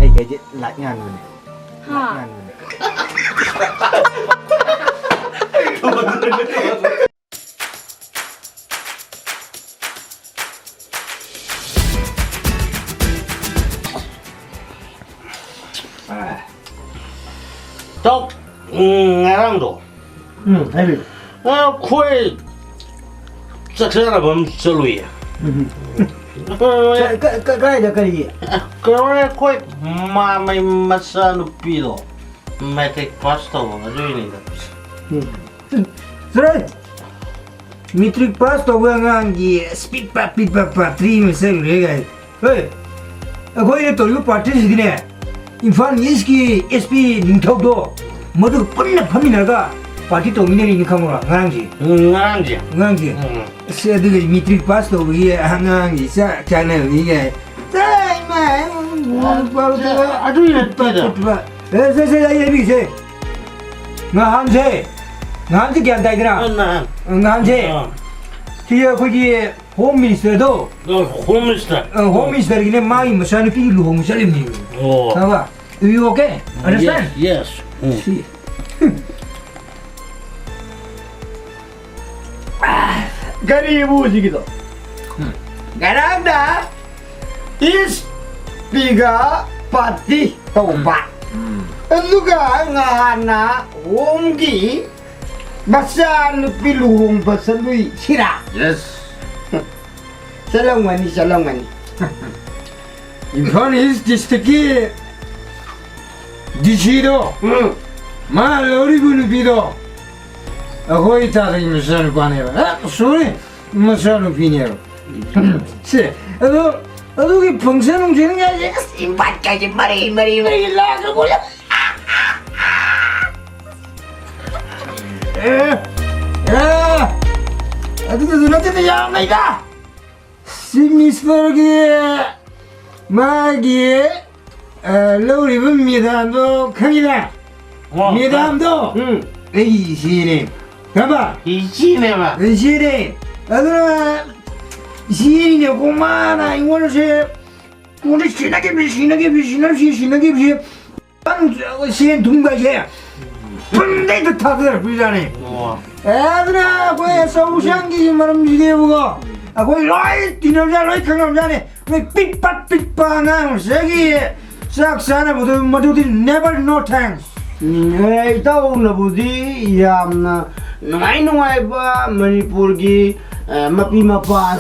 ꯑꯩꯒꯩꯗꯤ ꯂꯥꯏꯠ ꯉꯥꯟꯕꯅꯦ꯫ ꯍꯥ? ꯂꯥꯏꯠ ꯉꯥꯟꯕꯅꯦ꯫ ꯇꯥꯎ, ꯎꯝ, ꯉꯔꯥꯡꯗꯣ ꯎꯝ, ꯍꯥꯏꯕꯤꯌꯨ꯫ ꯑꯩꯈꯣꯏ ꯆꯥꯛ ꯆꯥꯅꯕ ꯑꯃ ꯆꯠꯂꯨꯏꯌꯦ꯫ ꯎꯝ꯫ ꯑꯩꯈꯣꯏ ꯀ-, ꯀ-, ꯀꯥꯏꯗ ꯀꯔꯤꯒꯤ? ꯀꯩꯅꯣꯅꯦ, ꯑꯩꯈꯣꯏ ꯃꯥꯃꯩ ꯃꯆꯥꯅꯨꯄꯤꯗꯣ ꯃꯦꯇ꯭ꯔꯤꯛ ꯄꯥꯁ ꯇꯧꯕ ꯑꯗꯨꯏꯅꯤꯗ꯫ ꯎꯝ꯫ ꯆꯠꯂꯣꯍꯦ! ꯃꯦꯇ꯭ꯔꯤꯛ ꯄꯥꯁ ꯇꯧꯕ ꯑꯉꯥꯡꯒꯤ ꯑꯁ ꯄꯤꯠ ꯄꯥꯠ ꯄꯤꯠ ꯄꯥꯠ ꯄꯥꯔꯇꯤ ꯑꯃ ꯆꯠꯂꯨꯔꯦ ꯀꯥꯏ꯫ ꯍꯣꯏ, ꯑꯩꯈꯣꯏꯅ ꯇꯧꯔꯤꯕ ꯄꯥꯔꯇꯤꯁꯤꯗꯤꯅꯦ, ꯏꯝꯐꯥꯜ ꯏꯁꯀꯤ ꯑꯦꯁ ꯄꯤ ꯅꯤꯡꯊꯧꯗꯣ, ꯃꯗꯨꯒ ꯄꯨꯟꯅ ꯐꯝꯃꯤꯟꯅꯔꯒ ꯄꯥꯔꯇꯤ ꯇꯧꯃꯤꯟꯅꯔꯤꯅꯤ ꯈꯪꯕ꯭ꯔꯣ, ꯑꯉꯥꯡꯁꯤ? ꯎꯝ, ꯉꯔꯥꯡꯁꯦ꯫ ꯑꯉꯥꯡꯁꯤ꯫ ꯎꯝ꯫ ꯑꯁ, ꯑꯗꯨꯒ ꯃꯦꯇ꯭ꯔꯤꯛ ꯄꯥꯁ ꯇꯧꯕꯒꯤ ꯑꯉꯥꯡꯁꯤ ꯆꯥꯛ ꯆꯥꯅꯕꯒꯤ ꯀꯥꯏ꯫ ꯆꯥꯏ ꯃꯥꯏ, ꯑꯗꯨꯒꯤ ꯅꯠꯇꯦꯗ꯫ ꯑꯦ, ꯁꯦ, ꯁꯦ, ꯑꯩ ꯍꯥꯏꯕꯤꯒꯦꯁꯦ꯫ ꯉꯍꯥꯟꯁꯦ, ꯉꯍꯥꯟꯁꯦ ꯒ꯭ꯌꯥꯟ ꯇꯥꯏꯗꯅ? ꯑ, ꯅꯍꯥꯟ꯫ ꯉꯍꯥꯟꯁꯦ꯫ ꯑꯥ꯫ ꯁꯤ ꯑꯩꯈꯣꯏꯒꯤ ꯍꯣꯝ ꯃꯤꯅꯤꯁꯇꯔꯗꯣ꯫ ꯑ, ꯍꯣꯝ ꯃꯤꯅꯤꯁꯇꯔ꯫ ꯑ, ꯍꯣꯝ ꯃꯤꯅꯤꯁꯇꯔꯒꯤꯅꯦ, ꯃꯥꯒꯤ ꯃꯆꯥꯅꯨꯄꯤꯒꯤ ꯂꯨꯍꯣꯡꯕ ꯆꯠꯂꯤꯕꯅꯦ꯫ ꯑꯣ꯫ ꯈꯪꯉꯕ? Do you okay? Understand? Yes, yes. ꯎꯝ꯫ ꯁꯤ꯫ ꯀꯔꯤꯕꯨ ꯍꯧꯖꯤꯛꯀꯤꯗꯣ? ꯎꯝ꯫ ꯉꯔꯥꯡꯗ ꯏꯁ ꯄꯤꯒ ꯄꯥꯔꯇꯤ ꯇꯧꯕ꯫ ꯎꯝ꯫ ꯑꯗꯨꯒ ꯉꯍꯥꯟꯅ ꯍꯣꯝꯒꯤ ꯃꯆꯥꯅꯨꯄꯤ ꯂꯨꯍꯣꯡꯕ ꯆꯠꯂꯨꯏ ꯁꯤꯔꯥ? Yes. ꯆꯠꯂꯝꯒꯅꯤ, ꯆꯠꯂꯝꯒꯅꯤ꯫ ꯏꯝꯐꯥꯜ ꯏꯁ ꯗꯤꯁꯇ꯭ꯔꯤꯛꯀꯤ ꯗꯤ ꯁꯤꯗꯣ, ꯎꯝ꯫ ꯃꯥ ꯂꯧꯔꯤꯕ ꯅꯨꯄꯤꯗꯣ ꯑꯩꯈꯣꯏ ꯇꯥꯗꯒꯤ ꯃꯆꯥꯅꯨꯄꯥꯅꯦꯕ꯫ ꯑ, sorry, ꯃꯆꯥꯅꯨꯄꯤꯅꯦꯕ꯫ ꯁꯦ, ꯑꯗꯣ, ꯑꯗꯨꯒꯤ function ꯅꯨꯡꯁꯟꯒꯥꯏꯁꯦ, ꯑꯁ, invite ꯀꯥꯏꯁꯦ ꯃꯔꯤ, ꯃꯔꯤ, ꯃꯔꯤ ꯂꯥꯛꯑꯒ ꯃꯣꯏ ꯑꯦ, ꯑꯦ, ꯑꯗꯨꯗꯁꯨ ꯅꯠꯇꯦꯗ, ꯌꯥꯝ ꯂꯩꯗ꯫ ꯆꯤꯐ ꯃꯤꯅꯤꯁꯇꯔꯒꯤ ꯃꯥꯒꯤ, ꯑ, ꯂꯧꯔꯤꯕ ꯃꯦꯗꯥꯝꯗꯣ ꯈꯪꯉꯤꯗ? ꯃꯦꯗꯥꯝꯗꯣ ꯎꯝ꯫ ꯑꯩꯒꯤ ꯏꯆꯦꯅꯦ꯫ ꯈꯪꯉꯕ? ꯏꯆꯦꯅꯦꯕ? ꯏꯆꯦꯅꯦ꯫ ꯑꯗꯨꯅ ꯏꯆꯦꯅꯤꯅꯦꯀꯣ, ꯃꯥꯅ ꯑꯩꯉꯣꯟꯗꯁꯦ ꯀꯣꯟꯗ ꯁꯤꯟꯅꯈꯤꯕꯁꯤ, ꯁꯤꯟꯅꯈꯤꯕꯁꯤ, ꯁꯤꯟꯅꯈꯤꯕꯁꯤ, ꯁꯤꯟꯅꯈꯤꯕꯁꯤ꯫ ꯁꯦꯟ ꯊꯨꯝꯒꯁꯦ ꯄꯨꯟꯗꯩꯗ ꯊꯥꯗꯔꯛꯄꯤꯖꯥꯠꯅꯤ꯫ ꯑꯣ꯫ ꯑꯦ, ꯑꯗꯨꯅ ꯑꯩꯈꯣꯏ ꯑꯆꯧ ꯑꯁꯥꯡꯒꯤ ꯃꯔꯝꯁꯤꯗꯤꯕꯀꯣ, ꯑꯩꯈꯣꯏ ꯂꯣꯏ ꯇꯤꯟꯅꯕꯖꯥꯠ, ꯂꯣꯏ ꯈꯪꯅꯕꯖꯥꯠꯅꯤ꯫ ꯅꯣꯏ ꯄꯤꯛꯄ ꯄꯤꯛꯄ ꯑꯉꯥꯡ ꯃꯆꯥꯒꯤ ꯆꯥꯛ ꯆꯥꯅꯕꯗꯨ, ꯃꯗꯨꯗꯤ never, no thanks꯫ ꯎꯝ, ꯑꯦ, ꯏꯇꯥꯎꯅꯕꯨꯗꯤ ꯌꯥꯝꯅ ꯅꯨꯡꯉꯥꯏ ꯅꯨꯡꯉꯥꯏꯕ ꯃꯅꯤꯄꯨꯔꯒꯤ, ꯑ, ꯃꯄꯤ ꯃꯄꯥ, ꯑ,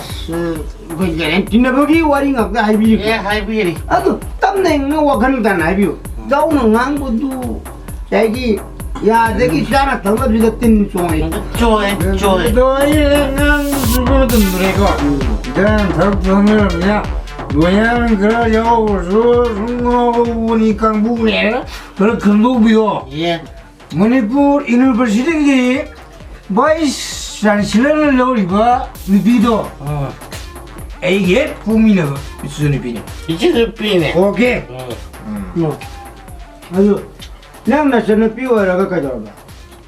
ꯑꯩꯈꯣꯏ ꯀꯔꯤ ꯇꯤꯟꯅꯕꯒꯤ ꯋꯥꯔꯤ ꯉꯥꯛꯇ ꯍꯥꯏꯕꯤꯔꯤ꯫ ꯑꯦ, ꯍꯥꯏꯕꯤꯔꯤ꯫ ꯑꯗꯨ ꯇꯞꯅ ꯏꯪꯅ ꯋꯥꯈꯜ ꯇꯥꯅ ꯍꯥꯏꯕꯤꯌꯨ꯫ ꯏꯇꯥꯎꯅ ꯉꯥꯡꯕꯗꯨ ꯉꯁꯥꯏꯒꯤ ꯌꯥꯗꯒꯤ ꯆꯥꯅ ꯊꯛꯅꯕꯁꯤꯗ ꯇꯤꯟ ꯆꯣꯡꯉꯦ꯫ ꯆꯣꯡꯉꯦ, ꯆꯣꯡꯉꯦ꯫ ꯑꯗꯣ ꯑꯩ ꯉꯥꯡꯕ ꯆꯨꯝꯕ ꯃꯇꯝꯗꯨꯅꯦꯀꯣ꯫ ꯏꯟꯖꯥꯡ ꯊꯛ ꯊꯛꯅꯔꯕꯅꯤꯅ ꯂꯣꯌꯔ ꯈꯔ ꯌꯥꯎꯔꯁꯨ ꯁꯨꯝ ꯉꯥꯎꯕꯅꯤ ꯀꯥꯡꯕꯨꯅꯦꯅ ꯈꯔ ꯈꯪꯗꯣꯛꯄꯤꯌꯣ꯫ ꯌꯦ꯫ ꯃꯅꯤꯄꯨꯔ ꯌꯨꯅꯤꯚꯔꯁꯤꯇꯤꯒꯤ ꯚꯥꯏꯁ ꯆꯥꯟꯁꯦꯂꯔꯅ ꯂꯧꯔꯤꯕ ꯅꯨꯄꯤꯗꯣ ꯑꯥ꯫ ꯑꯩꯒꯤ ꯍꯦꯛ ꯄꯣꯛꯃꯤꯟꯅꯕ ꯏꯆꯟ ꯅꯨꯄꯤꯅꯦ꯫ ꯏꯆꯟ ꯅꯨꯄꯤꯅꯦ꯫ ꯑꯣꯀꯦ꯫ ꯎꯝ꯫ ꯎꯝ꯫ ꯑꯗꯨ ꯅꯪ ꯅꯆꯟꯅꯨꯄꯤ ꯑꯣꯏꯔꯒ ꯀꯩꯗꯧꯔꯕ?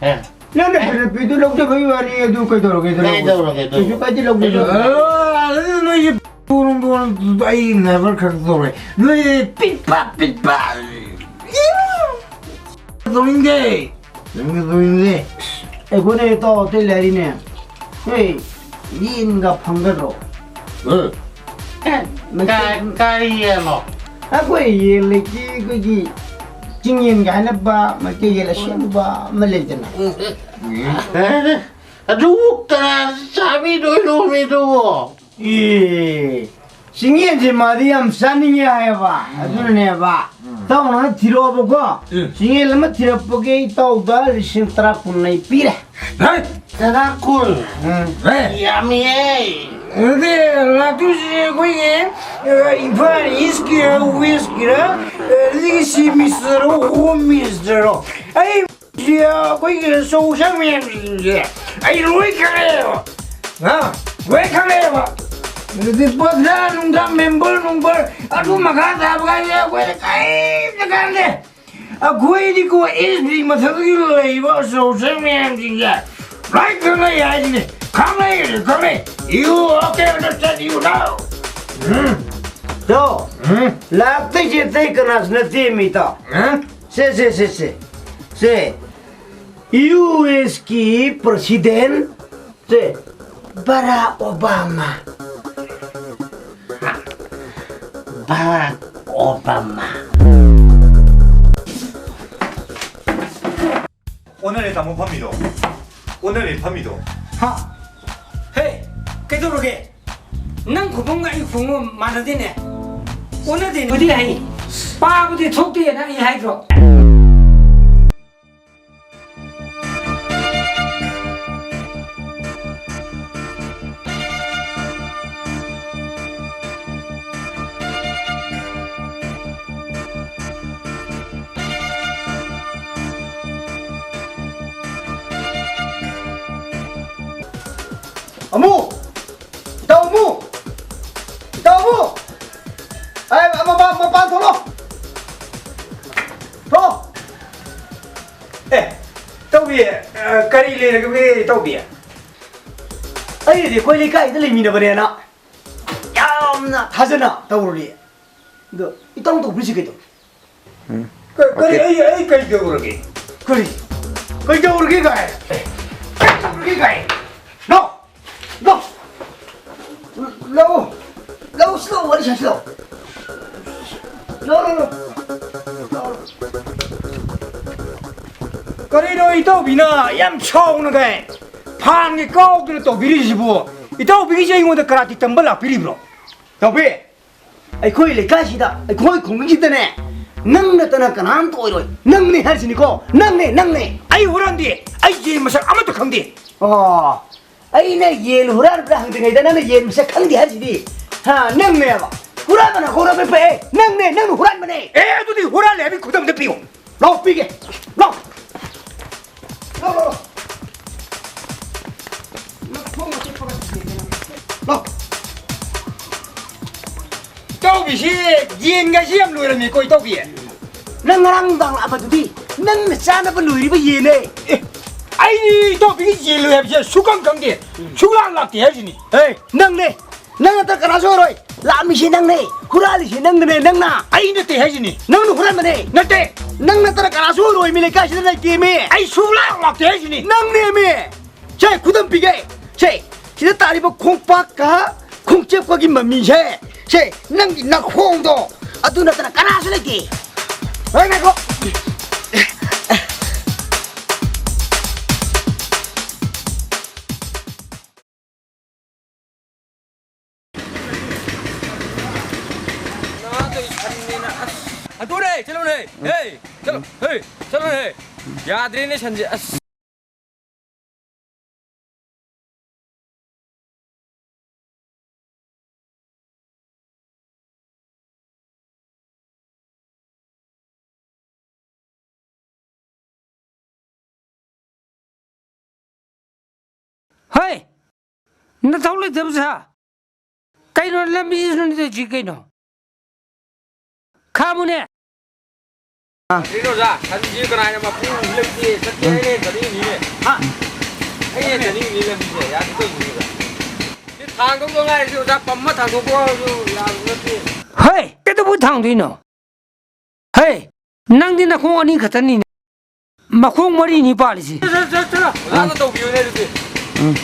ꯑꯦ꯫ ꯅꯪ ꯅꯆꯟꯅꯨꯄꯤꯗꯨ ꯂꯧꯖꯕꯒꯤ ꯋꯥꯅꯤ, ꯑꯗꯨ ꯀꯩꯗꯧꯔꯒꯦ? ꯀꯩꯗꯧꯔꯒꯦ? ꯀꯩꯁꯨ ꯀꯥꯏꯗꯦ, ꯂꯧꯖꯕ꯫ ꯑ, ꯑꯗꯨ ꯅꯣꯏꯁꯦ ꯄꯨꯔꯨꯝ ꯄꯨꯔꯨꯝ ꯑꯩ never ꯈꯪꯗꯧꯔꯦ꯫ ꯅꯣꯏ ꯄꯤꯠ ꯄꯥꯠ ꯄꯤꯠ ꯄꯥꯠ꯫ ꯇꯧꯅꯤꯡꯗꯦ꯫ ꯇꯧꯅꯤꯡꯗꯦ, ꯇꯧꯅꯤꯡꯗꯦ꯫ ꯑꯩꯈꯣꯏꯅ ꯇꯧ ꯑꯇꯩ ꯂꯩꯔꯤꯅꯦ꯫ ꯅꯣꯏ ꯌꯦꯟꯒ ꯐꯪꯒꯗ꯭ꯔꯣ? ꯑ꯫ ꯃꯩꯇꯩ ꯀ-, ꯀꯔꯤ ꯌꯦꯟꯅꯣ? ꯑꯩꯈꯣꯏ ꯌꯦꯟ ꯂꯩꯇꯦ, ꯑꯩꯈꯣꯏꯒꯤ ꯆꯤꯡꯌꯦꯟꯒ ꯍꯥꯏꯅꯕ ꯃꯩꯇꯩ ꯌꯦꯟ ꯑꯁꯦꯡꯕ ꯑꯃ ꯂꯩꯗꯅ꯫ ꯑꯦ, ꯑꯗꯨ ꯀꯅꯥ ꯆꯥꯕꯤꯗꯣꯏꯅꯣ ꯃꯤꯗꯨꯕꯣ? ꯑꯦ, ꯆꯤꯡꯌꯦꯟꯁꯦ ꯃꯥꯗꯤ ꯌꯥꯝ ꯆꯥꯅꯤꯡꯉꯦ ꯍꯥꯏꯌꯦꯕ꯫ ꯎꯝ꯫ ꯑꯗꯨꯅꯅꯦꯕ꯫ ꯎꯝ꯫ ꯇꯥꯎꯅ ꯊꯤꯔꯛꯑꯣꯕꯀꯣ꯫ ꯎꯝ꯫ ꯆꯤꯡꯌꯦꯟ ꯑꯃ ꯊꯤꯔꯛꯄꯒꯤ ꯏꯇꯥꯎꯗ ꯂꯤꯁꯤꯡ ꯇꯔꯥ ꯀꯨꯟ ꯑꯩ ꯄꯤꯔꯦ꯫ ꯍꯩ! ꯇꯔꯥ ꯀꯨꯟ? ꯎꯝ꯫ ꯍꯩ! ꯌꯥꯝꯃꯤꯍꯦ! ꯑꯗꯨꯗꯤ ꯂꯥꯛꯇꯣꯏꯁꯦ ꯑꯩꯈꯣꯏꯒꯤ, ꯑ, ꯏꯝꯐꯥꯜ ꯏꯁꯀꯤꯔ, ꯋꯦꯁꯀꯤꯔ, ꯑ, ꯑꯗꯒꯤ ꯆꯤꯐ ꯃꯤꯅꯤꯁꯇꯔꯣ, ꯍꯣꯝ ꯃꯤꯅꯤꯁꯇꯔꯣ? ꯑꯩ ꯁꯤ ꯑꯩꯈꯣꯏꯒꯤ ꯆꯧꯁꯪ ꯃꯌꯥꯝꯁꯤꯡꯁꯦ ꯑꯩ ꯂꯣꯏ ꯈꯪꯉꯛꯑꯦꯕ꯫ ꯍꯥ? ꯂꯣꯏ ꯈꯪꯉꯛꯑꯦꯕ꯫ ꯑꯗꯨꯗꯤ ꯄ꯭ꯔꯙꯥꯟ ꯅꯨꯡꯙꯥꯟ, ꯃꯦꯝꯕꯔ ꯅꯨꯡꯕꯔ, ꯑꯗꯨ ꯃꯈꯥ ꯇꯥꯕ ꯀꯥꯏꯁꯦ ꯑꯩꯈꯣꯏꯗ ꯀꯔꯤꯝꯇ ꯀꯥꯟꯅꯗꯦ꯫ ꯑꯩꯈꯣꯏꯗꯤꯀꯣ ꯑꯦꯁ ꯕꯤ ꯃꯊꯛꯇꯒꯤ ꯂꯩꯕ ꯑꯆꯧ ꯑꯁꯥꯡ ꯃꯌꯥꯝꯁꯤꯡꯁꯦ ꯂꯣꯏ ꯈꯪꯅꯩ ꯍꯥꯏꯁꯤꯅꯤ꯫ ꯈꯪꯅꯩ, ꯈꯪꯅꯩ꯫ You okay, understand, you know? ꯎꯝ꯫ ꯇꯥꯎ, ꯎꯝ꯫ ꯂꯥꯛꯇꯣꯏꯁꯦ ꯑꯇꯩ ꯀꯅꯥꯁꯨ ꯅꯠꯇꯦ ꯃꯤ, ꯇꯥꯎ꯫ ꯎꯝ꯫ ꯁꯦ, ꯁꯦ, ꯁꯦ, ꯁꯦ꯫ ꯁꯦ, ꯌꯨ ꯑꯦꯁ ꯀꯤ president ꯁꯦ, ꯕꯔꯥꯛ ꯑꯣꯕꯥꯃꯥ꯫ ꯕꯔꯥꯛ ꯑꯣꯕꯥꯃꯥ꯫ ꯑꯣꯟꯅꯔꯦ ꯇꯥꯃꯣ ꯐꯝꯃꯤꯗꯣ꯫ ꯑꯣꯟꯅꯔꯦ ꯐꯝꯃꯤꯗꯣ꯫ ꯍꯥ? ꯍꯦ, ꯀꯩꯗꯧꯔꯒꯦ? ꯅꯪ ꯈꯨꯐꯝꯒ ꯑꯩ ꯈꯨꯐꯝꯒ ꯃꯥꯟꯅꯗꯦꯅꯦ꯫ ꯑꯣꯟꯅꯗꯦ꯫ ꯑꯗꯨꯗꯤ ꯍꯥꯏ꯫ ꯄꯥꯕꯗꯤ ꯊꯣꯛꯇꯦꯅ ꯑꯩ ꯍꯥꯏꯗ꯭ꯔꯣ? ꯑꯃꯨ! ꯏꯇꯥꯎ ꯑꯃꯨ! ꯏꯇꯥꯎ ꯑꯃꯨ! ꯑꯦ, ꯃꯄꯥꯟ, ꯃꯄꯥꯟ ꯊꯣꯛꯂꯛꯑꯣ! ꯊꯣꯛꯂꯛꯑꯣ! ꯑꯦ, ꯏꯇꯥꯎꯕꯤ, ꯑ, ꯀꯔꯤ ꯂꯩꯔꯒꯦ, ꯏꯇꯥꯎꯕꯤ? ꯑꯩꯅꯗꯤ ꯑꯩꯈꯣꯏ ꯂꯩꯀꯥꯏꯗ ꯂꯩꯃꯤꯟꯅꯕꯅꯦꯅ ꯌꯥꯝꯅ ꯊꯥꯖꯅ ꯇꯧꯔꯨꯔꯦ꯫ ꯑꯗꯣ ꯏꯇꯥꯎ ꯇꯧꯕꯤꯔꯤꯁꯤ ꯀꯩꯗꯧ? ꯎꯝ꯫ ꯀ-, ꯀꯔꯤ, ꯑꯣꯀꯦ꯫ ꯑꯩ, ꯑꯩ ꯀꯩ ꯇꯧꯔꯒꯦ? ꯀꯔꯤ? ꯀꯩ ꯇꯧꯔꯒꯦ ꯀꯥꯏ? ꯀꯩ ꯇꯧꯔꯒꯦ ꯀꯥꯏ? ꯂꯥꯎ! ꯂꯥꯎ! ꯂꯥꯎ! ꯂꯥꯎ, ꯁꯤ ꯂꯥꯎ, ꯋꯥꯔꯤ ꯁꯥꯁꯤ ꯂꯥꯎ꯫ ꯂꯥꯎ, ꯂꯥꯎ, ꯂꯥꯎ꯫ ꯂꯥꯎ, ꯂꯥꯎ꯫ ꯀꯔꯤꯅꯣ ꯏꯇꯥꯎꯕꯤꯅ ꯌꯥꯝ ꯁꯥꯎꯅ ꯀꯥꯏ? ꯐꯥꯟꯒꯤ ꯀꯥꯎꯗꯅ ꯇꯧꯕꯤꯔꯤꯁꯤꯕꯨ? ꯏꯇꯥꯎꯕꯤꯒꯤꯁꯦ ꯑꯩꯉꯣꯟꯗ ꯀꯔꯥꯇꯤ ꯇꯝꯕ ꯂꯥꯛꯄꯤꯔꯤꯕ꯭ꯔꯣ? ꯇꯧꯕꯤ! ꯑꯩꯈꯣꯏ ꯂꯩꯀꯥꯏꯁꯤꯗ, ꯑꯩꯈꯣꯏ ꯈꯨꯡꯒꯪꯁꯤꯗꯅꯦ, ꯅꯪ ꯅꯠꯇꯅ ꯀꯅꯥꯝꯇ ꯑꯣꯏꯔꯣꯏ꯫ ꯅꯪꯅꯦ ꯍꯥꯏꯔꯤꯁꯤꯅꯤꯀꯣ, ꯅꯪꯅꯦ, ꯅꯪꯅꯦ꯫ ꯑꯩ ꯍꯨꯔꯥꯟꯗꯦ, ꯑꯩ ꯌꯦꯟ ꯃꯁꯛ ꯑꯃꯠꯇ ꯈꯪꯗꯦ꯫ ꯑꯣ, ꯑꯩꯅ ꯌꯦꯟ ꯍꯨꯔꯥꯟꯕ꯭ꯔꯥ ꯍꯪꯗ꯭ꯔꯤꯉꯩꯗ ꯅꯪꯅ ꯌꯦꯟ ꯃꯁꯛ ꯈꯪꯗꯦ ꯍꯥꯏꯔꯤꯁꯤꯗꯤ? ꯍꯥ, ꯅꯪꯅꯦꯕ꯫ ꯍꯨꯔꯥꯟꯕꯅ ꯍꯨꯔꯥꯟꯕ ꯄꯣꯛꯑꯦ꯫ ꯅꯪꯅꯦ, ꯅꯪꯅ ꯍꯨꯔꯥꯟꯕꯅꯦ꯫ ꯑꯦ, ꯑꯗꯨꯗꯤ ꯍꯨꯔꯥꯜꯂꯦ ꯍꯥꯏꯕꯒꯤ ꯈꯨꯗꯝꯗ ꯄꯤꯌꯨ꯫ ꯂꯥꯎ, ꯄꯤꯒꯦ꯫ ꯂꯥꯎ꯫ ꯂꯥꯎ, ꯂꯥꯎ, ꯂꯥꯎ꯫ ꯂꯥꯎ꯫ ꯏꯇꯥꯎꯕꯤꯁꯤ ꯌꯦꯟꯒꯁꯤ ꯌꯥꯝ ꯂꯣꯏꯔꯝꯃꯤꯀꯣ, ꯏꯇꯥꯎꯕꯤ꯫ ꯅꯪ ꯉꯔꯥꯡ ꯅꯨꯡꯗꯥꯡ ꯂꯥꯛꯑꯝꯕꯗꯨꯗꯤ ꯅꯪꯅ ꯆꯥꯅꯕ ꯂꯣꯏꯔꯤꯕ ꯌꯦꯟꯅꯦ꯫ ꯑꯦ, ꯑꯩꯗꯤ ꯏꯇꯥꯎꯕꯤꯒꯤ ꯌꯦꯟ ꯂꯣꯏ ꯍꯥꯏꯕꯁꯦ ꯁꯨꯛꯈꯪ ꯈꯪꯗꯦ꯫ ꯁꯨꯛꯂꯥꯛ ꯂꯥꯛꯇꯦ ꯍꯥꯏꯁꯤꯅꯤ꯫ ꯍꯦ, ꯅꯪꯅꯦ꯫ ꯅꯪ ꯅꯠꯇꯅ ꯀꯅꯥꯁꯨ ꯑꯣꯏꯔꯣꯏ꯫ ꯂꯥꯛꯑꯝꯃꯤꯁꯦ ꯅꯪꯅꯦ꯫ ꯍꯨꯔꯥꯜꯂꯤꯁꯦ ꯅꯪꯅꯅꯦ, ꯅꯪꯅ꯫ ꯑꯩ ꯅꯠꯇꯦ ꯍꯥꯏꯁꯤꯅꯤ꯫ ꯅꯪꯅ ꯍꯨꯔꯥꯟꯕꯅꯦ꯫ ꯅꯠꯇꯦ꯫ ꯅꯪ ꯅꯠꯇꯅ ꯀꯅꯥꯁꯨ ꯑꯣꯏꯔꯣꯏ ꯃꯤ ꯂꯩꯀꯥꯏꯁꯤꯗ ꯂꯩꯇꯦꯃꯤ꯫ ꯑꯩ ꯁꯨꯛꯂꯥꯛ ꯂꯥꯛꯇꯦ ꯍꯥꯏꯁꯤꯅꯤ꯫ ꯅꯪꯅꯦꯃꯤ꯫ ꯁꯦ, ꯈꯨꯗꯝ ꯄꯤꯒꯦ꯫ ꯁꯦ, ꯁꯤꯗ ꯇꯥꯔꯤꯕ ꯈꯣꯡꯄꯥꯛꯀ ꯈꯣꯡꯆꯦꯞꯀꯒꯤ ꯃꯃꯤꯁꯦ, ꯁꯦ, ꯅꯪꯒꯤ ꯅꯈꯣꯡꯗꯣ, ꯑꯗꯨ ꯅꯠꯇꯅ ꯀꯅꯥꯁꯨ ꯂꯩꯇꯦ꯫ ꯍꯣꯏ, ꯉꯥꯏꯈꯣ꯫ ꯍꯟꯗꯣꯔꯦ, ꯆꯠꯂꯣꯅꯦ꯫ ꯍꯦ, ꯆꯠꯂꯣ꯫ ꯍꯦ, ꯆꯠꯂꯣꯅꯦ꯫ ꯌꯥꯗ꯭ꯔꯦꯅꯦ ꯁꯟꯁꯦ꯫ ꯑꯁ꯫ ꯍꯩ! ꯅꯊꯧ ꯂꯩꯇꯕꯁꯦ, ꯍꯥ? ꯀꯩꯅꯣ ꯂꯝꯕꯤꯁꯤꯅ ꯇꯧꯔꯤꯁꯤ ꯀꯩꯅꯣ? ꯈꯥꯝꯃꯨꯅꯦ꯫ ꯀꯩꯅꯣ ꯑꯣꯖꯥ, ꯁꯟꯁꯤ ꯀꯅꯥꯅ ꯃꯄꯨ ꯂꯩꯇꯦ, ꯆꯠꯀꯦ ꯍꯥꯏꯔꯦ, ꯆꯠꯅꯤꯡꯉꯤꯅꯦ꯫ ꯍꯥ? ꯑꯩꯅ ꯆꯠꯅꯤꯡꯉꯤꯅꯦ ꯂꯝꯕꯤꯁꯦ, ꯌꯥꯗꯦ ꯇꯧꯕꯅꯤꯗ꯫ ꯁꯤ ꯊꯥꯡꯗꯧꯗ ꯉꯥꯏꯔꯁꯤ ꯑꯣꯖꯥ, ꯄꯝ ꯑꯃ ꯊꯥꯡꯗꯣꯛꯄ ꯍꯥꯏꯕꯁꯨ ꯌꯥꯕ ꯅꯠꯇꯦ꯫ ꯍꯩ! ꯀꯩꯗꯧꯕꯩ ꯊꯥꯡꯗꯣꯏꯅꯣ? ꯍꯩ! ꯅꯪꯗꯤ ꯅꯈꯣꯡ ꯑꯅꯤ ꯈꯛꯇꯅꯤꯅꯦ꯫ ꯃꯈꯣꯡ ꯃꯔꯤꯅꯤ ꯄꯥꯜꯂꯤꯁꯤ꯫ ꯆꯠꯂꯣ, ꯆꯠꯂꯣ, ꯆꯠꯂꯣ꯫ ꯑꯣꯖꯥꯅ ꯇꯧꯕꯤꯌꯨꯅꯦ ꯑꯗꯨꯗꯤ꯫ ꯎꯝ꯫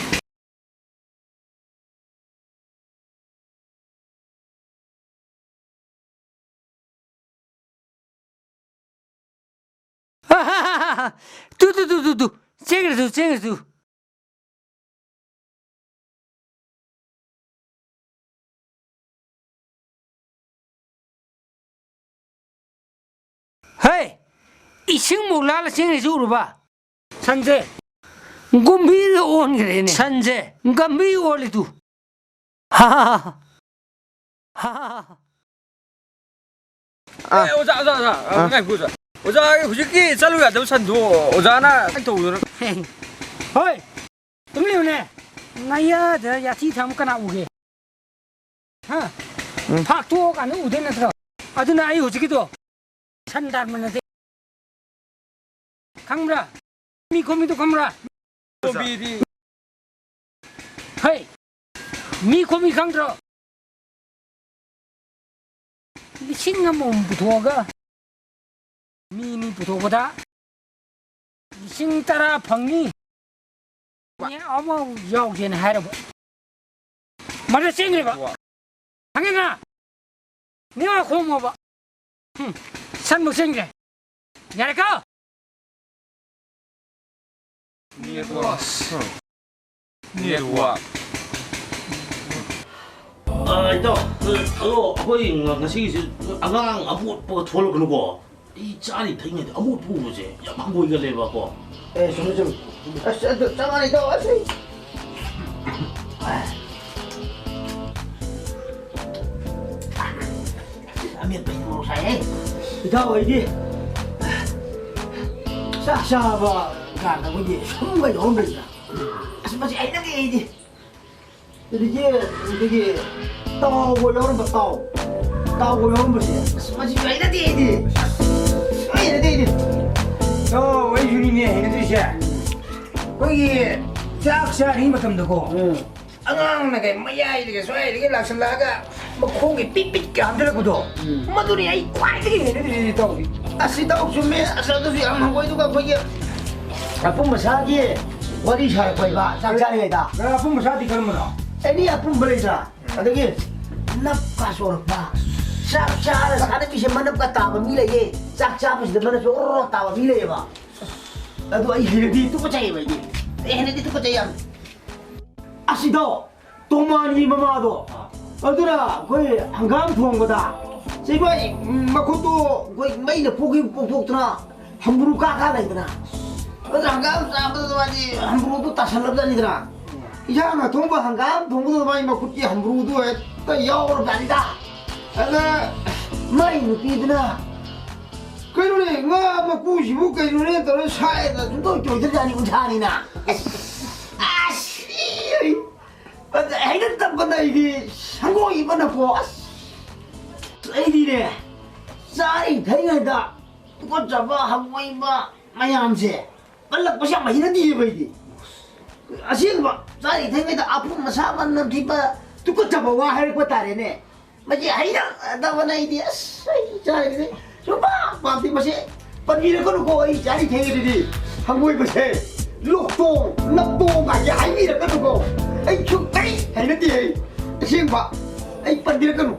ꯇꯨ, ꯇꯨ, ꯇꯨ, ꯇꯨ, ꯇꯨ꯫ ꯆꯦꯟꯈ꯭ꯔꯦ ꯇꯨ, ꯆꯦꯟꯈ꯭ꯔꯦ ꯇꯨ꯫ ꯍꯦ! ꯏꯁꯤꯡꯃꯨꯛ ꯂꯥꯜꯂ ꯆꯦꯟꯈ꯭ꯔꯤꯁꯤ ꯎꯔꯕ? ꯁꯟꯁꯦ ꯒꯨꯝꯚꯤꯔ ꯑꯣꯟꯈ꯭ꯔꯦꯅꯦ꯫ ꯁꯟꯁꯦ ꯒꯝꯚꯤꯔ ꯑꯣꯜꯂꯤ ꯇꯨ꯫ ꯍꯥ, ꯍꯥ, ꯍꯥ, ꯍꯥ꯫ ꯑꯦ, ꯑꯣꯖꯥ, ꯑꯣꯖꯥ, ꯑꯣꯖꯥ, ꯑ, ꯑ꯫ ꯉꯥꯏꯈꯣ, ꯑꯣꯖꯥ꯫ ꯑꯣꯖꯥ, ꯍꯧꯖꯤꯛꯀꯤ ꯆꯠꯂꯨ ꯌꯥꯗꯕ ꯁꯟꯗꯣ ꯑꯣꯖꯥꯅ ꯀꯃꯥꯏꯅ ꯇꯧꯗꯣꯏꯅꯣ? ꯍꯣꯏ, ꯇꯨꯃꯤꯟ ꯂꯩꯌꯨꯅꯦ꯫ ꯅꯌꯥꯗ ꯌꯥꯊꯤ ꯊꯝ ꯀꯅꯥ ꯎꯒꯦ? ꯍꯥ? ꯎꯝ꯫ ꯐꯥꯛꯇꯣꯛꯑꯀꯥꯟꯗ ꯎꯗꯣꯏ ꯅꯠꯇ꯭ꯔꯣ? ꯑꯗꯨꯅ ꯑꯩ ꯍꯧꯖꯤꯛꯀꯤꯗꯣ ꯁꯟ ꯇꯥꯟꯕ ꯅꯠꯇꯦ꯫ ꯈꯪꯕ꯭ꯔꯥ? ꯃꯤ ꯈꯣꯝꯃꯤꯗꯣ ꯈꯪꯕ꯭ꯔꯥ? ꯈꯣꯝꯕꯤꯗꯤ꯫ ꯍꯩ! ꯃꯤ ꯈꯣꯝꯃꯤ ꯈꯪꯗ꯭ꯔꯣ? ꯂꯤꯁꯤꯡ ꯑꯃꯃꯝ ꯄꯨꯊꯣꯛꯑꯒ ꯃꯤ ꯑꯅꯤ ꯄꯨꯊꯣꯛꯄꯗ ꯂꯤꯁꯤꯡ ꯇꯔꯥ ꯐꯪꯅꯤ꯫ ꯃꯤ ꯑꯃ ꯌꯥꯎꯒꯦꯅ ꯍꯥꯏꯔꯕ꯫ ꯃꯗꯨ ꯆꯦꯟꯈ꯭ꯔꯦꯕ꯫ ꯈꯪꯉꯦꯗꯅ? ꯅꯦꯋꯥꯛ ꯈꯣꯡꯉꯣꯕ꯫ ꯍꯨꯝ꯫ ꯁꯟꯃꯨꯛ ꯆꯦꯟꯈ꯭ꯔꯦ꯫ ꯌꯥꯔꯦꯀꯣ? ꯅꯦꯠꯋꯥꯛ꯫ ꯅꯦꯠꯋꯥꯛ꯫ ꯑ, ꯏꯇꯥꯎ, ꯑꯗꯣ ꯑꯩꯈꯣꯏ ꯉ-, ꯉꯁꯤꯒꯤꯁꯦ ꯑꯉꯥꯡ ꯑꯃꯣꯠꯄꯒ ꯊꯣꯛꯂꯛꯀꯅꯨꯀꯣ꯫ ꯑꯩ ꯆꯥꯔꯤ ꯊꯛꯏꯉꯩꯗ ꯑꯃꯣꯠꯄ ꯎꯕꯁꯦ ꯌꯥꯝ ꯍꯪꯒꯣꯏꯒꯜꯂꯦꯕꯀꯣ꯫ ꯑꯦ, ꯆꯨꯝꯃꯤ, ꯆꯨꯝꯃꯤ꯫ ꯑꯁ, ꯑꯗꯨ ꯆꯞ ꯃꯥꯟꯅꯩ, ꯏꯇꯥꯎ, ꯑꯁ, ꯑꯩ ꯑꯃꯦꯠꯄ ꯍꯦꯟꯅ ꯃꯣꯔꯣꯛ ꯁꯥꯏꯍꯦ꯫ ꯏꯇꯥꯎ, ꯑꯩꯗꯤ ꯆꯥꯛ ꯆꯥꯕ ꯀꯥꯟꯗ ꯑꯩꯈꯣꯏꯒꯤ ꯁꯨꯝꯒ ꯌꯥꯎꯔꯝꯕꯁꯤꯗ, ꯑꯁ, ꯃꯁꯤ ꯍꯩꯅꯗꯦ ꯑꯩꯗꯤ꯫ ꯑꯗꯒꯤ, ꯑꯗꯒꯤ ꯇꯥꯎꯕ ꯌꯥꯎꯔꯝꯕ, ꯇꯥꯎ-, ꯇꯥꯎꯕ ꯌꯥꯎꯔꯝꯕꯁꯦ, ꯑꯁ, ꯃꯁꯤ ꯍꯩꯅꯗꯦ ꯑꯩꯗꯤ꯫ ꯁꯨꯡꯍꯩ ꯍꯩꯅꯗꯦ ꯑꯩꯗꯤ꯫ ꯑꯣ, ꯑꯩꯁꯨꯅꯤꯅꯦ ꯍꯩꯅꯗ꯭ꯔꯤꯁꯦ꯫ ꯑꯩꯈꯣꯏꯒꯤ ꯆꯥꯛ ꯆꯥꯔꯤꯉꯩ ꯃꯇꯝꯗꯀꯣ, ꯎꯝ꯫ ꯑꯉꯥꯡꯅꯒ ꯃꯌꯥꯏꯗꯒ ꯁ꯭ꯋꯥꯏꯗꯒꯤ ꯂꯥꯛꯁꯜꯂꯛꯑꯒ ꯃꯈꯣꯡꯒꯤ ꯄꯤꯠ ꯄꯤꯠꯀ ꯍꯥꯝꯖꯜꯂꯛꯄꯗꯣ, ꯎꯝ꯫ ꯃꯗꯨꯅꯤ ꯑꯩ ꯈ꯭ꯋꯥꯏꯗꯒꯤ ꯍꯩꯅꯗ꯭ꯔꯤꯁꯤ, ꯏꯇꯥꯎꯗꯤ꯫ ꯑꯁ, ꯏꯇꯥꯎ ꯆꯨꯝꯃꯦ꯫ ꯑꯁ, ꯑꯗꯨꯁꯨ ꯌꯥꯝ ꯍꯪꯒꯣꯏ꯫ ꯑꯗꯨꯒ ꯑꯩꯈꯣꯏꯒꯤ ꯑꯄꯨꯝ ꯑꯁꯥꯒꯤ ꯋꯥꯔꯤ ꯁꯥꯔꯛꯄ ꯍꯥꯏꯕ, ꯆꯥꯛ ꯆꯥꯔꯤꯉꯩꯗ꯫ ꯑ, ꯑꯄꯨꯝ ꯑꯁꯥꯗꯤ ꯀꯔꯝꯕꯅꯣ? ꯑꯦꯅꯤ ꯑꯄꯨꯝꯕ ꯂꯩꯗ꯭ꯔꯥ? ꯑꯗꯒꯤ ꯅꯞꯀ ꯆꯣꯔꯛꯄ꯫ ꯆꯥꯛ ꯆꯥꯔ ꯆꯥꯅꯕꯤꯁꯦ ꯃꯅꯞꯀ ꯇꯥꯕ ꯃꯤ ꯂꯩꯌꯦ꯫ ꯆꯥꯛ ꯆꯥꯕꯁꯤꯗ ꯃꯅꯞꯁꯦ ꯑꯣꯔꯣ ꯇꯥꯕ ꯃꯤ ꯂꯩꯌꯦꯕ꯫ ꯑꯗꯨ ꯑꯩ ꯍꯩꯅꯗꯤ, ꯇꯨꯀꯠꯆꯩꯌꯦꯕ ꯑꯩꯗꯤ꯫ ꯑꯩ ꯍꯩꯅꯗꯤ, ꯇꯨꯀꯠꯆꯩ ꯌꯥꯝ꯫ ꯑꯁꯤꯗꯣ, ꯇꯣꯃꯥꯟꯒꯤ ꯃꯃꯥꯗꯣ꯫ ꯑꯥ꯫ ꯑꯗꯨꯅ ꯑꯩꯈꯣꯏ ꯍꯪꯒꯥꯝ ꯊꯣꯡꯕꯗ ꯆꯦꯕꯥꯏ ꯃꯈꯨꯠꯇꯣ ꯑꯩꯈꯣꯏ ꯃꯩꯅ ꯄꯣꯛꯈꯤꯕ ꯄꯣꯛꯊꯣꯛꯇꯅ ꯍꯝꯕ꯭ꯔꯨ ꯀꯥ ꯀꯥ ꯂꯩꯗꯅ꯫ ꯑꯗꯨ ꯍꯪꯒꯥꯝ ꯆꯥꯕꯗꯨꯗ ꯃꯥꯗꯤ ꯍꯝꯕ꯭ꯔꯨꯗꯨ ꯇꯥꯁꯜꯂꯕꯖꯥꯠꯅꯤꯗꯅ꯫ ꯏꯟꯁꯥꯡ ꯑꯊꯣꯡꯕ ꯍꯪꯒꯥꯝ ꯊꯣꯡꯕꯗꯨꯗ ꯃꯥꯒꯤ ꯃꯈꯨꯠꯀꯤ ꯍꯝꯕ꯭ꯔꯨꯗꯨ ꯍꯦꯛꯇ ꯌꯥꯎꯔꯕꯖꯥꯠꯅꯤꯗ꯫ ꯑꯗ ꯃꯥꯏ ꯅꯨꯄꯤꯗꯨꯅ, "ꯀꯩꯅꯣꯅꯦ, ꯉꯥ ꯃꯀꯨꯁꯤꯕꯨ ꯀꯩꯅꯣꯅꯦ?" ꯇꯧꯔ ꯁꯥꯏꯗ ꯁꯨꯡꯇꯣꯏ ꯇꯣꯏꯗ꯭ꯔꯖꯥꯠꯅꯤ, ꯎꯟꯁꯥꯅꯤꯅ꯫ ꯑꯁ, ꯑꯩ ꯑꯗ ꯍꯦꯛꯇ ꯇꯞꯄꯗ ꯑꯩꯗꯤ ꯁꯪꯒꯣꯏꯕꯅꯀꯣ, ꯑꯁ, ꯑꯩꯗꯤꯅꯦ, ꯆꯥꯔꯤ ꯊꯛꯏꯉꯩꯗ ꯇꯨꯀꯠꯆꯕ ꯍꯪꯒꯣꯏꯕ ꯃꯌꯥꯝꯁꯦ ꯄꯜꯂꯛꯄꯁꯦ ꯌꯥꯝ ꯍꯩꯅꯗꯤꯌꯦꯕ ꯑꯩꯗꯤ꯫ ꯑꯁꯦꯡꯕ, ꯆꯥꯔꯤ ꯊꯛꯏꯉꯩꯗ ꯑꯄꯨꯝ ꯑꯁꯥ ꯃꯅꯝ ꯊꯤꯕ ꯇꯨꯀꯠꯆꯕ ꯋꯥ ꯍꯥꯏꯔꯛꯄ ꯇꯥꯔꯦꯅꯦ꯫ ꯃꯁꯤ ꯍꯩꯅꯗꯕꯅ ꯑꯩꯗꯤ, ꯑꯁ, ꯑꯩ ꯆꯥꯔꯤꯁꯦ ꯁꯨꯡꯄꯥꯝ ꯄꯥꯝꯗꯦ꯫ ꯃꯁꯤ ꯄꯟꯕꯤꯔꯛꯀꯅꯨꯀꯣ, ꯑꯩ ꯆꯥꯔꯤ ꯊꯛꯏꯉꯩꯗꯗꯤ ꯍꯪꯒꯣꯏꯕꯁꯦ, ꯂꯣꯛꯇꯣꯡ ꯅꯞꯇꯣꯡ ꯀꯥꯏꯁꯦ ꯍꯥꯏꯕꯤꯔꯛꯀꯅꯨꯀꯣ꯫ ꯑꯩ ꯁꯨꯡꯍꯩ ꯍꯩꯅꯗꯦ꯫ ꯑꯩ ꯑꯁꯦꯡꯕ, ꯑꯩ ꯄꯟꯕꯤꯔꯛꯀꯅꯨ꯫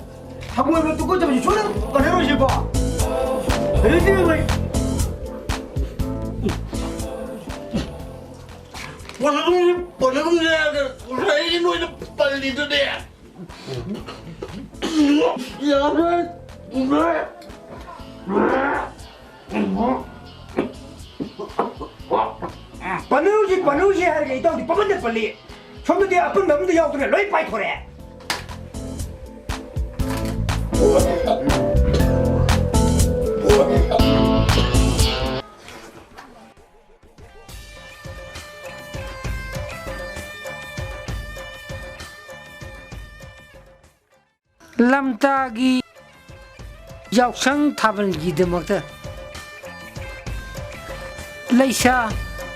ꯍꯪꯒꯣꯏꯕ ꯇꯨꯀꯠꯆꯕꯁꯤ ꯁꯨꯡꯅ ꯄꯟꯅꯔꯣꯏꯁꯤꯀꯣ꯫ ꯍꯩꯅꯗꯦ ꯑꯩ꯫ ꯄꯟꯅꯔꯣꯏꯁꯤ, ꯄꯟꯅꯔꯣꯏꯁꯤ ꯍꯥꯏꯔꯒ ꯉꯁꯥꯏꯗꯒꯤ ꯅꯣꯏꯅ ꯄꯜꯂꯤꯗꯨꯗꯤ꯫ ꯌꯥꯔꯦ꯫ ꯄꯟꯅꯔꯨꯁꯤ, ꯄꯟꯅꯔꯨꯁꯤ ꯍꯥꯏꯔꯒ ꯏꯇꯥꯎꯗꯤ ꯄꯪꯄꯟꯗ ꯄꯜꯂꯤ꯫ ꯁꯣꯝꯗꯗꯤ ꯑꯄꯨꯟꯕ ꯑꯃꯗ ꯌꯥꯎꯗꯅ ꯂꯣꯏ ꯄꯥꯏꯊꯣꯔꯛꯑꯦ꯫ ꯂꯝꯇꯥꯒꯤ ꯌꯥꯎꯁꯪ ꯊꯥꯕꯜꯒꯤꯗꯃꯛꯇ, ꯂꯩꯁꯥ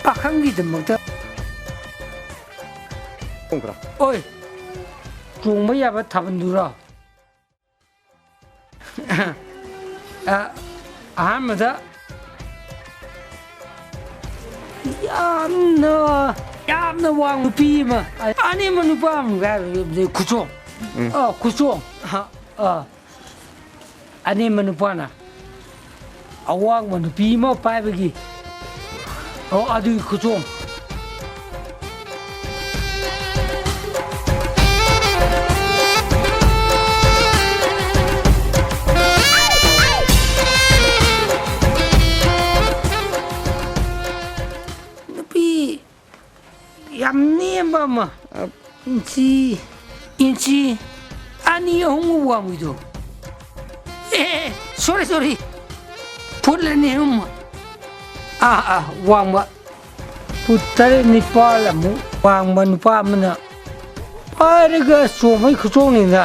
ꯄꯥꯈꯪꯒꯤꯗꯃꯛꯇ꯫ ꯈꯣꯡꯈ꯭ꯔꯥ? ꯑꯣꯏ, ꯆꯣꯡꯕ ꯌꯥꯕ ꯊꯥꯕꯜꯗꯨꯔꯣ? ꯑ, ꯑꯍꯥꯟꯕꯗ ꯌꯥꯝꯅ, ꯌꯥꯝꯅ ꯋꯥꯡꯕ ꯅꯨꯄꯤ ꯑꯃ, ꯑꯅꯦꯝꯕ ꯅꯨꯄꯥ ꯑꯃꯒ ꯈꯨꯆꯣꯡ꯫ ꯎꯝ꯫ ꯑ, ꯈꯨꯆꯣꯡ꯫ ꯑ, ꯑ꯫ ꯑꯅꯦꯝꯕ ꯅꯨꯄꯥꯅ ꯑꯋꯥꯡꯕ ꯅꯨꯄꯤ ꯑꯃ ꯄꯥꯏꯕꯒꯤ, ꯑꯣ, ꯑꯗꯨꯒꯤ ꯈꯨꯆꯣꯡ꯫ ꯅꯨꯄꯤ ꯌꯥꯝ ꯅꯦꯝꯕ ꯑꯃ, ꯏꯟꯆꯤ, ꯏꯟꯆꯤ ꯑꯅꯤ ꯑꯍꯨꯝ ꯋꯥꯡꯕꯤꯗꯣ꯫ ꯑꯦ, sorry, sorry, ꯐꯨꯠ ꯑꯅꯤ ꯑꯍꯨꯝ, ꯑꯥ, ꯑꯥ, ꯋꯥꯡꯕ꯫ ꯐꯨꯠ ꯇꯔꯦꯠ ꯅꯤꯄꯥꯜ ꯑꯃꯨꯛ ꯋꯥꯡꯕ ꯅꯨꯄꯥ ꯑꯃꯅ ꯄꯥꯏꯔꯒ ꯆꯣꯡꯕꯒꯤ ꯈꯨꯆꯣꯡꯅꯤꯗ꯫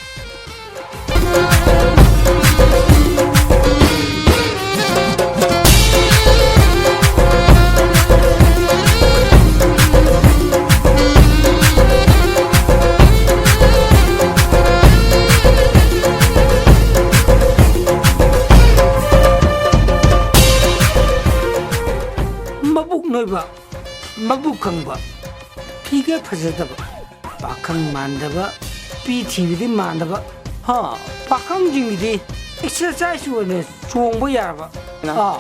ꯃꯕꯨꯛ ꯀꯪꯕ, ꯐꯤꯒꯔ ꯐꯖꯗꯕ, ꯄꯥꯈꯪ ꯃꯥꯟꯗꯕ, ꯅꯨꯄꯤ ꯊꯤꯕꯗꯤ ꯃꯥꯟꯗꯕ, ꯍꯥ, ꯄꯥꯈꯪꯁꯤꯡꯒꯤꯗꯤ ꯑꯦꯛꯁꯔꯁꯥꯏꯁ ꯑꯣꯏꯅ ꯆꯣꯡꯕ ꯌꯥꯔꯕ, ꯑꯥ,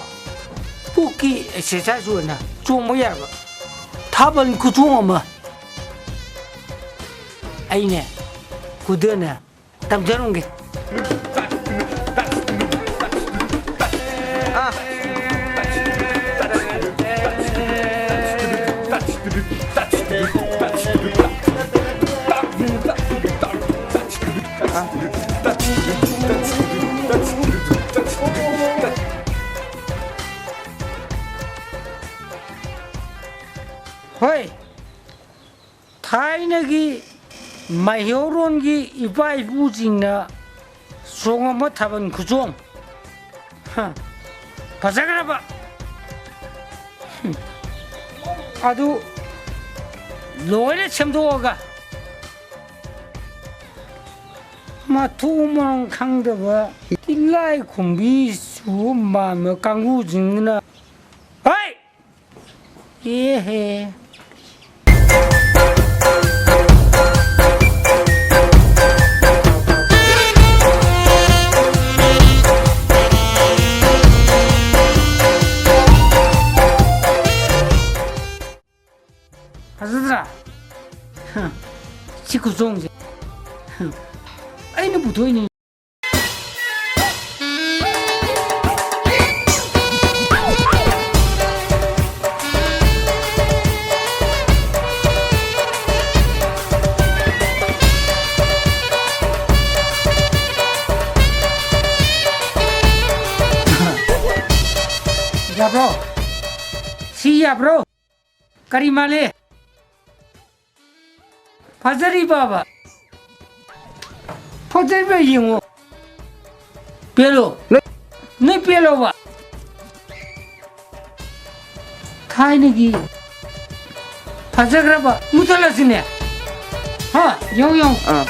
ꯄꯨꯛꯀꯤ ꯑꯦꯛꯁꯔꯁꯥꯏꯁ ꯑꯣꯏꯅ ꯆꯣꯡꯕ ꯌꯥꯔꯕ ꯊꯥꯕꯜ ꯈꯨꯆꯣꯡ ꯑꯃ ꯑꯩꯅꯦ ꯈꯨꯗꯅ ꯇꯝꯖꯔꯝꯒꯦ꯫ ꯑꯥ꯫ ꯍꯣꯏ, ꯊꯥꯏꯅꯒꯤ ꯃꯩꯍꯧꯔꯣꯟꯒꯤ ꯏꯄꯥ ꯏꯄꯨꯁꯤꯡꯅ ꯆꯣꯡꯉꯝꯕ ꯊꯥꯕꯜ ꯈꯨꯆꯣꯡ, ꯍ, ꯐꯖꯈ꯭ꯔꯕ, ꯍꯨꯝ, ꯑꯗꯨ ꯂꯣꯏꯅ ꯁꯦꯝꯗꯣꯛꯑꯒ, ꯃꯊꯣꯡ ꯃꯔꯝ ꯈꯪꯗꯕ ꯇꯤꯜꯂꯥꯏ ꯈꯨꯝꯕꯤ ꯆꯨꯕ ꯃꯥꯟꯕ ꯀꯥꯡꯕꯨꯁꯤꯡꯗꯨꯅ, ꯍꯣꯏ! ꯑꯦꯍꯦ꯫ ꯐꯖꯗ꯭ꯔꯥ? ꯍ, ꯁꯤ ꯈꯨꯆꯣꯡꯁꯦ꯫ ꯍ, ꯑꯩꯅ ꯄꯨꯊꯣꯛꯏꯅꯤ꯫ ꯌꯥꯕ꯭ꯔꯣ? ꯁꯤ ꯌꯥꯕ꯭ꯔꯣ? ꯀꯔꯤ ꯃꯥꯜꯂꯤ? ꯐꯖꯔꯤꯕꯕ? ꯐꯖꯔꯤꯕ ꯌꯦꯡꯉꯣ꯫ ꯄꯦꯜꯂꯣ꯫ ꯅꯣꯏ ꯅꯣꯏ ꯄꯦꯜꯂꯣꯕ? ꯊꯥꯏꯅꯒꯤ ꯐꯖꯈ꯭ꯔꯕ ꯃꯨꯊꯠꯂꯁꯤꯅꯦ꯫ ꯍꯥ, ꯌꯦꯡꯉꯨ, ꯌꯦꯡꯉꯨ꯫ ꯑꯥ꯫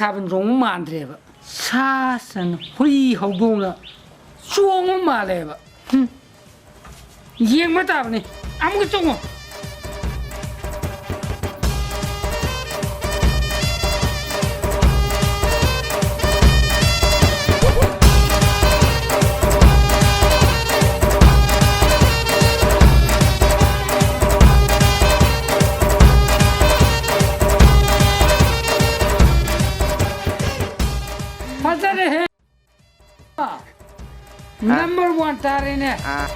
ꯊꯥꯕꯜ ꯆꯣꯡꯕ ꯃꯥꯟꯗ꯭ꯔꯦꯕ꯫ ꯁꯥ ꯁꯟ ꯍꯨꯏ ꯍꯧꯗꯣꯡꯅ ꯆꯣꯡꯕ ꯃꯥꯜꯂꯦꯕ꯫ ꯍꯨꯝ꯫ ꯌꯦꯡꯕ ꯇꯥꯕꯅꯤ꯫ ꯑꯃꯨꯛꯀ ꯆꯣꯡꯉꯣ꯫ ꯐꯖꯔꯦꯍꯦ꯫ ꯅꯝꯕꯔ ꯋꯥꯟ ꯇꯥꯔꯦꯅꯦ꯫ ꯑꯥ꯫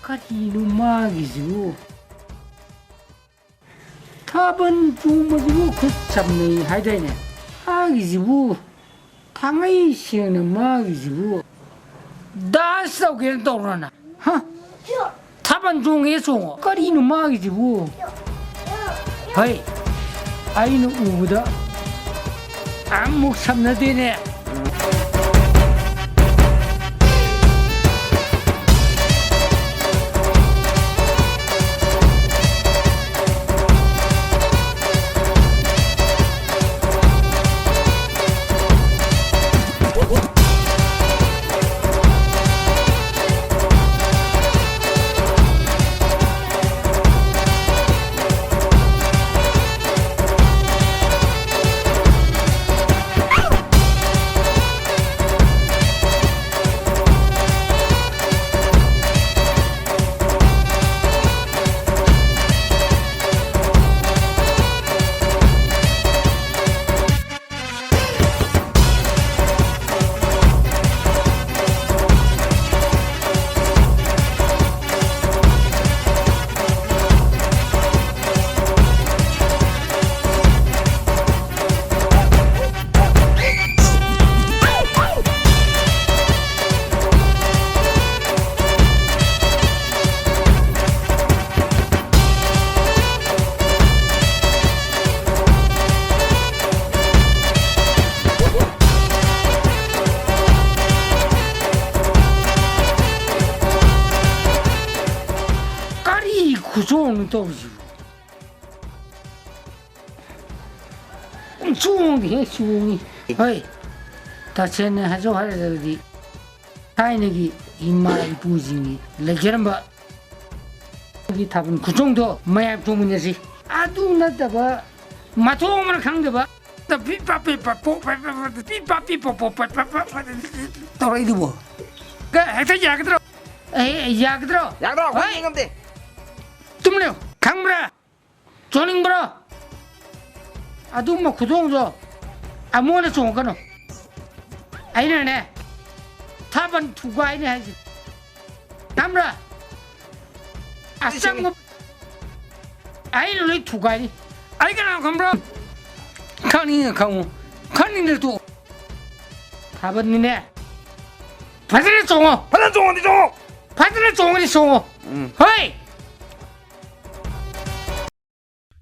ꯀꯔꯤꯅꯣ ꯃꯥꯒꯤꯁꯤꯕꯨ? ꯊꯥꯕꯜ ꯆꯣꯡꯕꯁꯤꯕꯨ ꯈꯨꯠ ꯆꯝꯅꯩ ꯍꯥꯏꯗꯥꯏꯅꯦ? ꯃꯥꯒꯤꯁꯤꯕꯨ, ꯊꯥꯡꯉꯩ ꯁꯦꯡꯅ ꯃꯥꯒꯤꯁꯤꯕꯨ ꯗꯥꯟꯁ ꯇꯧꯒꯦꯅ ꯇꯧꯔꯅ? ꯍꯥ? ꯊꯥꯕꯜ ꯆꯣꯡꯒꯦ ꯆꯣꯡꯉꯣ꯫ ꯀꯔꯤꯅꯣ ꯃꯥꯒꯤꯁꯤꯕꯨ? ꯍꯩ, ꯑꯩꯅ ꯎꯕꯗ ꯑꯃꯨꯛ ꯁꯝꯅꯗꯦꯅꯦ꯫ ꯇꯧꯔꯤꯁꯤꯕꯨ꯫ ꯆꯣꯡꯗꯤ ꯍꯦꯛ ꯆꯣꯡꯉꯤ꯫ ꯍꯣꯏ, ꯇꯁꯦꯡꯅ ꯍꯥꯏꯖꯧ ꯍꯥꯏꯔꯒꯗꯤ ꯊꯥꯏꯅꯒꯤ ꯏꯃꯥ ꯏꯄꯨꯁꯤꯡꯒꯤ ꯂꯩꯖꯔꯝꯕ ꯒꯤ ꯊꯥꯕꯜ ꯈꯨꯆꯣꯡꯗꯣ ꯃꯌꯥꯝ ꯆꯣꯡꯃꯤꯟꯅꯁꯤ꯫ ꯑꯗꯨ ꯅꯠꯇꯕ ꯃꯊꯣꯡ ꯑꯃꯅ ꯈꯪꯗꯕ ꯄꯤ ꯄꯥ ꯄꯤ ꯄꯥ ꯄꯣ ꯄꯥ ꯄꯥ ꯄꯥ ꯄꯤ ꯄꯥ ꯄꯤ ꯄꯣ ꯄꯣ ꯄꯥ ꯄꯥ ꯄꯥ ꯄꯥ ꯇꯧꯔꯛꯏꯗꯨꯕꯣ꯫ ꯀ-, ꯍꯦꯛꯇ ꯌꯥꯒꯗ꯭ꯔꯣ? ꯑꯦ, ꯌꯥꯒꯗ꯭ꯔꯣ? ꯌꯥꯒꯗ꯭ꯔꯣ? ꯑꯩꯈꯣꯏ ꯍꯣꯏ꯫ ꯌꯦꯡꯉꯝꯗꯦ꯫ ꯇꯨꯝꯂꯦ꯫ ꯈꯪꯕ꯭ꯔꯥ? ꯆꯣꯡꯅꯤꯡꯕ꯭ꯔꯣ? ꯑꯗꯨꯝꯕ ꯈꯨꯗꯣꯡꯗꯣ ꯑꯃꯨꯛ ꯍꯟꯅ ꯆꯣꯡꯉꯛꯀꯅꯨ꯫ ꯑꯩꯅꯅꯦ, ꯊꯥꯕꯜ ꯊꯨꯒꯥꯏꯅꯤ ꯍꯥꯏꯁꯦ꯫ ꯈꯪꯕ꯭ꯔꯥ? ꯑꯆꯪꯕ ꯑꯩꯅ ꯂꯣꯏ ꯊꯨꯒꯥꯏꯅꯤ꯫ ꯑꯩ ꯀꯅꯥ ꯈꯪꯕ꯭ꯔꯣ? ꯈꯪꯅꯤꯡꯉ ꯈꯪꯉꯨ, ꯈꯪꯅꯤꯡꯗ ꯇꯣꯛꯑꯣ꯫ ꯊꯥꯕꯜꯅꯤꯅꯦ꯫ ꯐꯖꯅ ꯆꯣꯡꯉꯣ꯫ ꯐꯖꯅ ꯆꯣꯡꯉꯗꯤ ꯆꯣꯡꯉꯣ꯫ ꯐꯖꯅ ꯆꯣꯡꯉꯗꯤ ꯆꯣꯡꯉꯣ꯫ ꯎꯝ꯫ ꯍꯣꯏ꯫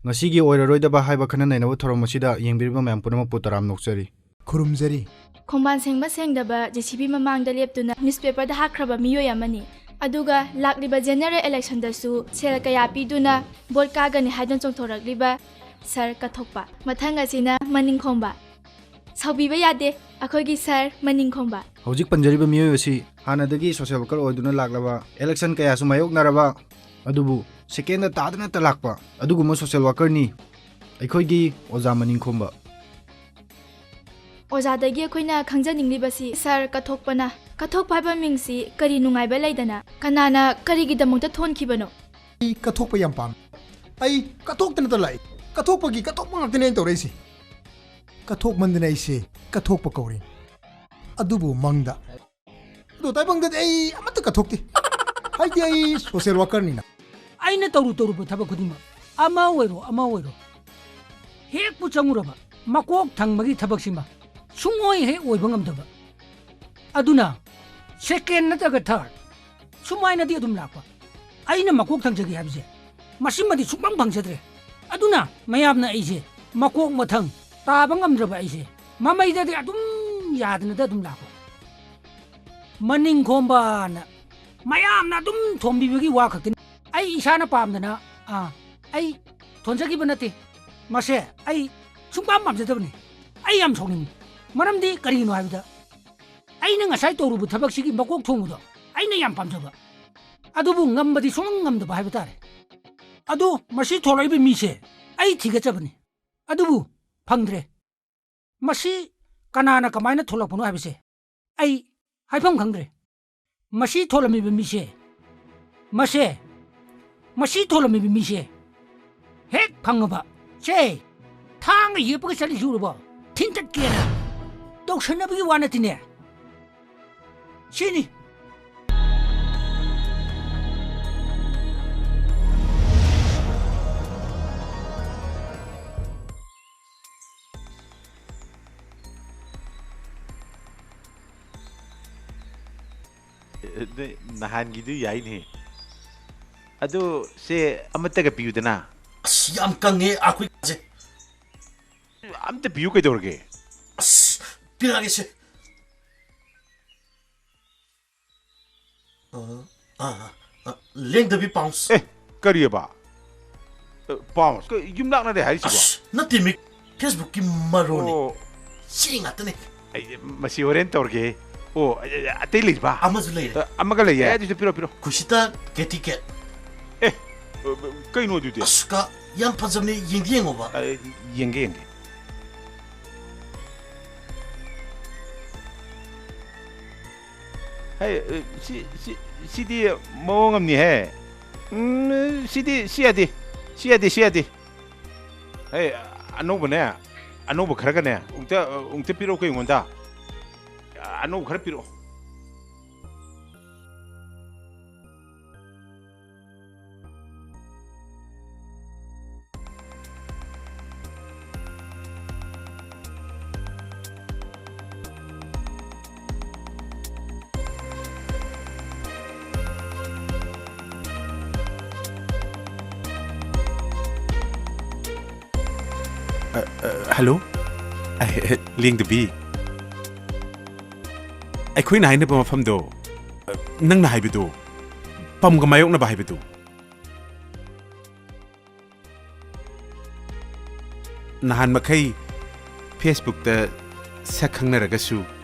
ꯉꯁꯤꯒꯤ ꯑꯣꯏꯔꯔꯣꯏꯗꯕ ꯍꯥꯏꯕ ꯈꯟꯅ ꯅꯩꯅꯕ ꯊꯧꯔꯝ ꯑꯁꯤꯗ ꯌꯦꯡꯕꯤꯔꯤꯕ ꯃꯌꯥꯝ ꯄꯨꯝꯅꯃꯛꯄꯨ ꯇꯔꯥꯝꯅ ꯑꯣꯛꯆꯔꯤ꯫ ꯈꯨꯔꯨꯝꯖꯔꯤ꯫ ꯈꯣꯡꯕꯥꯟ ꯁꯦꯡꯕ ꯁꯦꯡꯗꯕ ꯖꯦ ꯁꯤ ꯕꯤ ꯃꯃꯥꯡꯗ ꯂꯦꯞꯇꯨꯅ ꯅ꯭ꯌꯨꯁꯄꯦꯄꯔꯗ ꯍꯥꯞꯈ꯭ꯔꯕ ꯃꯤꯑꯣꯏ ꯑꯃꯅꯤ꯫ ꯑꯗꯨꯒ ꯂꯥꯛꯂꯤꯕ ꯖꯦꯅꯔꯦꯜ ꯏꯂꯦꯛꯁꯟꯗꯁꯨ ꯁꯦꯜ ꯀꯌꯥ ꯄꯤꯗꯨꯅ ꯚꯣꯠ ꯀꯥꯒꯅꯤ ꯍꯥꯏꯗꯨꯅ ꯆꯣꯡꯊꯣꯔꯛꯂꯤꯕ ꯁꯥꯔ ꯀꯠꯊꯣꯛꯄ꯫ ꯃꯊꯪ ꯑꯁꯤꯅ ꯃꯅꯤꯡ ꯈꯣꯝꯕ꯫ ꯁꯥꯎꯕꯤꯕ ꯌꯥꯗꯦ, ꯑꯩꯈꯣꯏꯒꯤ ꯁꯥꯔ ꯃꯅꯤꯡ ꯈꯣꯝꯕ꯫ ꯍꯧꯖꯤꯛ ꯄꯟꯖꯔꯤꯕ ꯃꯤꯑꯣꯏ ꯑꯁꯤ ꯍꯥꯟꯅꯗꯒꯤ ꯁꯣꯁꯤꯌꯦꯜ ꯋꯥꯔꯀꯔ ꯑꯣꯏꯗꯨꯅ ꯂꯥꯛꯂꯕ, ꯏꯂꯦꯛꯁꯟ ꯀꯌꯥꯁꯨ ꯃꯥꯌꯣꯛꯅꯔꯕ, ꯑꯗꯨꯕꯨ ꯁꯦꯀꯦꯟꯗ ꯇꯥꯗꯅꯇ ꯂꯥꯛꯄ ꯑꯗꯨꯒꯨꯝꯕ ꯁꯣꯁꯤꯌꯦꯜ ꯋꯥꯔꯀꯔꯅꯤ ꯑꯩꯈꯣꯏꯒꯤ ꯑꯣꯖꯥ ꯃꯅꯤꯡ ꯈꯣꯝꯕ꯫ ꯑꯣꯖꯥꯗꯒꯤ ꯑꯩꯈꯣꯏꯅ ꯈꯪꯖꯅꯤꯡꯂꯤꯕꯁꯤ, ꯁꯥꯔ ꯀꯠꯊꯣꯛꯄꯅ, ꯀꯠꯊꯣꯛꯄ ꯍꯥꯏꯕ ꯃꯤꯡꯁꯤ ꯀꯔꯤ ꯅꯨꯡꯉꯥꯏꯕ ꯂꯩꯗꯅ, ꯀꯅꯥꯅ ꯀꯔꯤꯒꯤꯗꯃꯛꯇ ꯊꯣꯟꯈꯤꯕꯅꯣ? ꯑꯩ ꯀꯠꯊꯣꯛꯄ ꯌꯥꯝ ꯄꯥꯝꯃꯤ꯫ ꯑꯩ ꯀꯠꯊꯣꯛꯇꯅꯇ ꯂꯥꯛꯏ꯫ ꯀꯠꯊꯣꯛꯄꯒꯤ ꯀꯠꯊꯣꯛꯄ ꯉꯥꯛꯇꯅꯦ ꯑꯩꯅ ꯇꯧꯔꯛꯏꯁꯦ꯫ ꯀꯠꯊꯣꯛꯃꯟꯗꯅ ꯑꯩꯁꯦ ꯀꯠꯊꯣꯛꯄ ꯀꯧꯔꯦ꯫ ꯑꯗꯨꯕꯨ ꯃꯪꯗ꯫ ꯑꯗꯣ ꯇꯥꯏꯕꯪꯗꯗꯤ ꯑꯩ ꯑꯃꯠꯇ ꯀꯠꯊꯣꯛꯇꯦ꯫ ꯍꯥꯏꯗꯤ ꯑꯩ ꯁꯣꯁꯤꯌꯦꯜ ꯋꯥꯔꯀꯔꯅꯤꯅ꯫ ꯑꯩꯅ ꯇꯧꯔꯨ ꯇꯧꯔꯨꯕ ꯊꯕꯛ ꯈꯨꯗꯤꯡꯃꯛ, ꯑꯃ ꯑꯣꯏꯔꯣ, ꯑꯃ ꯑꯣꯏꯔꯣ, ꯍꯦꯛꯄꯨ ꯆꯪꯉꯨꯔꯕ, ꯃꯀꯣꯛ ꯊꯪꯕꯒꯤ ꯊꯕꯛꯁꯤꯃ ꯁꯨꯡꯑꯣꯏ ꯍꯦꯛ ꯑꯣꯏꯕ ꯉꯝꯗꯕ꯫ ꯑꯗꯨꯅ ꯁꯦꯀꯦꯟ ꯅꯠꯇ꯭ꯔꯒ ꯊꯥꯔꯠ ꯁꯨꯃꯥꯏꯅꯗꯤ ꯑꯗꯨꯝ ꯂꯥꯛꯄ꯫ ꯑꯩꯅ ꯃꯀꯣꯛ ꯊꯪꯖꯒꯦ ꯍꯥꯏꯕꯁꯦ, ꯃꯁꯤꯃꯗꯤ ꯁꯨꯡꯐꯪ ꯐꯪꯖꯗ꯭ꯔꯦ꯫ ꯑꯗꯨꯅ ꯃꯌꯥꯝꯅ ꯑꯩꯁꯦ ꯃꯀꯣꯛ ꯃꯊꯪ ꯇꯥꯕ ꯉꯝꯗ꯭ꯔꯕ ꯑꯩꯁꯦ ꯃꯃꯩꯗꯗꯤ ꯑꯗꯨꯝ ꯌꯥꯗꯅꯗ ꯑꯗꯨꯝ ꯂꯥꯛꯄ꯫ ꯃꯅꯤꯡ ꯈꯣꯝꯕꯅ ꯃꯌꯥꯝꯅ ꯑꯗꯨꯝ ꯊꯣꯝꯕꯤꯕꯒꯤ ꯋꯥ ꯈꯛꯇꯅꯤ꯫ ꯑꯩ ꯏꯁꯥꯅ ꯄꯥꯝꯗꯅ ꯑꯥ, ꯑꯩ ꯊꯣꯟꯖꯈꯤꯕ ꯅꯠꯇꯦ꯫ ꯃꯁꯦ ꯑꯩ ꯁꯨꯡꯄꯥꯝ ꯄꯥꯝꯖꯗꯕꯅꯤ꯫ ꯑꯩ ꯌꯥꯝ ꯁꯥꯎꯅꯤꯡꯉꯤ꯫ ꯃꯔꯝꯗꯤ ꯀꯔꯤꯒꯤꯅꯣ ꯍꯥꯏꯕꯗ, ꯑꯩꯅ ꯉꯁꯥꯏ ꯇꯧꯔꯨꯕ ꯊꯕꯛꯁꯤꯒꯤ ꯃꯀꯣꯛ ꯊꯣꯡꯕꯗꯣ ꯑꯩꯅ ꯌꯥꯝ ꯄꯥꯝꯖꯕ, ꯑꯗꯨꯕꯨ ꯉꯝꯕꯗꯤ ꯁꯨꯡꯉꯝ ꯉꯝꯗꯕ ꯍꯥꯏꯕ ꯇꯥꯔꯦ꯫ ꯑꯗꯣ ꯃꯁꯤ ꯊꯣꯛꯂꯛꯏꯕ ꯃꯤꯁꯦ ꯑꯩ ꯊꯤꯒꯠꯆꯕꯅꯤ, ꯑꯗꯨꯕꯨ ꯐꯪꯗ꯭ꯔꯦ꯫ ꯃꯁꯤ ꯀꯅꯥꯅ ꯀꯃꯥꯏꯅ ꯊꯣꯛꯂꯛꯄꯅꯣ ꯍꯥꯏꯕꯁꯦ ꯑꯩ ꯍꯥꯏꯐꯝ ꯈꯪꯗ꯭ꯔꯦ꯫ ꯃꯁꯤ ꯊꯣꯛꯂꯝꯃꯤꯕ ꯃꯤꯁꯦ, ꯃꯁꯦ, ꯃꯁꯤ ꯊꯣꯛꯂꯝꯃꯤꯕ ꯃꯤꯁꯦ ꯍꯦꯛ ꯐꯪꯉꯕ, ꯁꯦ, ꯊꯥꯡꯅ ꯌꯦꯞꯄꯒ ꯆꯠꯂꯤꯁꯤ ꯎꯔꯕꯣ? ꯊꯤꯟꯇꯠꯀꯦꯅ ꯇꯧꯁꯟꯅꯕꯒꯤ ꯋꯥ ꯅꯠꯇꯦꯅꯦ꯫ ꯁꯤꯅꯤ꯫ ꯑꯦ, ꯅꯣꯏ ꯅꯍꯥꯟꯒꯤꯗꯨ ꯌꯥꯏꯅꯦ꯫ ꯑꯗꯨ ꯁꯦ, ꯑꯃꯠꯇꯒ ꯄꯤꯌꯨꯗꯅ꯫ ꯑꯁ, ꯌꯥꯝ ꯀꯪꯉꯦ ꯑꯩꯈꯣꯏ ꯀꯥꯁꯦ꯫ ꯑꯝꯇ ꯄꯤꯌꯨ ꯀꯩꯗꯧꯔꯒꯦ? ꯑꯁ, ꯄꯤꯔꯛꯑꯒꯦ ꯁꯦ꯫ ꯑ, ꯑ, ꯑ, ꯂꯦꯡꯗꯕꯤ ꯄꯥꯎꯟꯁ꯫ ꯑꯦ, ꯀꯔꯤꯑꯕ? ꯑ, ꯄꯥꯎꯟꯁ? ꯀ-, ꯌꯨꯝꯂꯥꯛꯅꯔꯦ ꯍꯥꯏꯔꯤꯁꯤꯕꯣ? ꯑꯁ, ꯅꯠꯇꯦ ꯃꯤ, ꯐꯦꯁꯕꯨꯛꯀꯤ ꯃꯔꯣꯟꯅꯤ꯫ ꯑꯣ꯫ ꯁꯤ ꯉꯥꯛꯇꯅꯤ꯫ ꯑꯩ, ꯃꯁꯤ ꯍꯣꯔꯦꯟ ꯇꯧꯔꯒꯦ꯫ ꯑꯣ, ꯑ-, ꯑ-, ꯑꯇꯩ ꯂꯩꯕ? ꯑꯃꯁꯨ ꯂꯩꯔꯦ꯫ ꯑ, ꯑꯃꯒ ꯂꯩꯌꯦ? ꯑꯦ, ꯑꯗꯨꯁꯨ ꯄꯤꯔꯣ, ꯄꯤꯔꯣ꯫ ꯈꯨꯁꯤꯇꯥ ꯀꯦꯇꯤ ꯀꯦꯠ꯫ ꯑꯦ, ꯑ, ꯀꯩꯅꯣ ꯑꯗꯨꯗꯤ? ꯑꯁ, ꯀ-, ꯌꯥꯝ ꯐꯖꯕꯅꯦ, ꯌꯦꯡꯗꯤ ꯌꯦꯡꯉꯣꯕ꯫ ꯑ, ꯌꯦꯡꯒꯦ, ꯌꯦꯡꯒꯦ꯫ ꯍꯩ, ꯑ, ꯁꯤ, ꯁꯤ, ꯁꯤꯗꯤ ꯃꯑꯣꯡ ꯑꯃꯅꯤꯍꯦ꯫ ꯎꯝ, ꯁꯤꯗꯤ, ꯁꯤ ꯌꯥꯗꯦ꯫ ꯁꯤ ꯌꯥꯗꯦ, ꯁꯤ ꯌꯥꯗꯦ꯫ ꯍꯩ, ꯑꯅꯧꯕꯅꯦ, ꯑꯅꯧꯕ ꯈꯔꯒꯅꯦ, ꯑꯃꯨꯛꯇ, ꯑꯃꯨꯛꯇ ꯄꯤꯔꯛꯎ ꯑꯩꯉꯣꯟꯗ꯫ ꯑꯅꯧꯕ ꯈꯔ ꯄꯤꯔꯛꯑꯣ꯫ ꯑ, ꯑ, ꯍꯜꯂꯣ? ꯑ, ꯑ, ꯂꯦꯡꯗꯕꯤ꯫ ꯑꯩꯈꯣꯏꯅ ꯍꯥꯏꯅꯕ ꯃꯐꯝꯗꯣ, ꯑ, ꯅꯪꯅ ꯍꯥꯏꯕꯗꯣ, ꯄꯝꯒ ꯃꯥꯌꯣꯛꯅꯕ ꯍꯥꯏꯕꯗꯣ꯫ ꯅꯍꯥꯟ ꯃꯈꯩ Facebookꯇ ꯁꯛ ꯈꯪꯅꯔꯒꯁꯨ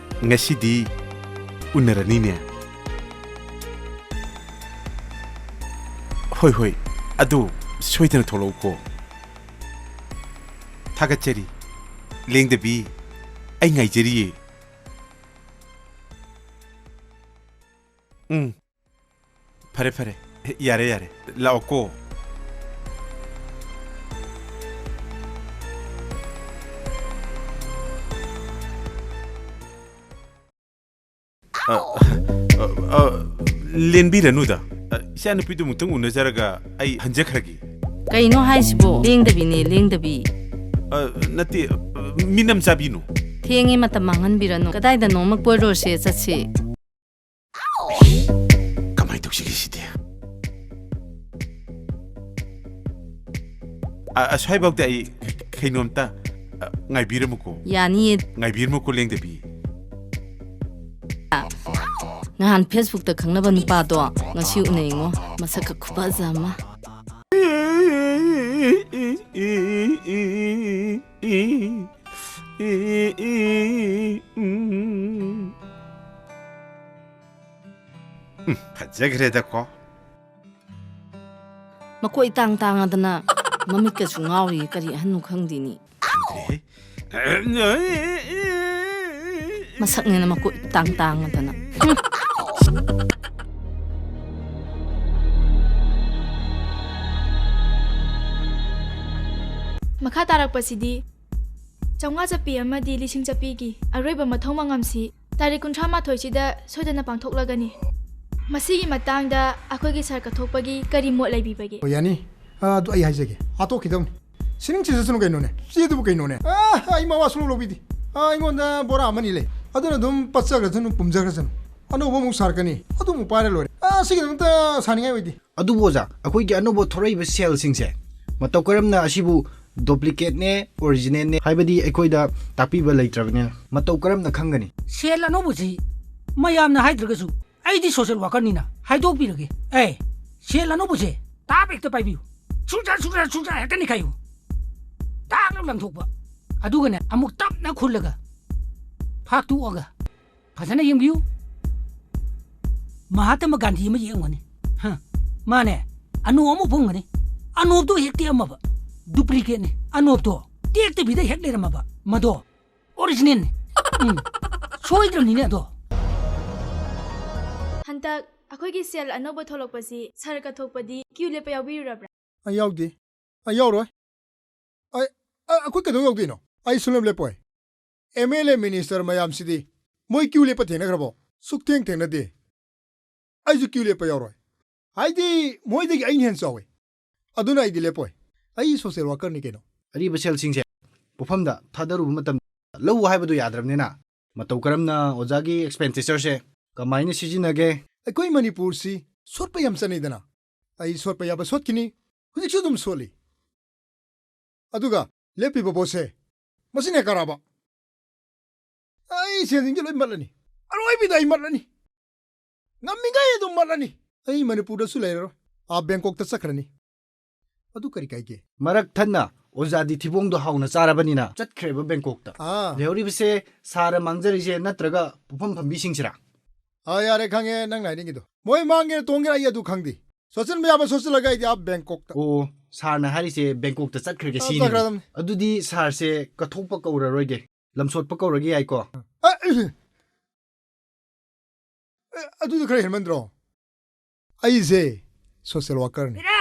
ꯉꯁꯤꯗꯤ ꯎꯅꯔꯅꯤꯅꯦ꯫ ꯍꯣꯏ, ꯍꯣꯏ, ꯑꯗꯨ ꯁꯣꯏꯗꯅ ꯊꯣꯛꯂꯛꯎꯀꯣ꯫ ꯊꯥꯒꯠꯆꯔꯤ꯫ ꯂꯦꯡꯗꯕꯤ, ꯑꯩ ꯉꯥꯏꯖꯔꯤꯌꯦ꯫ ꯎꯝ꯫ ꯐꯔꯦ, ꯐꯔꯦ꯫ ꯌꯥꯔꯦ, ꯌꯥꯔꯦ꯫ ꯂꯥꯛꯑꯣꯀꯣ꯫ ꯑ, ꯑ, ꯑ, ꯂꯦꯟꯕꯤꯔꯅꯨꯗ꯫ ꯑ, ꯏꯆꯥꯅꯨꯄꯤꯗꯨ ꯑꯃꯨꯛꯇꯪ ꯎꯅꯖꯔꯒ ꯑꯩ ꯍꯟꯖꯈ꯭ꯔꯒꯦ꯫ ꯀꯩꯅꯣ ꯍꯥꯏꯁꯤꯕꯣ? ꯂꯦꯡꯗꯕꯤꯅꯦ, ꯂꯦꯡꯗꯕꯤ꯫ ꯑ, ꯅꯠꯇꯦ, ꯃꯤꯅꯝ ꯆꯥꯕꯤꯅꯨ꯫ ꯊꯦꯡꯉꯦ, ꯃꯇꯝ ꯃꯥꯡꯍꯟꯕꯤꯔꯅꯨ꯫ ꯀꯗꯥꯏꯗꯅꯣꯃ ꯀꯣꯏꯔꯨꯔꯁꯦ, ꯆꯠꯁꯤ꯫ ꯀꯃꯥꯏ ꯇꯧꯁꯤꯒꯦ ꯁꯤꯗꯤ? ꯑ, ꯑꯁ꯭ꯋꯥꯏꯐꯥꯎꯗꯤ ꯑꯩ ꯀꯩꯅꯣꯝꯇ, ꯑ, ꯉꯥꯏꯕꯤꯔꯝꯃꯨꯀꯣ꯫ ꯌꯥꯅꯤꯌꯦ꯫ ꯉꯥꯏꯕꯤꯔꯝꯃꯨꯀꯣ, ꯂꯦꯡꯗꯕꯤ꯫ ꯅꯍꯥꯟ Facebookꯇ ꯈꯪꯅꯕ ꯅꯨꯄꯥꯗꯣ ꯉꯁꯤ ꯎꯅꯩꯉꯣ꯫ ꯃꯁꯛꯀ ꯈꯨꯐꯖ ꯑꯃ꯫ ꯎꯝ, ꯐꯖꯈ꯭ꯔꯦꯗꯀꯣ꯫ ꯃꯀꯣꯏ ꯇꯥꯡ ꯇꯥꯡꯉꯗꯅ ꯃꯃꯤꯠꯀꯁꯨ ꯉꯥꯎꯔꯤ, ꯀꯔꯤ ꯑꯍꯟꯅꯣ ꯈꯪꯗꯦꯅꯤ꯫ ꯈꯪꯗ꯭ꯔꯦꯍꯦ꯫ ꯃꯁꯛꯅꯦꯅ ꯃꯀꯣꯏ ꯇꯥꯡ ꯇꯥꯡꯉꯗꯅ꯫ ꯃꯈꯥ ꯇꯥꯔꯛꯄꯁꯤꯗꯤ ꯆꯥꯝꯃꯉꯥ ꯆꯞꯄꯤ ꯑꯃꯗꯤ ꯂꯤꯁꯤꯡ ꯆꯞꯄꯤꯒꯤ ꯑꯔꯣꯏꯕ ꯃꯊꯧ ꯃꯉꯝꯁꯤ ꯇꯥꯔꯤꯛ ꯀꯨꯟꯊ꯭ꯔꯥ ꯃꯥꯊꯣꯏꯁꯤꯗ ꯁꯣꯏꯗꯅ ꯄꯥꯡꯊꯣꯛꯂꯒꯅꯤ꯫ ꯃꯁꯤꯒꯤ ꯃꯇꯥꯡꯗ ꯑꯩꯈꯣꯏꯒꯤ ꯁꯥꯔ ꯀꯠꯊꯣꯛꯄꯒꯤ ꯀꯔꯤ ꯃꯣꯠ ꯂꯩꯕꯤꯕꯒꯦ? ꯑꯣ, ꯌꯥꯅꯤ꯫ ꯑꯥ, ꯑꯗꯨ ꯑꯩ ꯍꯥꯏꯖꯒꯦ꯫ ꯍꯥꯠꯇꯣꯛꯈꯤꯗꯧꯅꯤ꯫ ꯁꯤꯅꯤꯡ ꯁꯤꯖꯁꯅꯨ ꯀꯩꯅꯣꯅꯦ꯫ ꯆꯦꯗꯨꯕꯨ ꯀꯩꯅꯣꯅꯦ? ꯑꯥ, ꯑꯩ ꯃꯋꯥ ꯁꯨꯡꯂꯧ ꯂꯧꯕꯤꯗꯦ꯫ ꯑꯥ, ꯑꯩꯉꯣꯟꯗ ꯕꯣꯔꯥ ꯑꯃꯅꯤ ꯂꯩ꯫ ꯑꯗꯨꯅ ꯑꯗꯨꯝ ꯄꯠꯆꯈ꯭ꯔꯁꯅꯨ, ꯄꯨꯝꯖꯈ꯭ꯔꯁꯅꯨ꯫ ꯑꯅꯧꯕ ꯑꯃꯨꯛ ꯁꯥꯔꯛꯀꯅꯤ꯫ ꯑꯗꯨ ꯑꯃꯨꯛ ꯄꯥꯏꯔ ꯂꯣꯏꯔꯦ꯫ ꯑꯥ, ꯁꯤꯒꯤꯗꯃꯛꯇ ꯁꯥꯅꯤꯡꯉꯥꯏ ꯑꯣꯏꯗꯦ꯫ ꯑꯗꯨꯕꯨ ꯑꯣꯖꯥ, ꯑꯩꯈꯣꯏꯒꯤ ꯑꯅꯧꯕ ꯊꯣꯔꯛꯏꯕ ꯁꯦꯜꯁꯤꯡꯁꯦ ꯃꯇꯧ ꯀꯔꯝꯅ ꯑꯁꯤꯕꯨ duplicateꯅꯦ, originalꯅꯦ ꯍꯥꯏꯕꯗꯤ ꯑꯩꯈꯣꯏꯗ ꯇꯥꯛꯄꯤꯕ ꯂꯩꯇ꯭ꯔꯕꯅꯤꯅ ꯃꯇꯧ ꯀꯔꯝꯅ ꯈꯪꯒꯅꯤ? ꯁꯦꯜ ꯑꯅꯧꯕꯁꯤ ꯃꯌꯥꯝꯅ ꯍꯥꯏꯗ꯭ꯔꯒꯁꯨ ꯑꯩꯗꯤ social workerꯅꯤꯅ ꯍꯥꯏꯗꯣꯛꯄꯤꯔꯒꯦ꯫ ꯑꯦ, ꯁꯦꯜ ꯑꯅꯧꯕꯁꯦ ꯇꯥꯞ ꯍꯦꯛꯇ ꯄꯥꯏꯕꯤꯌꯨ꯫ ꯁꯨꯔ ꯁꯨꯔ ꯁꯨꯔ ꯍꯦꯛꯇ ꯅꯤꯛꯈꯥꯏꯌꯨ꯫ ꯇꯥꯞ ꯂꯪꯊꯣꯛꯄ, ꯑꯗꯨꯒꯅꯦ ꯑꯃꯨꯛ ꯇꯞꯅ ꯈꯨꯜꯂꯒ ꯐꯥꯛꯇꯣꯛꯑꯒ ꯐꯖꯅ ꯌꯦꯡꯕꯤꯌꯨ꯫ ꯃꯍꯥꯇꯃ ꯒꯥꯟꯙꯤ ꯑꯃ ꯌꯦꯛꯑꯝꯒꯅꯤ꯫ ꯍ, ꯃꯥꯅꯦ, ꯑꯅꯣꯞ ꯑꯃ ꯎꯞꯄꯝꯒꯅꯤ꯫ ꯑꯅꯣꯞꯇꯣ ꯍꯦꯛ ꯇꯦꯛꯑꯝꯃꯕ, duplicateꯅꯤ꯫ ꯑꯅꯣꯞꯇꯣ ꯇꯦꯛꯇꯕꯤꯗ ꯍꯦꯛ ꯂꯩꯔꯝꯃꯕ, ꯃꯗꯣ originalꯅꯤ꯫ ꯎꯝ, ꯁꯣꯏꯗ꯭ꯔꯕꯅꯤꯅꯦ ꯑꯗꯣ꯫ ꯍꯟꯗꯛ ꯑꯩꯈꯣꯏꯒꯤ ꯁꯦꯜ ꯑꯅꯧꯕ ꯊꯣꯛꯂꯛꯄꯁꯤ ꯁꯥꯔ ꯀꯠꯊꯣꯛꯄꯗꯤ ꯀ꯭ꯌꯨ ꯂꯦꯞꯄ ꯌꯥꯎꯕꯤꯔꯨꯔꯕ꯭ꯔꯥ? ꯑꯩ ꯌꯥꯎꯗꯦ꯫ ꯑꯩ ꯌꯥꯎꯔꯣꯏ꯫ ꯑꯩ ꯑ- ꯑꯩꯈꯣꯏ ꯀꯩꯗꯧ ꯌꯥꯎꯗꯣꯏꯅꯣ? ꯑꯩ ꯁꯨꯡꯂꯦꯞ ꯂꯦꯞꯄꯣꯏ꯫ ꯑꯦꯝ ꯑꯦꯜ ꯑꯦ ꯃꯤꯅꯤꯁꯇꯔ ꯃꯌꯥꯝꯁꯤꯗꯤ ꯃꯣꯏ ꯀ꯭ꯌꯨ ꯂꯦꯞꯄ ꯊꯦꯡꯅꯈ꯭ꯔꯕꯣ? ꯁꯨꯛꯊꯦꯡ ꯊꯦꯡꯅꯗꯦ꯫ ꯑꯩꯁꯨ ꯀ꯭ꯌꯨ ꯂꯦꯞꯄ ꯌꯥꯎꯔꯣꯏ꯫ ꯍꯥꯏꯗꯤ ꯃꯣꯏꯗꯒꯤ ꯑꯩꯅ ꯍꯦꯟꯅ ꯆꯥꯎꯋꯦ꯫ ꯑꯗꯨꯅ ꯑꯩꯗꯤ ꯂꯦꯞꯄꯣꯏ꯫ ꯑꯩ ꯁꯣꯁꯦꯜ ꯋꯥꯀꯔꯅꯤ ꯀꯩꯅꯣ꯫ ꯑꯔꯤꯕ ꯁꯦꯜꯁꯤꯡꯁꯦ ꯄꯣꯠꯐꯝꯗ ꯊꯥꯗꯔꯨꯕ ꯃꯇꯝꯗ ꯂꯧ ꯍꯥꯏꯕꯗꯨ ꯌꯥꯗ꯭ꯔꯕꯅꯤꯅ ꯃꯇꯧ ꯀꯔꯝꯅ ꯑꯣꯖꯥꯒꯤ ꯑꯦꯛꯁꯄꯦꯟꯗꯤꯆꯔꯁꯦ ꯀꯃꯥꯏꯅ ꯁꯤꯖꯤꯟꯅꯒꯦ? ꯑꯩꯈꯣꯏ ꯃꯅꯤꯄꯨꯔꯁꯤ ꯁꯣꯠꯄ ꯌꯥꯝ ꯆꯠꯅꯩꯗꯅ꯫ ꯑꯩ ꯁꯣꯠꯄ ꯌꯥꯕ ꯁꯣꯠꯈꯤꯅꯤ꯫ ꯍꯧꯖꯤꯛꯁꯨ ꯑꯗꯨꯝ ꯁꯣꯠꯂꯤ꯫ ꯑꯗꯨꯒ ꯂꯦꯞꯄꯤꯕ ꯄꯣꯠꯁꯦ ꯃꯁꯤꯅ ꯀꯔꯥꯕ? ꯑꯩ ꯁꯦꯟꯁꯤꯡꯁꯦ ꯂꯣꯏ ꯃꯠꯂꯅꯤ꯫ ꯑꯔꯣꯏꯕꯤꯗ ꯑꯩ ꯃꯠꯂꯅꯤ꯫ ꯉꯝꯃꯤꯉꯩ ꯑꯗꯨꯝ ꯃꯠꯂꯅꯤ꯫ ꯑꯩ ꯃꯅꯤꯄꯨꯔꯗꯁꯨ ꯂꯩꯔꯔꯣꯏ꯫ ꯑꯥ ꯕꯦꯡꯀꯣꯛꯇ ꯆꯠꯈ꯭ꯔꯅꯤ꯫ ꯑꯗꯨ ꯀꯔꯤ ꯀꯥꯏꯒꯦ? ꯃꯔꯛ ꯊꯠꯅ ꯑꯣꯖꯥꯗꯤ ꯊꯤꯕꯣꯡꯗꯣ ꯍꯥꯎꯅ ꯆꯥꯔꯕꯅꯤꯅ ꯆꯠꯈ꯭ꯔꯦꯕ ꯕꯦꯡꯀꯣꯛꯇ꯫ ꯑꯥ ꯂꯩꯍꯧꯔꯤꯕꯁꯦ ꯁꯥꯔ ꯃꯥꯡꯖꯔꯤꯁꯦ ꯅꯠꯇ꯭ꯔꯒ ꯄꯨꯐꯝ ꯐꯝꯕꯤꯁꯤꯡꯁꯤꯔꯥ? ꯑꯥ ꯌꯥꯔꯦ, ꯈꯪꯉꯦ ꯅꯪꯅ ꯍꯥꯏꯅꯤꯡꯉꯤꯗꯣ꯫ ꯃꯣꯏ ꯃꯥꯡꯒꯦꯔꯥ ꯇꯣꯡꯒꯦꯔꯥ ꯑꯩ ꯑꯗꯨ ꯈꯪꯗꯦ꯫ ꯁꯣꯠꯆꯟꯕ ꯌꯥꯕ ꯁꯣꯠꯆꯜꯂꯒ ꯑꯩꯗꯤ ꯑꯥ ꯕꯦꯡꯀꯣꯛꯇ꯫ ꯑꯣ, ꯁꯥꯔꯅ ꯍꯥꯏꯔꯤꯁꯦ ꯕꯦꯡꯀꯣꯛꯇ ꯆꯠꯈ꯭ꯔꯒꯦ ꯑꯥ, ꯁꯤꯅꯤ꯫ ꯆꯠꯈ꯭ꯔꯗꯝꯅꯤ꯫ ꯑꯗꯨꯗꯤ ꯁꯥꯔꯁꯦ ꯀꯠꯊꯣꯛꯄ ꯀꯧꯔꯔꯣꯏꯒꯦ, ꯂꯝꯁꯣꯠꯄ ꯀꯧꯔꯒꯦ ꯌꯥꯏꯀꯣ? ꯑ, ꯑꯦ, ꯑꯗꯨꯗꯤ ꯈꯔ ꯍꯦꯟꯃꯟꯗ꯭ꯔꯣ? ꯑꯩꯁꯦ ꯁꯣꯁꯦꯜ ꯋꯥꯀꯔꯅꯤ꯫ ꯏꯔꯥ!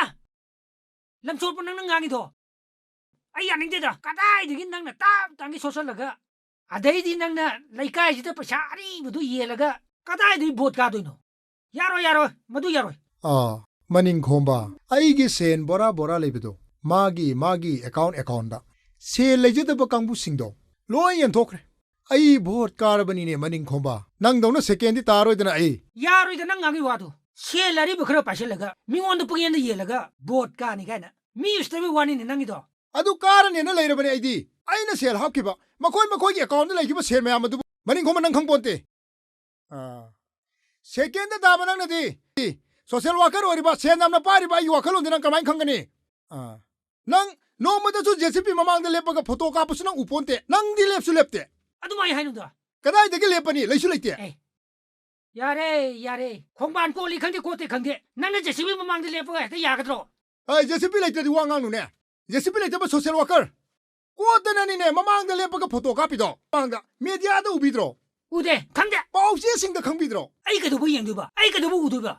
ꯂꯝꯁꯣꯠꯄ ꯅꯪꯅ ꯉꯥꯡꯉꯤꯗꯣ ꯑꯩ ꯌꯥꯅꯤꯡꯗꯦꯗ꯫ ꯀꯗꯥꯏꯗꯒꯤ ꯅꯪꯅ ꯇꯥꯞ ꯇꯥꯡꯒꯤ ꯁꯣꯠꯆꯜꯂꯒ, ꯑꯗꯩꯗꯤ ꯅꯪꯅ ꯂꯩꯀꯥꯏꯁꯤꯗ ꯄꯩꯁꯥ ꯑꯔꯤꯕꯗꯨ ꯌꯦꯜꯂꯒ ꯀꯗꯥꯏꯗꯒꯤ ꯚꯣꯠ ꯀꯥꯗꯣꯏꯅꯣ? ꯌꯥꯔꯣꯏ, ꯌꯥꯔꯣꯏ, ꯃꯗꯨ ꯌꯥꯔꯣꯏ꯫ ꯑꯥ, ꯃꯅꯤꯡ ꯈꯣꯝꯕ, ꯑꯩꯒꯤ ꯁꯦꯟ ꯕꯣꯔꯥ ꯕꯣꯔꯥ ꯂꯩꯕꯗꯣ, ꯃꯥꯒꯤ, ꯃꯥꯒꯤ ꯑꯦꯀꯥꯎꯟ ꯑꯦꯀꯥꯎꯟꯗ ꯁꯦꯜ ꯂꯩꯖꯗꯕ ꯀꯥꯡꯕꯨꯁꯤꯡꯗꯣ ꯂꯣꯏ ꯌꯦꯟꯊꯣꯛꯈ꯭ꯔꯦ꯫ ꯑꯩ ꯚꯣꯠ ꯀꯥꯔꯕꯅꯤꯅꯦ ꯃꯅꯤꯡ ꯈꯣꯝꯕ, ꯅꯪꯗꯧꯅ ꯁꯦꯀꯦꯟꯗꯤ ꯇꯥꯔꯣꯏꯗꯅ ꯑꯩ꯫ ꯌꯥꯔꯣꯏꯗ ꯅꯪ ꯉꯥꯡꯉꯤ ꯋꯥꯗꯣ꯫ ꯁꯦꯜ ꯑꯔꯤꯕ ꯈꯔ ꯄꯥꯏꯁꯤꯜꯂꯒ ꯃꯤꯉꯣꯟꯗ ꯄꯪꯌꯦꯟꯗ ꯌꯦꯜꯂꯒ ꯚꯣꯠ ꯀꯥꯅꯤ ꯀꯥꯏꯅ ꯃꯤ ꯎꯁꯤꯠꯇꯕꯩ ꯋꯥꯅꯤꯅꯦ ꯅꯪꯒꯤꯗꯣ꯫ ꯑꯗꯨ ꯀꯥꯔꯅꯦꯅ ꯂꯩꯔꯕꯅꯦ ꯑꯩꯗꯤ꯫ ꯑꯩꯅ ꯁꯦꯜ ꯍꯥꯞꯈꯤꯕ, ꯃꯈꯣꯏ ꯃꯈꯣꯏꯒꯤ ꯑꯦꯀꯥꯎꯟꯗ ꯂꯩꯈꯤꯕ ꯁꯦꯜ ꯃꯌꯥꯝ ꯑꯗꯨꯕꯨ ꯃꯅꯤꯡ ꯈꯣꯝꯕ ꯅꯪ ꯈꯪꯄꯣꯟꯇꯦ꯫ ꯑꯥ꯫ ꯁꯦꯀꯦꯟꯗ ꯇꯥꯕ ꯅꯪꯅꯗꯤ ꯁꯣꯁꯦꯜ ꯋꯥꯀꯔ ꯑꯣꯏꯔꯤꯕ, ꯁꯦꯟ ꯌꯥꯝꯅ ꯄꯥꯏꯔꯤꯕ ꯑꯩꯒꯤ ꯋꯥꯈꯜꯂꯣꯟꯗꯤ ꯅꯪ ꯀꯃꯥꯏꯅ ꯈꯪꯒꯅꯤ? ꯑꯥ꯫ ꯅꯪ ꯅꯣꯡꯃꯗꯁꯨ ꯖꯦ ꯁꯤ ꯕꯤ ꯃꯃꯥꯡꯗ ꯂꯦꯞꯄꯒ ꯐꯣꯇꯣ ꯀꯥꯞꯄꯁꯨ ꯅꯪ ꯎꯄꯣꯟꯇꯦ꯫ ꯅꯪꯗꯤ ꯂꯦꯞꯁꯨ ꯂꯦꯞꯇꯦ꯫ ꯑꯗꯨꯃꯥꯏ ꯍꯥꯏꯅꯨꯗ꯫ ꯀꯗꯥꯏꯗꯒꯤ ꯂꯦꯞꯄꯅꯤ? ꯂꯩꯁꯨ ꯂꯩꯇꯦ꯫ ꯑꯦ, ꯌꯥꯔꯦ, ꯌꯥꯔꯦ꯫ ꯈꯣꯡꯕꯥꯟ ꯀꯣꯜꯂꯤ ꯈꯪꯗꯦ, ꯀꯣꯠꯇꯦ ꯈꯪꯗꯦ꯫ ꯅꯪꯅ ꯖꯦ ꯁꯤ ꯕꯤ ꯃꯃꯥꯡꯗ ꯂꯦꯞꯄꯒ ꯍꯦꯛꯇ ꯌꯥꯒꯗ꯭ꯔꯣ? ꯑꯩ ꯖꯦ ꯁꯤ ꯕꯤ ꯂꯩꯇ꯭ꯔꯗꯤ ꯋꯥ ꯉꯥꯡꯅꯨꯅꯦ꯫ ꯖꯦ ꯁꯤ ꯕꯤ ꯂꯩꯇꯕ social worker꯫ ꯀꯣꯠꯇꯅꯅꯤꯅꯦ ꯃꯃꯥꯡꯗ ꯂꯦꯞꯄꯒ ꯐꯣꯇꯣ ꯀꯥꯞꯄꯤꯗꯣ꯫ ꯃꯃꯥꯡꯗ ꯃꯦꯗꯤꯌꯥꯗ ꯎꯕꯤꯗ꯭ꯔꯣ? ꯎꯗꯦ, ꯈꯪꯗꯦ꯫ ꯄꯥꯎ ꯆꯦꯁꯤꯡꯗ ꯈꯪꯕꯤꯗ꯭ꯔꯣ? ꯑꯩ ꯀꯩꯗꯧꯕ ꯌꯦꯡꯗꯣꯏꯕ? ꯑꯩ ꯀꯩꯗꯧꯕ ꯎꯗꯣꯏꯕ?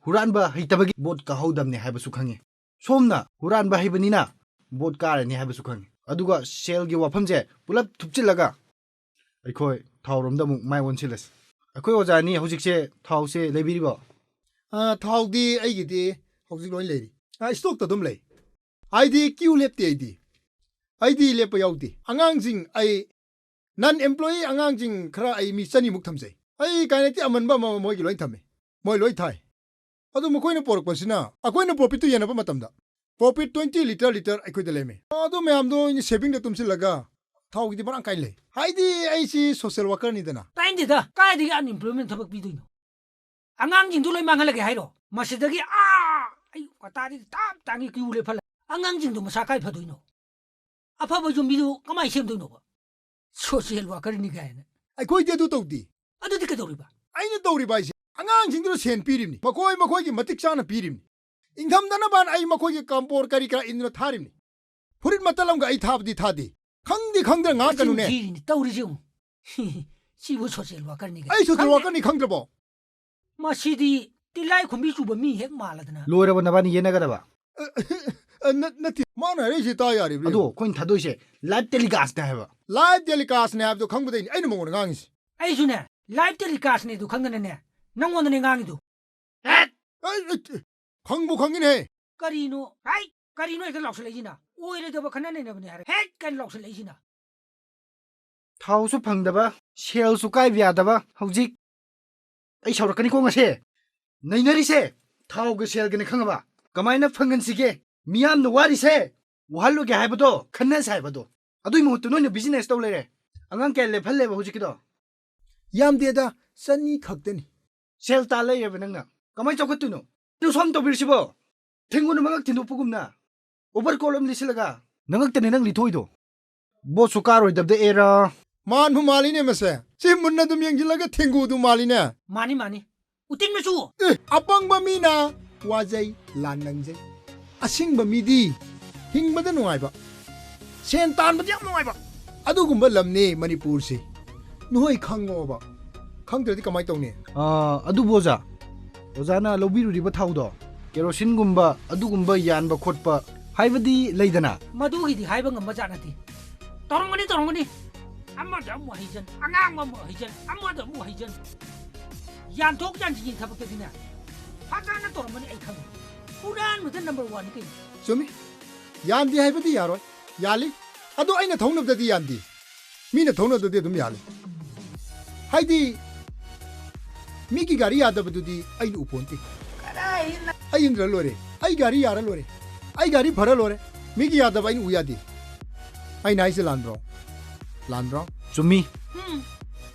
ꯍꯨꯔꯥꯟꯕ ꯍꯩꯇꯕꯒꯤ ꯚꯣꯠ ꯀꯥꯍꯧꯗꯕꯅꯦ ꯍꯥꯏꯕꯁꯨ ꯈꯪꯉꯤ꯫ ꯁꯣꯝꯅ ꯍꯨꯔꯥꯟꯕ ꯍꯩꯕꯅꯤꯅ ꯚꯣꯠ ꯀꯥꯔꯅꯤ ꯍꯥꯏꯕꯁꯨ ꯈꯪꯉꯤ꯫ ꯑꯗꯨꯒ ꯁꯦꯜꯒꯤ ꯋꯥꯐꯝꯁꯦ ꯄꯨꯂꯞ ꯊꯨꯞꯆꯤꯜꯂꯒ ꯑꯩꯈꯣꯏ ꯊꯥꯎꯔꯣꯝꯗ ꯑꯃꯨꯛ ꯃꯥꯏ ꯑꯣꯟꯁꯤꯜꯂꯁꯤ꯫ ꯑꯩꯈꯣꯏ ꯑꯣꯖꯥ ꯑꯅꯤ ꯍꯧꯖꯤꯛꯁꯦ ꯊꯥꯎꯁꯦ ꯂꯩꯕꯤꯔꯤꯕꯣ? ꯑ, ꯊꯥꯎꯗꯤ ꯑꯩꯒꯤꯗꯤ ꯍꯧꯖꯤꯛ ꯂꯣꯏ ꯂꯩꯔꯤ꯫ ꯑ, stockꯇ ꯑꯗꯨꯝ ꯂꯩ꯫ ꯑꯩꯗꯤ queue ꯂꯦꯞꯇꯦ ꯑꯩꯗꯤ꯫ ꯑꯩꯗꯤ ꯂꯦꯞꯄ ꯌꯥꯎꯗꯦ꯫ ꯑꯉꯥꯡꯁꯤꯡ ꯑꯩ non employee ꯑꯉꯥꯡꯁꯤꯡ ꯈꯔ ꯑꯩ ꯃꯤ ꯆꯅꯤꯃꯨꯛ ꯊꯝꯖꯩ꯫ ꯑꯩ ꯀꯥꯏꯅꯗꯤ ꯑꯃꯟꯕ ꯑꯃ ꯃꯣꯏꯒꯤ ꯂꯣꯏ ꯊꯝꯃꯤ꯫ ꯃꯣꯏ ꯂꯣꯏ ꯊꯥꯏ꯫ ꯑꯗꯨ ꯃꯈꯣꯏꯅ ꯄꯣꯔꯛꯄꯁꯤꯅ ꯑꯩꯈꯣꯏꯅ profitꯇꯨ ꯌꯦꯟꯅꯕ ꯃꯇꯝꯗ profit twenty litre litre ꯑꯩꯈꯣꯏꯗ ꯂꯦꯝꯃꯤ꯫ ꯑꯗꯨ ꯃꯌꯥꯝꯗꯣ ꯑꯩꯅ savingꯗ ꯇꯨꯝꯁꯤꯜꯂꯒ ꯊꯥꯎꯒꯤꯗꯤ ꯃꯔꯥꯡ ꯀꯥꯏꯅ ꯂꯩ꯫ ꯍꯥꯏꯗꯤ ꯑꯩꯁꯤ social workerꯅꯤꯗꯅ꯫ ꯇꯥꯏꯟꯗꯦꯗ, ꯀꯥꯏꯗꯒꯤ unemployment ꯊꯕꯛ ꯄꯤꯗꯣꯏꯅꯣ? ꯑꯉꯥꯡꯁꯤꯡꯗꯨ ꯂꯣꯏ ꯃꯥꯡꯍꯜꯂꯒꯦ ꯍꯥꯏꯔꯣ? ꯃꯁꯤꯗꯒꯤ ꯑꯥ, ꯑꯩ ꯋꯥꯇꯥꯗꯤ ꯇꯥꯞ ꯇꯥꯡꯒꯤ queue ꯂꯦꯞꯍꯜꯂ-, ꯑꯉꯥꯡꯁꯤꯡꯗꯣ ꯃꯁꯥ ꯀꯥꯏ ꯐꯗꯣꯏꯅꯣ? ꯑꯐꯕ ꯌꯨꯝꯕꯤꯗꯨ ꯀꯃꯥꯏꯅ ꯁꯦꯝꯗꯣꯏꯅꯣꯕ? Social workerꯅꯤ ꯀꯥꯏꯅ꯫ ꯑꯩꯈꯣꯏꯗꯤ ꯑꯗꯨ ꯇꯧꯗꯦ꯫ ꯑꯗꯨꯗꯤ ꯀꯩꯗꯧꯔꯤꯕ? ꯑꯩꯅ ꯇꯧꯔꯤꯕ ꯍꯥꯏꯁꯦ ꯑꯉꯥꯡꯁꯤꯡꯗꯨꯗ ꯁꯦꯟ ꯄꯤꯔꯤꯕꯅꯤ, ꯃꯈꯣꯏ ꯃꯈꯣꯏꯒꯤ ꯃꯇꯤꯛ ꯆꯥꯅ ꯄꯤꯔꯤꯕꯅꯤ꯫ ꯏꯪꯊꯝꯗꯅꯕꯅ ꯑꯩ ꯃꯈꯣꯏꯒꯤ ꯀꯝꯄꯣꯔ ꯀꯔꯤ ꯀꯔꯥ ꯏꯟꯗꯨꯅ ꯊꯥꯔꯤꯕꯅꯤ꯫ ꯐꯨꯔꯤꯠ ꯃꯇꯜ ꯑꯃꯒ ꯑꯩ ꯊꯥꯕꯗꯤ ꯊꯥꯗꯦ꯫ ꯈꯪꯗꯤ ꯈꯪꯗ꯭ꯔ ꯉꯥꯡꯀꯅꯨꯅꯦ꯫ ꯃꯆꯤꯟ ꯊꯤꯔꯤꯅꯤ ꯇꯧꯔꯤꯁꯦ ꯌꯦꯡꯉꯨ꯫ ꯁꯤꯕꯨ social workerꯅꯤ ꯀꯥꯏꯅ꯫ ꯑꯩ social ꯈꯪꯗꯦ꯫ Workerꯅꯤ ꯈꯪꯗ꯭ꯔꯕꯣ? ꯃꯁꯤꯗꯤ ꯇꯤꯜꯂꯥꯏ ꯈꯨꯝꯕꯤ ꯆꯨꯕ ꯃꯤ ꯍꯦꯛ ꯃꯥꯜꯂꯗꯅ꯫ ꯂꯣꯏꯔꯕ ꯅꯕꯥꯅꯤ ꯌꯦꯟꯅꯒꯗꯕ? ꯑ, ꯑ, ꯅ-, ꯅꯠꯇꯦ꯫ ꯃꯥꯅ ꯍꯥꯏꯔꯛꯏꯁꯦ ꯇꯥ ꯌꯥꯔꯤꯕ꯭ꯔꯥ? ꯑꯗꯣ ꯑꯩꯈꯣꯏꯅ ꯊꯥꯗꯣꯏꯁꯦ live telecastꯅꯦ ꯍꯥꯏꯕ꯫ Live telecastꯅꯦ ꯍꯥꯏꯕꯗꯣ ꯈꯪꯕꯗꯩꯅꯤ ꯑꯩꯅ ꯃꯉꯣꯟꯗ ꯉꯥꯡꯉꯤꯁꯦ꯫ ꯑꯩꯁꯨꯅꯦ, live telecastꯅꯦ ꯑꯗꯨ ꯈꯪꯗꯅꯅꯦ, ꯅꯪꯉꯣꯟꯗꯅꯦ ꯉꯥꯡꯉꯤꯗꯣ꯫ ꯑꯩ, ꯑꯩ, ꯈꯪꯕꯨ ꯈꯪꯉꯤꯅꯦ꯫ ꯀꯔꯤꯅꯣ? ꯍꯥꯏ! ꯀꯔꯤꯅꯣ ꯍꯦꯛꯇ ꯂꯥꯎꯁꯜꯂꯛꯏꯁꯤꯅ? ꯑꯣꯏꯔꯣꯏꯗꯕ ꯈꯟꯅ ꯅꯩꯅꯕꯅꯦ ꯍꯥꯏꯔ ꯍꯦꯛ ꯀꯥꯏꯅ ꯂꯥꯎꯁꯜꯂꯛꯏꯁꯤꯅ? ꯊꯥꯎꯁꯨ ꯐꯪꯗꯕ, ꯁꯦꯜꯁꯨ ꯀꯥꯏꯕ ꯌꯥꯗꯕ, ꯍꯧꯖꯤꯛ ꯑꯩ ꯁꯥꯎꯔꯛꯀꯅꯤꯀꯣ ꯉꯁꯤ꯫ ꯅꯩꯅꯔꯤꯁꯦ ꯊꯥꯎꯒ ꯁꯦꯜꯒꯅꯦ ꯈꯪꯉꯕ? ꯀꯃꯥꯏꯅ ꯐꯪꯍꯟꯁꯤꯒꯦ? ꯃꯤꯌꯥꯝꯅ ꯋꯥꯔꯤꯁꯦ ꯋꯥꯍꯜꯂꯣꯏꯒꯦ ꯍꯥꯏꯕꯗꯣ, ꯈꯟꯅꯁꯦ ꯍꯥꯏꯕꯗꯣ꯫ ꯑꯗꯨꯏ ꯃꯍꯨꯠꯇ ꯅꯣꯏꯅ business ꯇꯧ ꯂꯩꯔꯦ꯫ ꯑꯉꯥꯡ ꯀꯌꯥ ꯂꯦꯞꯍꯜꯂꯦꯕ ꯍꯧꯖꯤꯛꯀꯤꯗꯣ? ꯌꯥꯝꯗꯦꯗ, ꯆꯅꯤ ꯈꯛꯇꯅꯤ꯫ ꯁꯦꯜ ꯇꯥ ꯂꯩꯔꯦꯕ ꯅꯪꯅ꯫ ꯀꯃꯥꯏꯅ ꯆꯥꯎꯈꯠꯇꯣꯏꯅꯣ? ꯅꯪ ꯁꯣꯝ ꯇꯧꯕꯤꯔꯤꯁꯤꯕꯣ? ꯊꯦꯡꯒꯨꯟ ꯃꯉꯛ ꯊꯤꯟꯗꯣꯛꯄꯒꯨꯝꯅ overcoat ꯑꯃ ꯂꯤꯠꯁꯤꯜꯂꯒ ꯅꯉꯛꯇꯅꯦ ꯅꯪ ꯂꯤꯊꯣꯛꯏꯗꯣ꯫ ꯕꯣꯁꯁꯨ ꯀꯥꯔꯣꯏꯗꯕꯗ ꯑꯦꯔꯥ꯫ ꯃꯥꯟꯕꯨ ꯃꯥꯜꯂꯤꯅꯦ ꯃꯁꯦ꯫ ꯁꯤ ꯃꯨꯟꯅ ꯑꯗꯨꯝ ꯌꯦꯡꯁꯤꯜꯂꯒ ꯊꯦꯡꯒꯨꯗꯨ ꯃꯥꯜꯂꯤꯅꯦ꯫ ꯃꯥꯅꯤ, ꯃꯥꯅꯤ꯫ ꯎꯇꯤꯟ ꯃꯆꯨ꯫ ꯑꯦ, ꯑꯄꯪꯕ ꯃꯤꯅ ꯋꯥꯖꯩ, ꯂꯥꯟ ꯅꯪꯖꯩ꯫ ꯑꯁꯤꯡꯕ ꯃꯤꯗꯤ ꯍꯤꯡꯕꯗ ꯅꯨꯡꯉꯥꯏꯕ, ꯁꯦꯟ ꯇꯥꯟꯕꯗ ꯌꯥꯝ ꯅꯨꯡꯉꯥꯏꯕ, ꯑꯗꯨꯒꯨꯝꯕ ꯂꯝꯅꯤ ꯃꯅꯤꯄꯨꯔꯁꯤ꯫ ꯅꯈꯣꯏ ꯈꯪꯉꯣꯕ, ꯈꯪꯗ꯭ꯔꯗꯤ ꯀꯃꯥꯏ ꯇꯧꯅꯤ? ꯑꯥ, ꯑꯗꯨꯕꯨ ꯑꯣꯖꯥ, ꯑꯣꯖꯥꯅ ꯂꯧꯕꯤꯔꯨꯔꯤꯕ ꯊꯥꯎꯗꯣ, ꯀꯦꯔꯣꯁꯤꯟꯒꯨꯝꯕ ꯑꯗꯨꯒꯨꯝꯕ ꯌꯥꯟꯕ ꯈꯣꯠꯄ ꯍꯥꯏꯕꯗꯤ ꯂꯩꯗꯅ? ꯃꯗꯨꯒꯤꯗꯤ ꯍꯥꯏꯕ ꯉꯝꯕ ꯖꯥꯠ ꯅꯠꯇꯦ꯫ ꯇꯧꯔꯝꯒꯅꯤ, ꯇꯧꯔꯝꯒꯅꯤ꯫ ꯑꯃꯗ ꯑꯃꯨꯛ ꯍꯩꯖꯟ, ꯑꯉꯥꯡꯕ ꯑꯃꯨꯛ ꯍꯩꯖꯟ, ꯑꯃꯗ ꯑꯃꯨꯛ ꯍꯩꯖꯟ꯫ ꯌꯥꯟꯊꯣꯛ ꯌꯥꯟꯁꯤꯟꯒꯤ ꯊꯕꯛꯇꯗꯤꯅꯦ, ꯐꯖꯅ ꯇꯧꯔꯝꯒꯅꯤ ꯑꯩ ꯈꯪꯉꯤ꯫ ꯍꯨꯔꯥꯟꯕꯗ number one ꯅꯤ ꯀꯩꯅꯣ꯫ ꯆꯨꯝꯃꯤ꯫ ꯌꯥꯟꯗꯦ ꯍꯥꯏꯕꯗꯤ ꯌꯥꯔꯣꯏ꯫ ꯌꯥꯜꯂꯤ꯫ ꯑꯗꯣ ꯑꯩꯅ ꯊꯧꯅꯕꯗꯗꯤ ꯌꯥꯟꯗꯦ꯫ ꯃꯤꯅ ꯊꯧꯅꯕꯗꯗꯤ ꯑꯗꯨꯝ ꯌꯥꯜꯂꯤ꯫ ꯍꯥꯏꯗꯤ, ꯃꯤꯒꯤ ꯒꯥꯔꯤ ꯌꯥꯗꯕꯗꯨꯗꯤ ꯑꯩꯅ ꯎꯄꯣꯟꯇꯦ꯫ ꯑꯩ ꯏꯟꯗ꯭ꯔ ꯂꯣꯏꯔꯦ꯫ ꯑꯩ ꯒꯥꯔꯤ ꯌꯥꯔ ꯂꯣꯏꯔꯦ꯫ ꯑꯩ ꯒꯥꯔꯤ ꯐꯔ ꯂꯣꯏꯔꯦ꯫ ꯃꯤꯒꯤ ꯌꯥꯗꯕ ꯑꯩꯅ ꯎ ꯌꯥꯗꯦ꯫ ꯑꯩꯅ ꯍꯥꯏꯁꯦ ꯂꯥꯟꯕ꯭ꯔꯣ? ꯂꯥꯟꯕ꯭ꯔꯣ? ꯆꯨꯝꯃꯤ꯫ ꯎꯝ꯫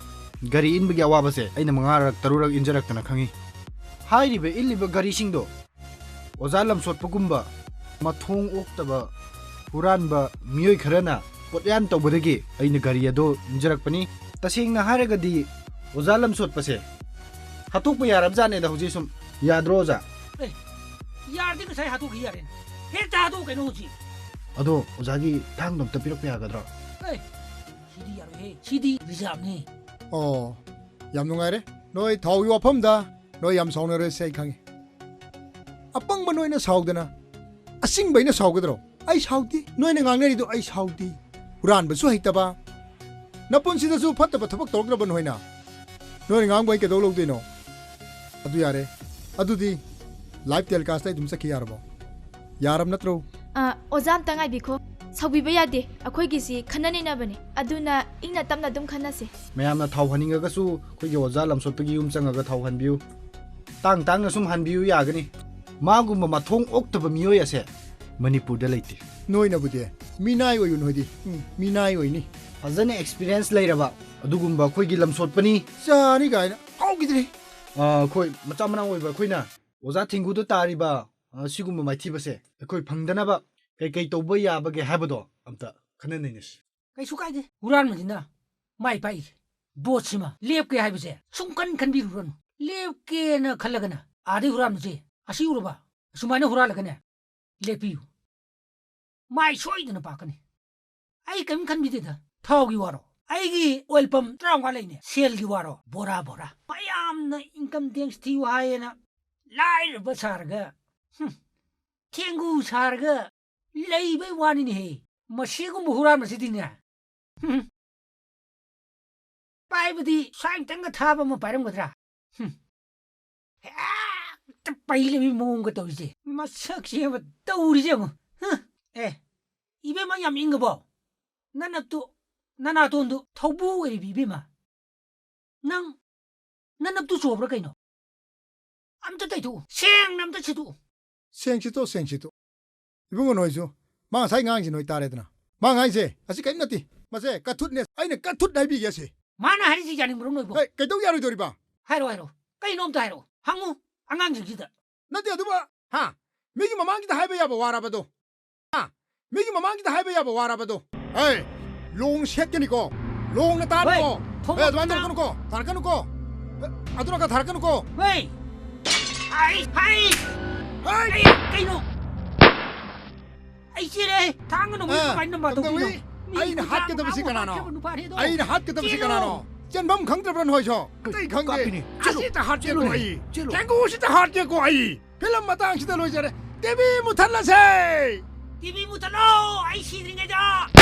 ꯒꯥꯔꯤ ꯏꯟꯕꯒꯤ ꯑꯋꯥꯕꯁꯦ ꯑꯩꯅ ꯃꯉꯥꯔꯛ ꯇꯔꯨꯛꯔꯛ ꯏꯟꯖꯔꯛꯇꯅ ꯈꯪꯉꯤ꯫ ꯍꯥꯏꯔꯤꯕ ꯏꯜꯂꯤꯕ ꯒꯥꯔꯤꯁꯤꯡꯗꯣ ꯑꯣꯖꯥ ꯂꯝꯁꯣꯠꯄꯒꯨꯝꯕ, ꯃꯊꯣꯡ ꯑꯣꯛꯇꯕ, ꯍꯨꯔꯥꯟꯕ ꯃꯤꯑꯣꯏ ꯈꯔꯅ ꯄꯣꯠꯌꯥꯟ ꯇꯧꯕꯗꯒꯤ ꯑꯩꯅ ꯒꯥꯔꯤ ꯑꯗꯣ ꯏꯟꯖꯔꯛꯄꯅꯤ꯫ ꯇꯁꯦꯡꯅ ꯍꯥꯏꯔꯒꯗꯤ ꯑꯣꯖꯥ ꯂꯝꯁꯣꯠꯄꯁꯦ ꯍꯥꯠꯇꯣꯛꯄ ꯌꯥꯔꯕꯖꯥꯠꯅꯦꯗ ꯍꯧꯖꯤꯛ ꯁꯨꯝ꯫ ꯌꯥꯗ꯭ꯔꯣ ꯑꯣꯖꯥ? ꯑꯦ, ꯌꯥꯔꯗꯤ ꯉꯁꯥꯏ ꯍꯥꯠꯇꯣꯛꯈꯤ ꯌꯥꯔꯦꯅꯦ꯫ ꯍꯦꯛꯇ ꯍꯥꯠꯇꯣꯛꯎ ꯀꯩꯅꯣ ꯍꯧꯖꯤꯛ꯫ ꯑꯗꯣ ꯑꯣꯖꯥꯒꯤ ꯊꯥꯡꯗꯣ ꯑꯝꯇ ꯄꯤꯔꯛꯄ ꯌꯥꯒꯗ꯭ꯔꯣ? ꯑꯦ, ꯁꯤꯗꯤ ꯌꯥꯔꯣꯏꯍꯦ꯫ ꯁꯤꯗꯤ reserve ꯅꯤ꯫ ꯑꯣ, ꯌꯥꯝ ꯅꯨꯡꯉꯥꯏꯔꯦ꯫ ꯅꯣꯏ ꯊꯥꯎꯒꯤ ꯋꯥꯐꯝꯗ ꯅꯣꯏ ꯌꯥꯝ ꯁꯥꯎꯅꯔꯣꯏꯁꯦ ꯑꯩ ꯈꯪꯉꯤ꯫ ꯑꯄꯪꯕ ꯅꯣꯏꯅ ꯁꯥꯎꯗꯅ ꯑꯁꯤꯡꯕ ꯑꯩꯅ ꯁꯥꯎꯒꯗ꯭ꯔꯣ? ꯑꯩ ꯁꯥꯎꯗꯦ꯫ ꯅꯣꯏꯅ ꯉꯥꯡꯅꯔꯤꯗꯣ ꯑꯩ ꯁꯥꯎꯗꯦ꯫ ꯍꯨꯔꯥꯟꯕꯁꯨ ꯍꯩꯇꯕ, ꯅꯄꯨꯟꯁꯤꯗꯁꯨ ꯐꯠꯇꯕ ꯊꯕꯛ ꯇꯧꯔꯛꯇ꯭ꯔꯕ ꯅꯣꯏꯅ꯫ ꯅꯣꯏꯅ ꯉꯥꯡꯕ ꯑꯩ ꯀꯩꯗꯧ ꯂꯧꯗꯣꯏꯅꯣ? ꯑꯗꯨ ꯌꯥꯔꯦ꯫ ꯑꯗꯨꯗꯤ live telecast ꯑꯩ ꯑꯗꯨꯝ ꯆꯠꯈꯤ ꯌꯥꯔꯕꯣ? ꯌꯥꯔꯕ ꯅꯠꯇ꯭ꯔꯣ? ꯑ, ꯑꯣꯖꯥ, ꯑꯝꯇ ꯉꯥꯏꯕꯤꯈꯣ꯫ ꯁꯥꯎꯕꯤꯕ ꯌꯥꯗꯦ꯫ ꯑꯩꯈꯣꯏꯒꯤꯁꯤ ꯈꯟꯅ ꯅꯩꯅꯕꯅꯤ꯫ ꯑꯗꯨꯅ ꯏꯪꯅ ꯇꯞꯅ ꯑꯗꯨꯝ ꯈꯟꯅꯁꯦ꯫ ꯃꯌꯥꯝꯅ ꯊꯥꯎ ꯍꯟꯅꯤꯡꯉꯒꯁꯨ ꯑꯩꯈꯣꯏꯒꯤ ꯑꯣꯖꯥ ꯂꯝꯁꯣꯠꯄꯒꯤ ꯌꯨꯝ ꯆꯪꯉꯒ ꯊꯥꯎ ꯍꯟꯕꯤꯌꯨ꯫ ꯇꯥꯡ ꯇꯥꯡꯅ ꯁꯨꯝ ꯍꯟꯕꯤꯌꯨ ꯌꯥꯒꯅꯤ꯫ ꯃꯥꯒꯨꯝꯕ ꯃꯊꯣꯡ ꯑꯣꯛꯇꯕ ꯃꯤꯑꯣꯏ ꯑꯁꯦ ꯃꯅꯤꯄꯨꯔꯗ ꯂꯩꯇꯦ꯫ ꯅꯣꯏꯅꯕꯨꯗꯤ ꯃꯤꯅꯥꯏ ꯑꯣꯏꯌꯨ ꯅꯣꯏꯗꯤ꯫ ꯎꯝ, ꯃꯤꯅꯥꯏ ꯑꯣꯏꯅꯤ꯫ ꯐꯖꯅ experience ꯂꯩꯔꯕ ꯑꯗꯨꯒꯨꯝꯕ ꯑꯩꯈꯣꯏꯒꯤ ꯂꯝꯁꯣꯠꯄꯅꯤ꯫ ꯆꯥꯅꯤ ꯀꯥꯏꯅ ꯐꯥꯎꯈꯤꯗ꯭ꯔꯦ꯫ ꯑ, ꯑꯩꯈꯣꯏ ꯃꯆꯥ ꯃꯅꯥꯎ ꯑꯣꯏꯕ ꯑꯩꯈꯣꯏꯅ ꯑꯣꯖꯥ ꯊꯦꯡꯒꯨꯗ ꯇꯥꯔꯤꯕ, ꯑ, ꯁꯤꯒꯨꯝꯕ ꯃꯥꯏꯊꯤꯕꯁꯦ ꯑꯩꯈꯣꯏ ꯐꯪꯗꯅꯕ ꯀꯩꯀꯩ ꯇꯧꯕ ꯌꯥꯕꯒꯦ ꯍꯥꯏꯕꯗꯣ ꯑꯝꯇ ꯈꯟꯅ ꯅꯩꯅꯁꯤ꯫ ꯀꯩꯁꯨ ꯀꯥꯏꯗꯦ, ꯍꯨꯔꯥꯟꯕꯁꯤꯅ ꯃꯥꯏ ꯄꯥꯛꯏ꯫ ꯚꯣꯠꯁꯤꯃ ꯂꯦꯞꯀꯦ ꯍꯥꯏꯕꯁꯦ ꯁꯨꯡꯈꯟ ꯈꯟꯕꯤꯔꯨꯔꯅꯨ꯫ ꯂꯦꯞꯀꯦꯅ ꯈꯜꯂꯒꯅ ꯑꯥꯗꯩ ꯍꯨꯔꯥꯟꯕꯁꯦ ꯑꯁꯤ ꯎꯔꯕ? ꯑꯁꯨꯃꯥꯏꯅ ꯍꯨꯔꯥꯜꯂꯒꯅꯦ ꯂꯦꯞꯄꯤꯌꯨ꯫ ꯃꯥꯏ ꯁꯣꯏꯗꯅ ꯄꯥꯛꯀꯅꯤ꯫ ꯑꯩ ꯀꯔꯤꯝ ꯈꯟꯕꯤꯗꯦꯗ꯫ ꯊꯥꯎꯒꯤ ꯋꯥꯔꯣ? ꯑꯩꯒꯤ ꯑꯣꯏꯜ ꯄꯝ ꯇꯔꯥꯃꯉꯥ ꯂꯩꯅꯦ꯫ ꯁꯦꯜꯒꯤ ꯋꯥꯔꯣ? ꯕꯣꯔꯥ ꯕꯣꯔꯥ꯫ ꯃꯌꯥꯝꯅ ꯏꯟꯀꯝ ꯇꯦꯛꯁ ꯊꯤꯌꯨ ꯍꯥꯏꯌꯦꯅ ꯂꯥꯏꯔꯕ ꯁꯥꯔꯒ, ꯍꯨꯝ, ꯊꯦꯡꯒꯨ ꯁꯥꯔꯒ ꯂꯩꯕꯩ ꯋꯥꯅꯤꯅꯦꯍꯦ꯫ ꯃꯁꯤꯒꯨꯝꯕ ꯍꯨꯔꯥꯟꯕꯁꯤꯗꯤꯅꯦ꯫ ꯍꯨꯝ꯫ ꯄꯥꯏꯕꯗꯤ ꯁ꯭ꯋꯥꯏ ꯑꯝꯇꯪꯒ ꯊꯥꯕ ꯑꯃ ꯄꯥꯏꯔꯝꯒꯗ꯭ꯔꯥ? ꯍꯨꯝ꯫ ꯍꯦꯛꯇ ꯄꯩ ꯂꯩꯕꯒꯤ ꯃꯑꯣꯡꯒ ꯇꯧꯔꯤꯁꯦ꯫ ꯃꯁꯛꯁꯦ ꯌꯦꯡꯉꯣ, ꯇꯧꯔꯤꯁꯦ ꯌꯦꯡꯉꯣ꯫ ꯍꯨꯝ꯫ ꯑꯦ, ꯏꯕꯦꯝꯃ ꯌꯥꯝ ꯏꯪꯉꯕꯣ? ꯅꯅꯞꯇꯨ, ꯅꯅꯥꯇꯣꯟꯗꯨ ꯊꯧꯕꯨ ꯑꯣꯏꯔꯤꯕꯤ ꯏꯕꯦꯝꯃ꯫ ꯅꯪ ꯅꯅꯞꯇꯨ ꯆꯣꯕ꯭ꯔꯥ ꯀꯩꯅꯣ? ꯑꯝꯇ ꯇꯩꯊꯣꯛꯎ꯫ ꯁꯦꯡꯅ ꯑꯝꯇ ꯁꯤꯠꯇꯣꯛꯎ꯫ ꯁꯦꯡ ꯁꯤꯠꯇꯣꯛ, ꯁꯦꯡ ꯁꯤꯠꯇꯣꯛ꯫ ꯏꯕꯨꯡꯉꯣ ꯅꯣꯏꯁꯨ, ꯃꯥ ꯉꯁꯥꯏ ꯉꯥꯡꯉꯤꯁꯤ ꯅꯣꯏ ꯇꯥꯔꯦꯗꯅ꯫ ꯃꯥ ꯉꯥꯡꯉꯤꯁꯦ ꯑꯁꯤ ꯀꯔꯤꯝ ꯅꯠꯇꯦ꯫ ꯃꯁꯦ ꯀꯊꯨꯠꯅꯦ꯫ ꯑꯩꯅ ꯀꯊꯨꯠ ꯍꯥꯏꯕꯤꯒꯦ ꯑꯁꯤ꯫ ꯃꯥꯅ ꯍꯥꯏꯔꯤꯁꯤ ꯌꯥꯅꯤꯡꯕ꯭ꯔꯣ ꯅꯣꯏꯕꯣ? ꯍꯦ, ꯀꯩꯗꯧ ꯌꯥꯔꯣꯏꯗꯧꯔꯤꯕ? ꯍꯥꯏꯔꯣ, ꯍꯥꯏꯔꯣ꯫ ꯀꯩꯅꯣ ꯑꯝꯇ ꯍꯥꯏꯔꯣ꯫ ꯍꯪꯉꯨ ꯑꯉꯥꯡꯁꯤꯡꯁꯤꯗ꯫ ꯅꯠꯇꯦ ꯑꯗꯨꯕꯨ, ꯍꯥ? ꯃꯤꯒꯤ ꯃꯃꯥꯡꯁꯤꯗ ꯍꯥꯏꯕ ꯌꯥꯕ ꯋꯥꯔꯕꯗꯣ? ꯍꯥ? ꯃꯤꯒꯤ ꯃꯃꯥꯡꯁꯤꯗ ꯍꯥꯏꯕ ꯌꯥꯕ ꯋꯥꯔꯕꯗꯣ? ꯑꯦ, ꯂꯣꯡ ꯁꯦꯠꯀꯅꯤꯀꯣ, ꯂꯣꯡꯅ ꯇꯥꯅꯤꯀꯣ꯫ ꯍꯣꯏ, ꯊꯣꯡ ꯑꯦ, ꯑꯗꯨꯃꯥꯏꯅ ꯃꯈꯥ꯫ ꯇꯧꯔꯛꯀꯅꯨꯀꯣ, ꯊꯥꯔꯛꯀꯅꯨꯀꯣ꯫ ꯑꯦ, ꯑꯗꯨꯅ ꯈꯔ ꯊꯥꯔꯛꯀꯅꯨꯀꯣ꯫ ꯍꯣꯏ꯫ ꯑꯩ, ꯑꯩ, ꯍꯩ! ꯑꯩ, ꯀꯩꯅꯣ? ꯑꯩ ꯆꯦꯜꯂꯦ꯫ ꯊꯥꯡꯒꯅꯨ, ꯃꯤ ꯑꯦ, ꯀꯃꯥꯏꯅ ꯅꯝꯕ ꯀꯝꯗꯧꯏ? ꯇꯧꯗꯣꯏꯅꯣ? ꯃꯤ ꯑꯩꯅ ꯅꯨꯄꯥ ꯍꯥꯠꯀꯗꯕꯁꯤ ꯃꯄꯥ ꯀꯅꯥꯅꯣ? ꯐꯠꯇꯕ ꯅꯨꯄꯥꯅꯦ ꯑꯗꯣ꯫ ꯑꯩꯅ ꯍꯥꯠꯀꯗꯕꯁꯤ ꯆꯦꯜꯂꯣ꯫ ꯀꯅꯥꯅꯣ? ꯆꯦꯟꯐꯝ ꯈꯪꯗ꯭ꯔꯕ꯭ꯔꯥ ꯅꯣꯏꯁꯨ? ꯑꯇꯩ ꯈꯪꯗꯦ꯫ ꯀꯥꯞꯄꯤꯅꯦ꯫ ꯆꯦꯜꯂꯨ꯫ ꯑꯁꯤꯇ ꯍꯥꯠꯀꯦꯀꯣ ꯆꯦꯜꯂꯨꯅꯦ꯫ ꯑꯩ꯫ ꯆꯦꯜꯂꯨ꯫ ꯊꯦꯡꯒꯨꯁꯤꯇ ꯍꯥꯠꯀꯦꯀꯣ ꯑꯩ꯫ ꯐꯤꯂꯝ ꯃꯇꯥꯡꯁꯤꯗ ꯂꯣꯏꯖꯔꯦ꯫ ꯇꯤꯚꯤ ꯃꯨꯊꯠꯂꯁꯦ꯫ ꯇꯤꯚꯤ ꯃꯨꯊꯠꯂꯣ, ꯑꯩ ꯁꯤꯗ꯭ꯔꯤꯉꯩꯗ꯫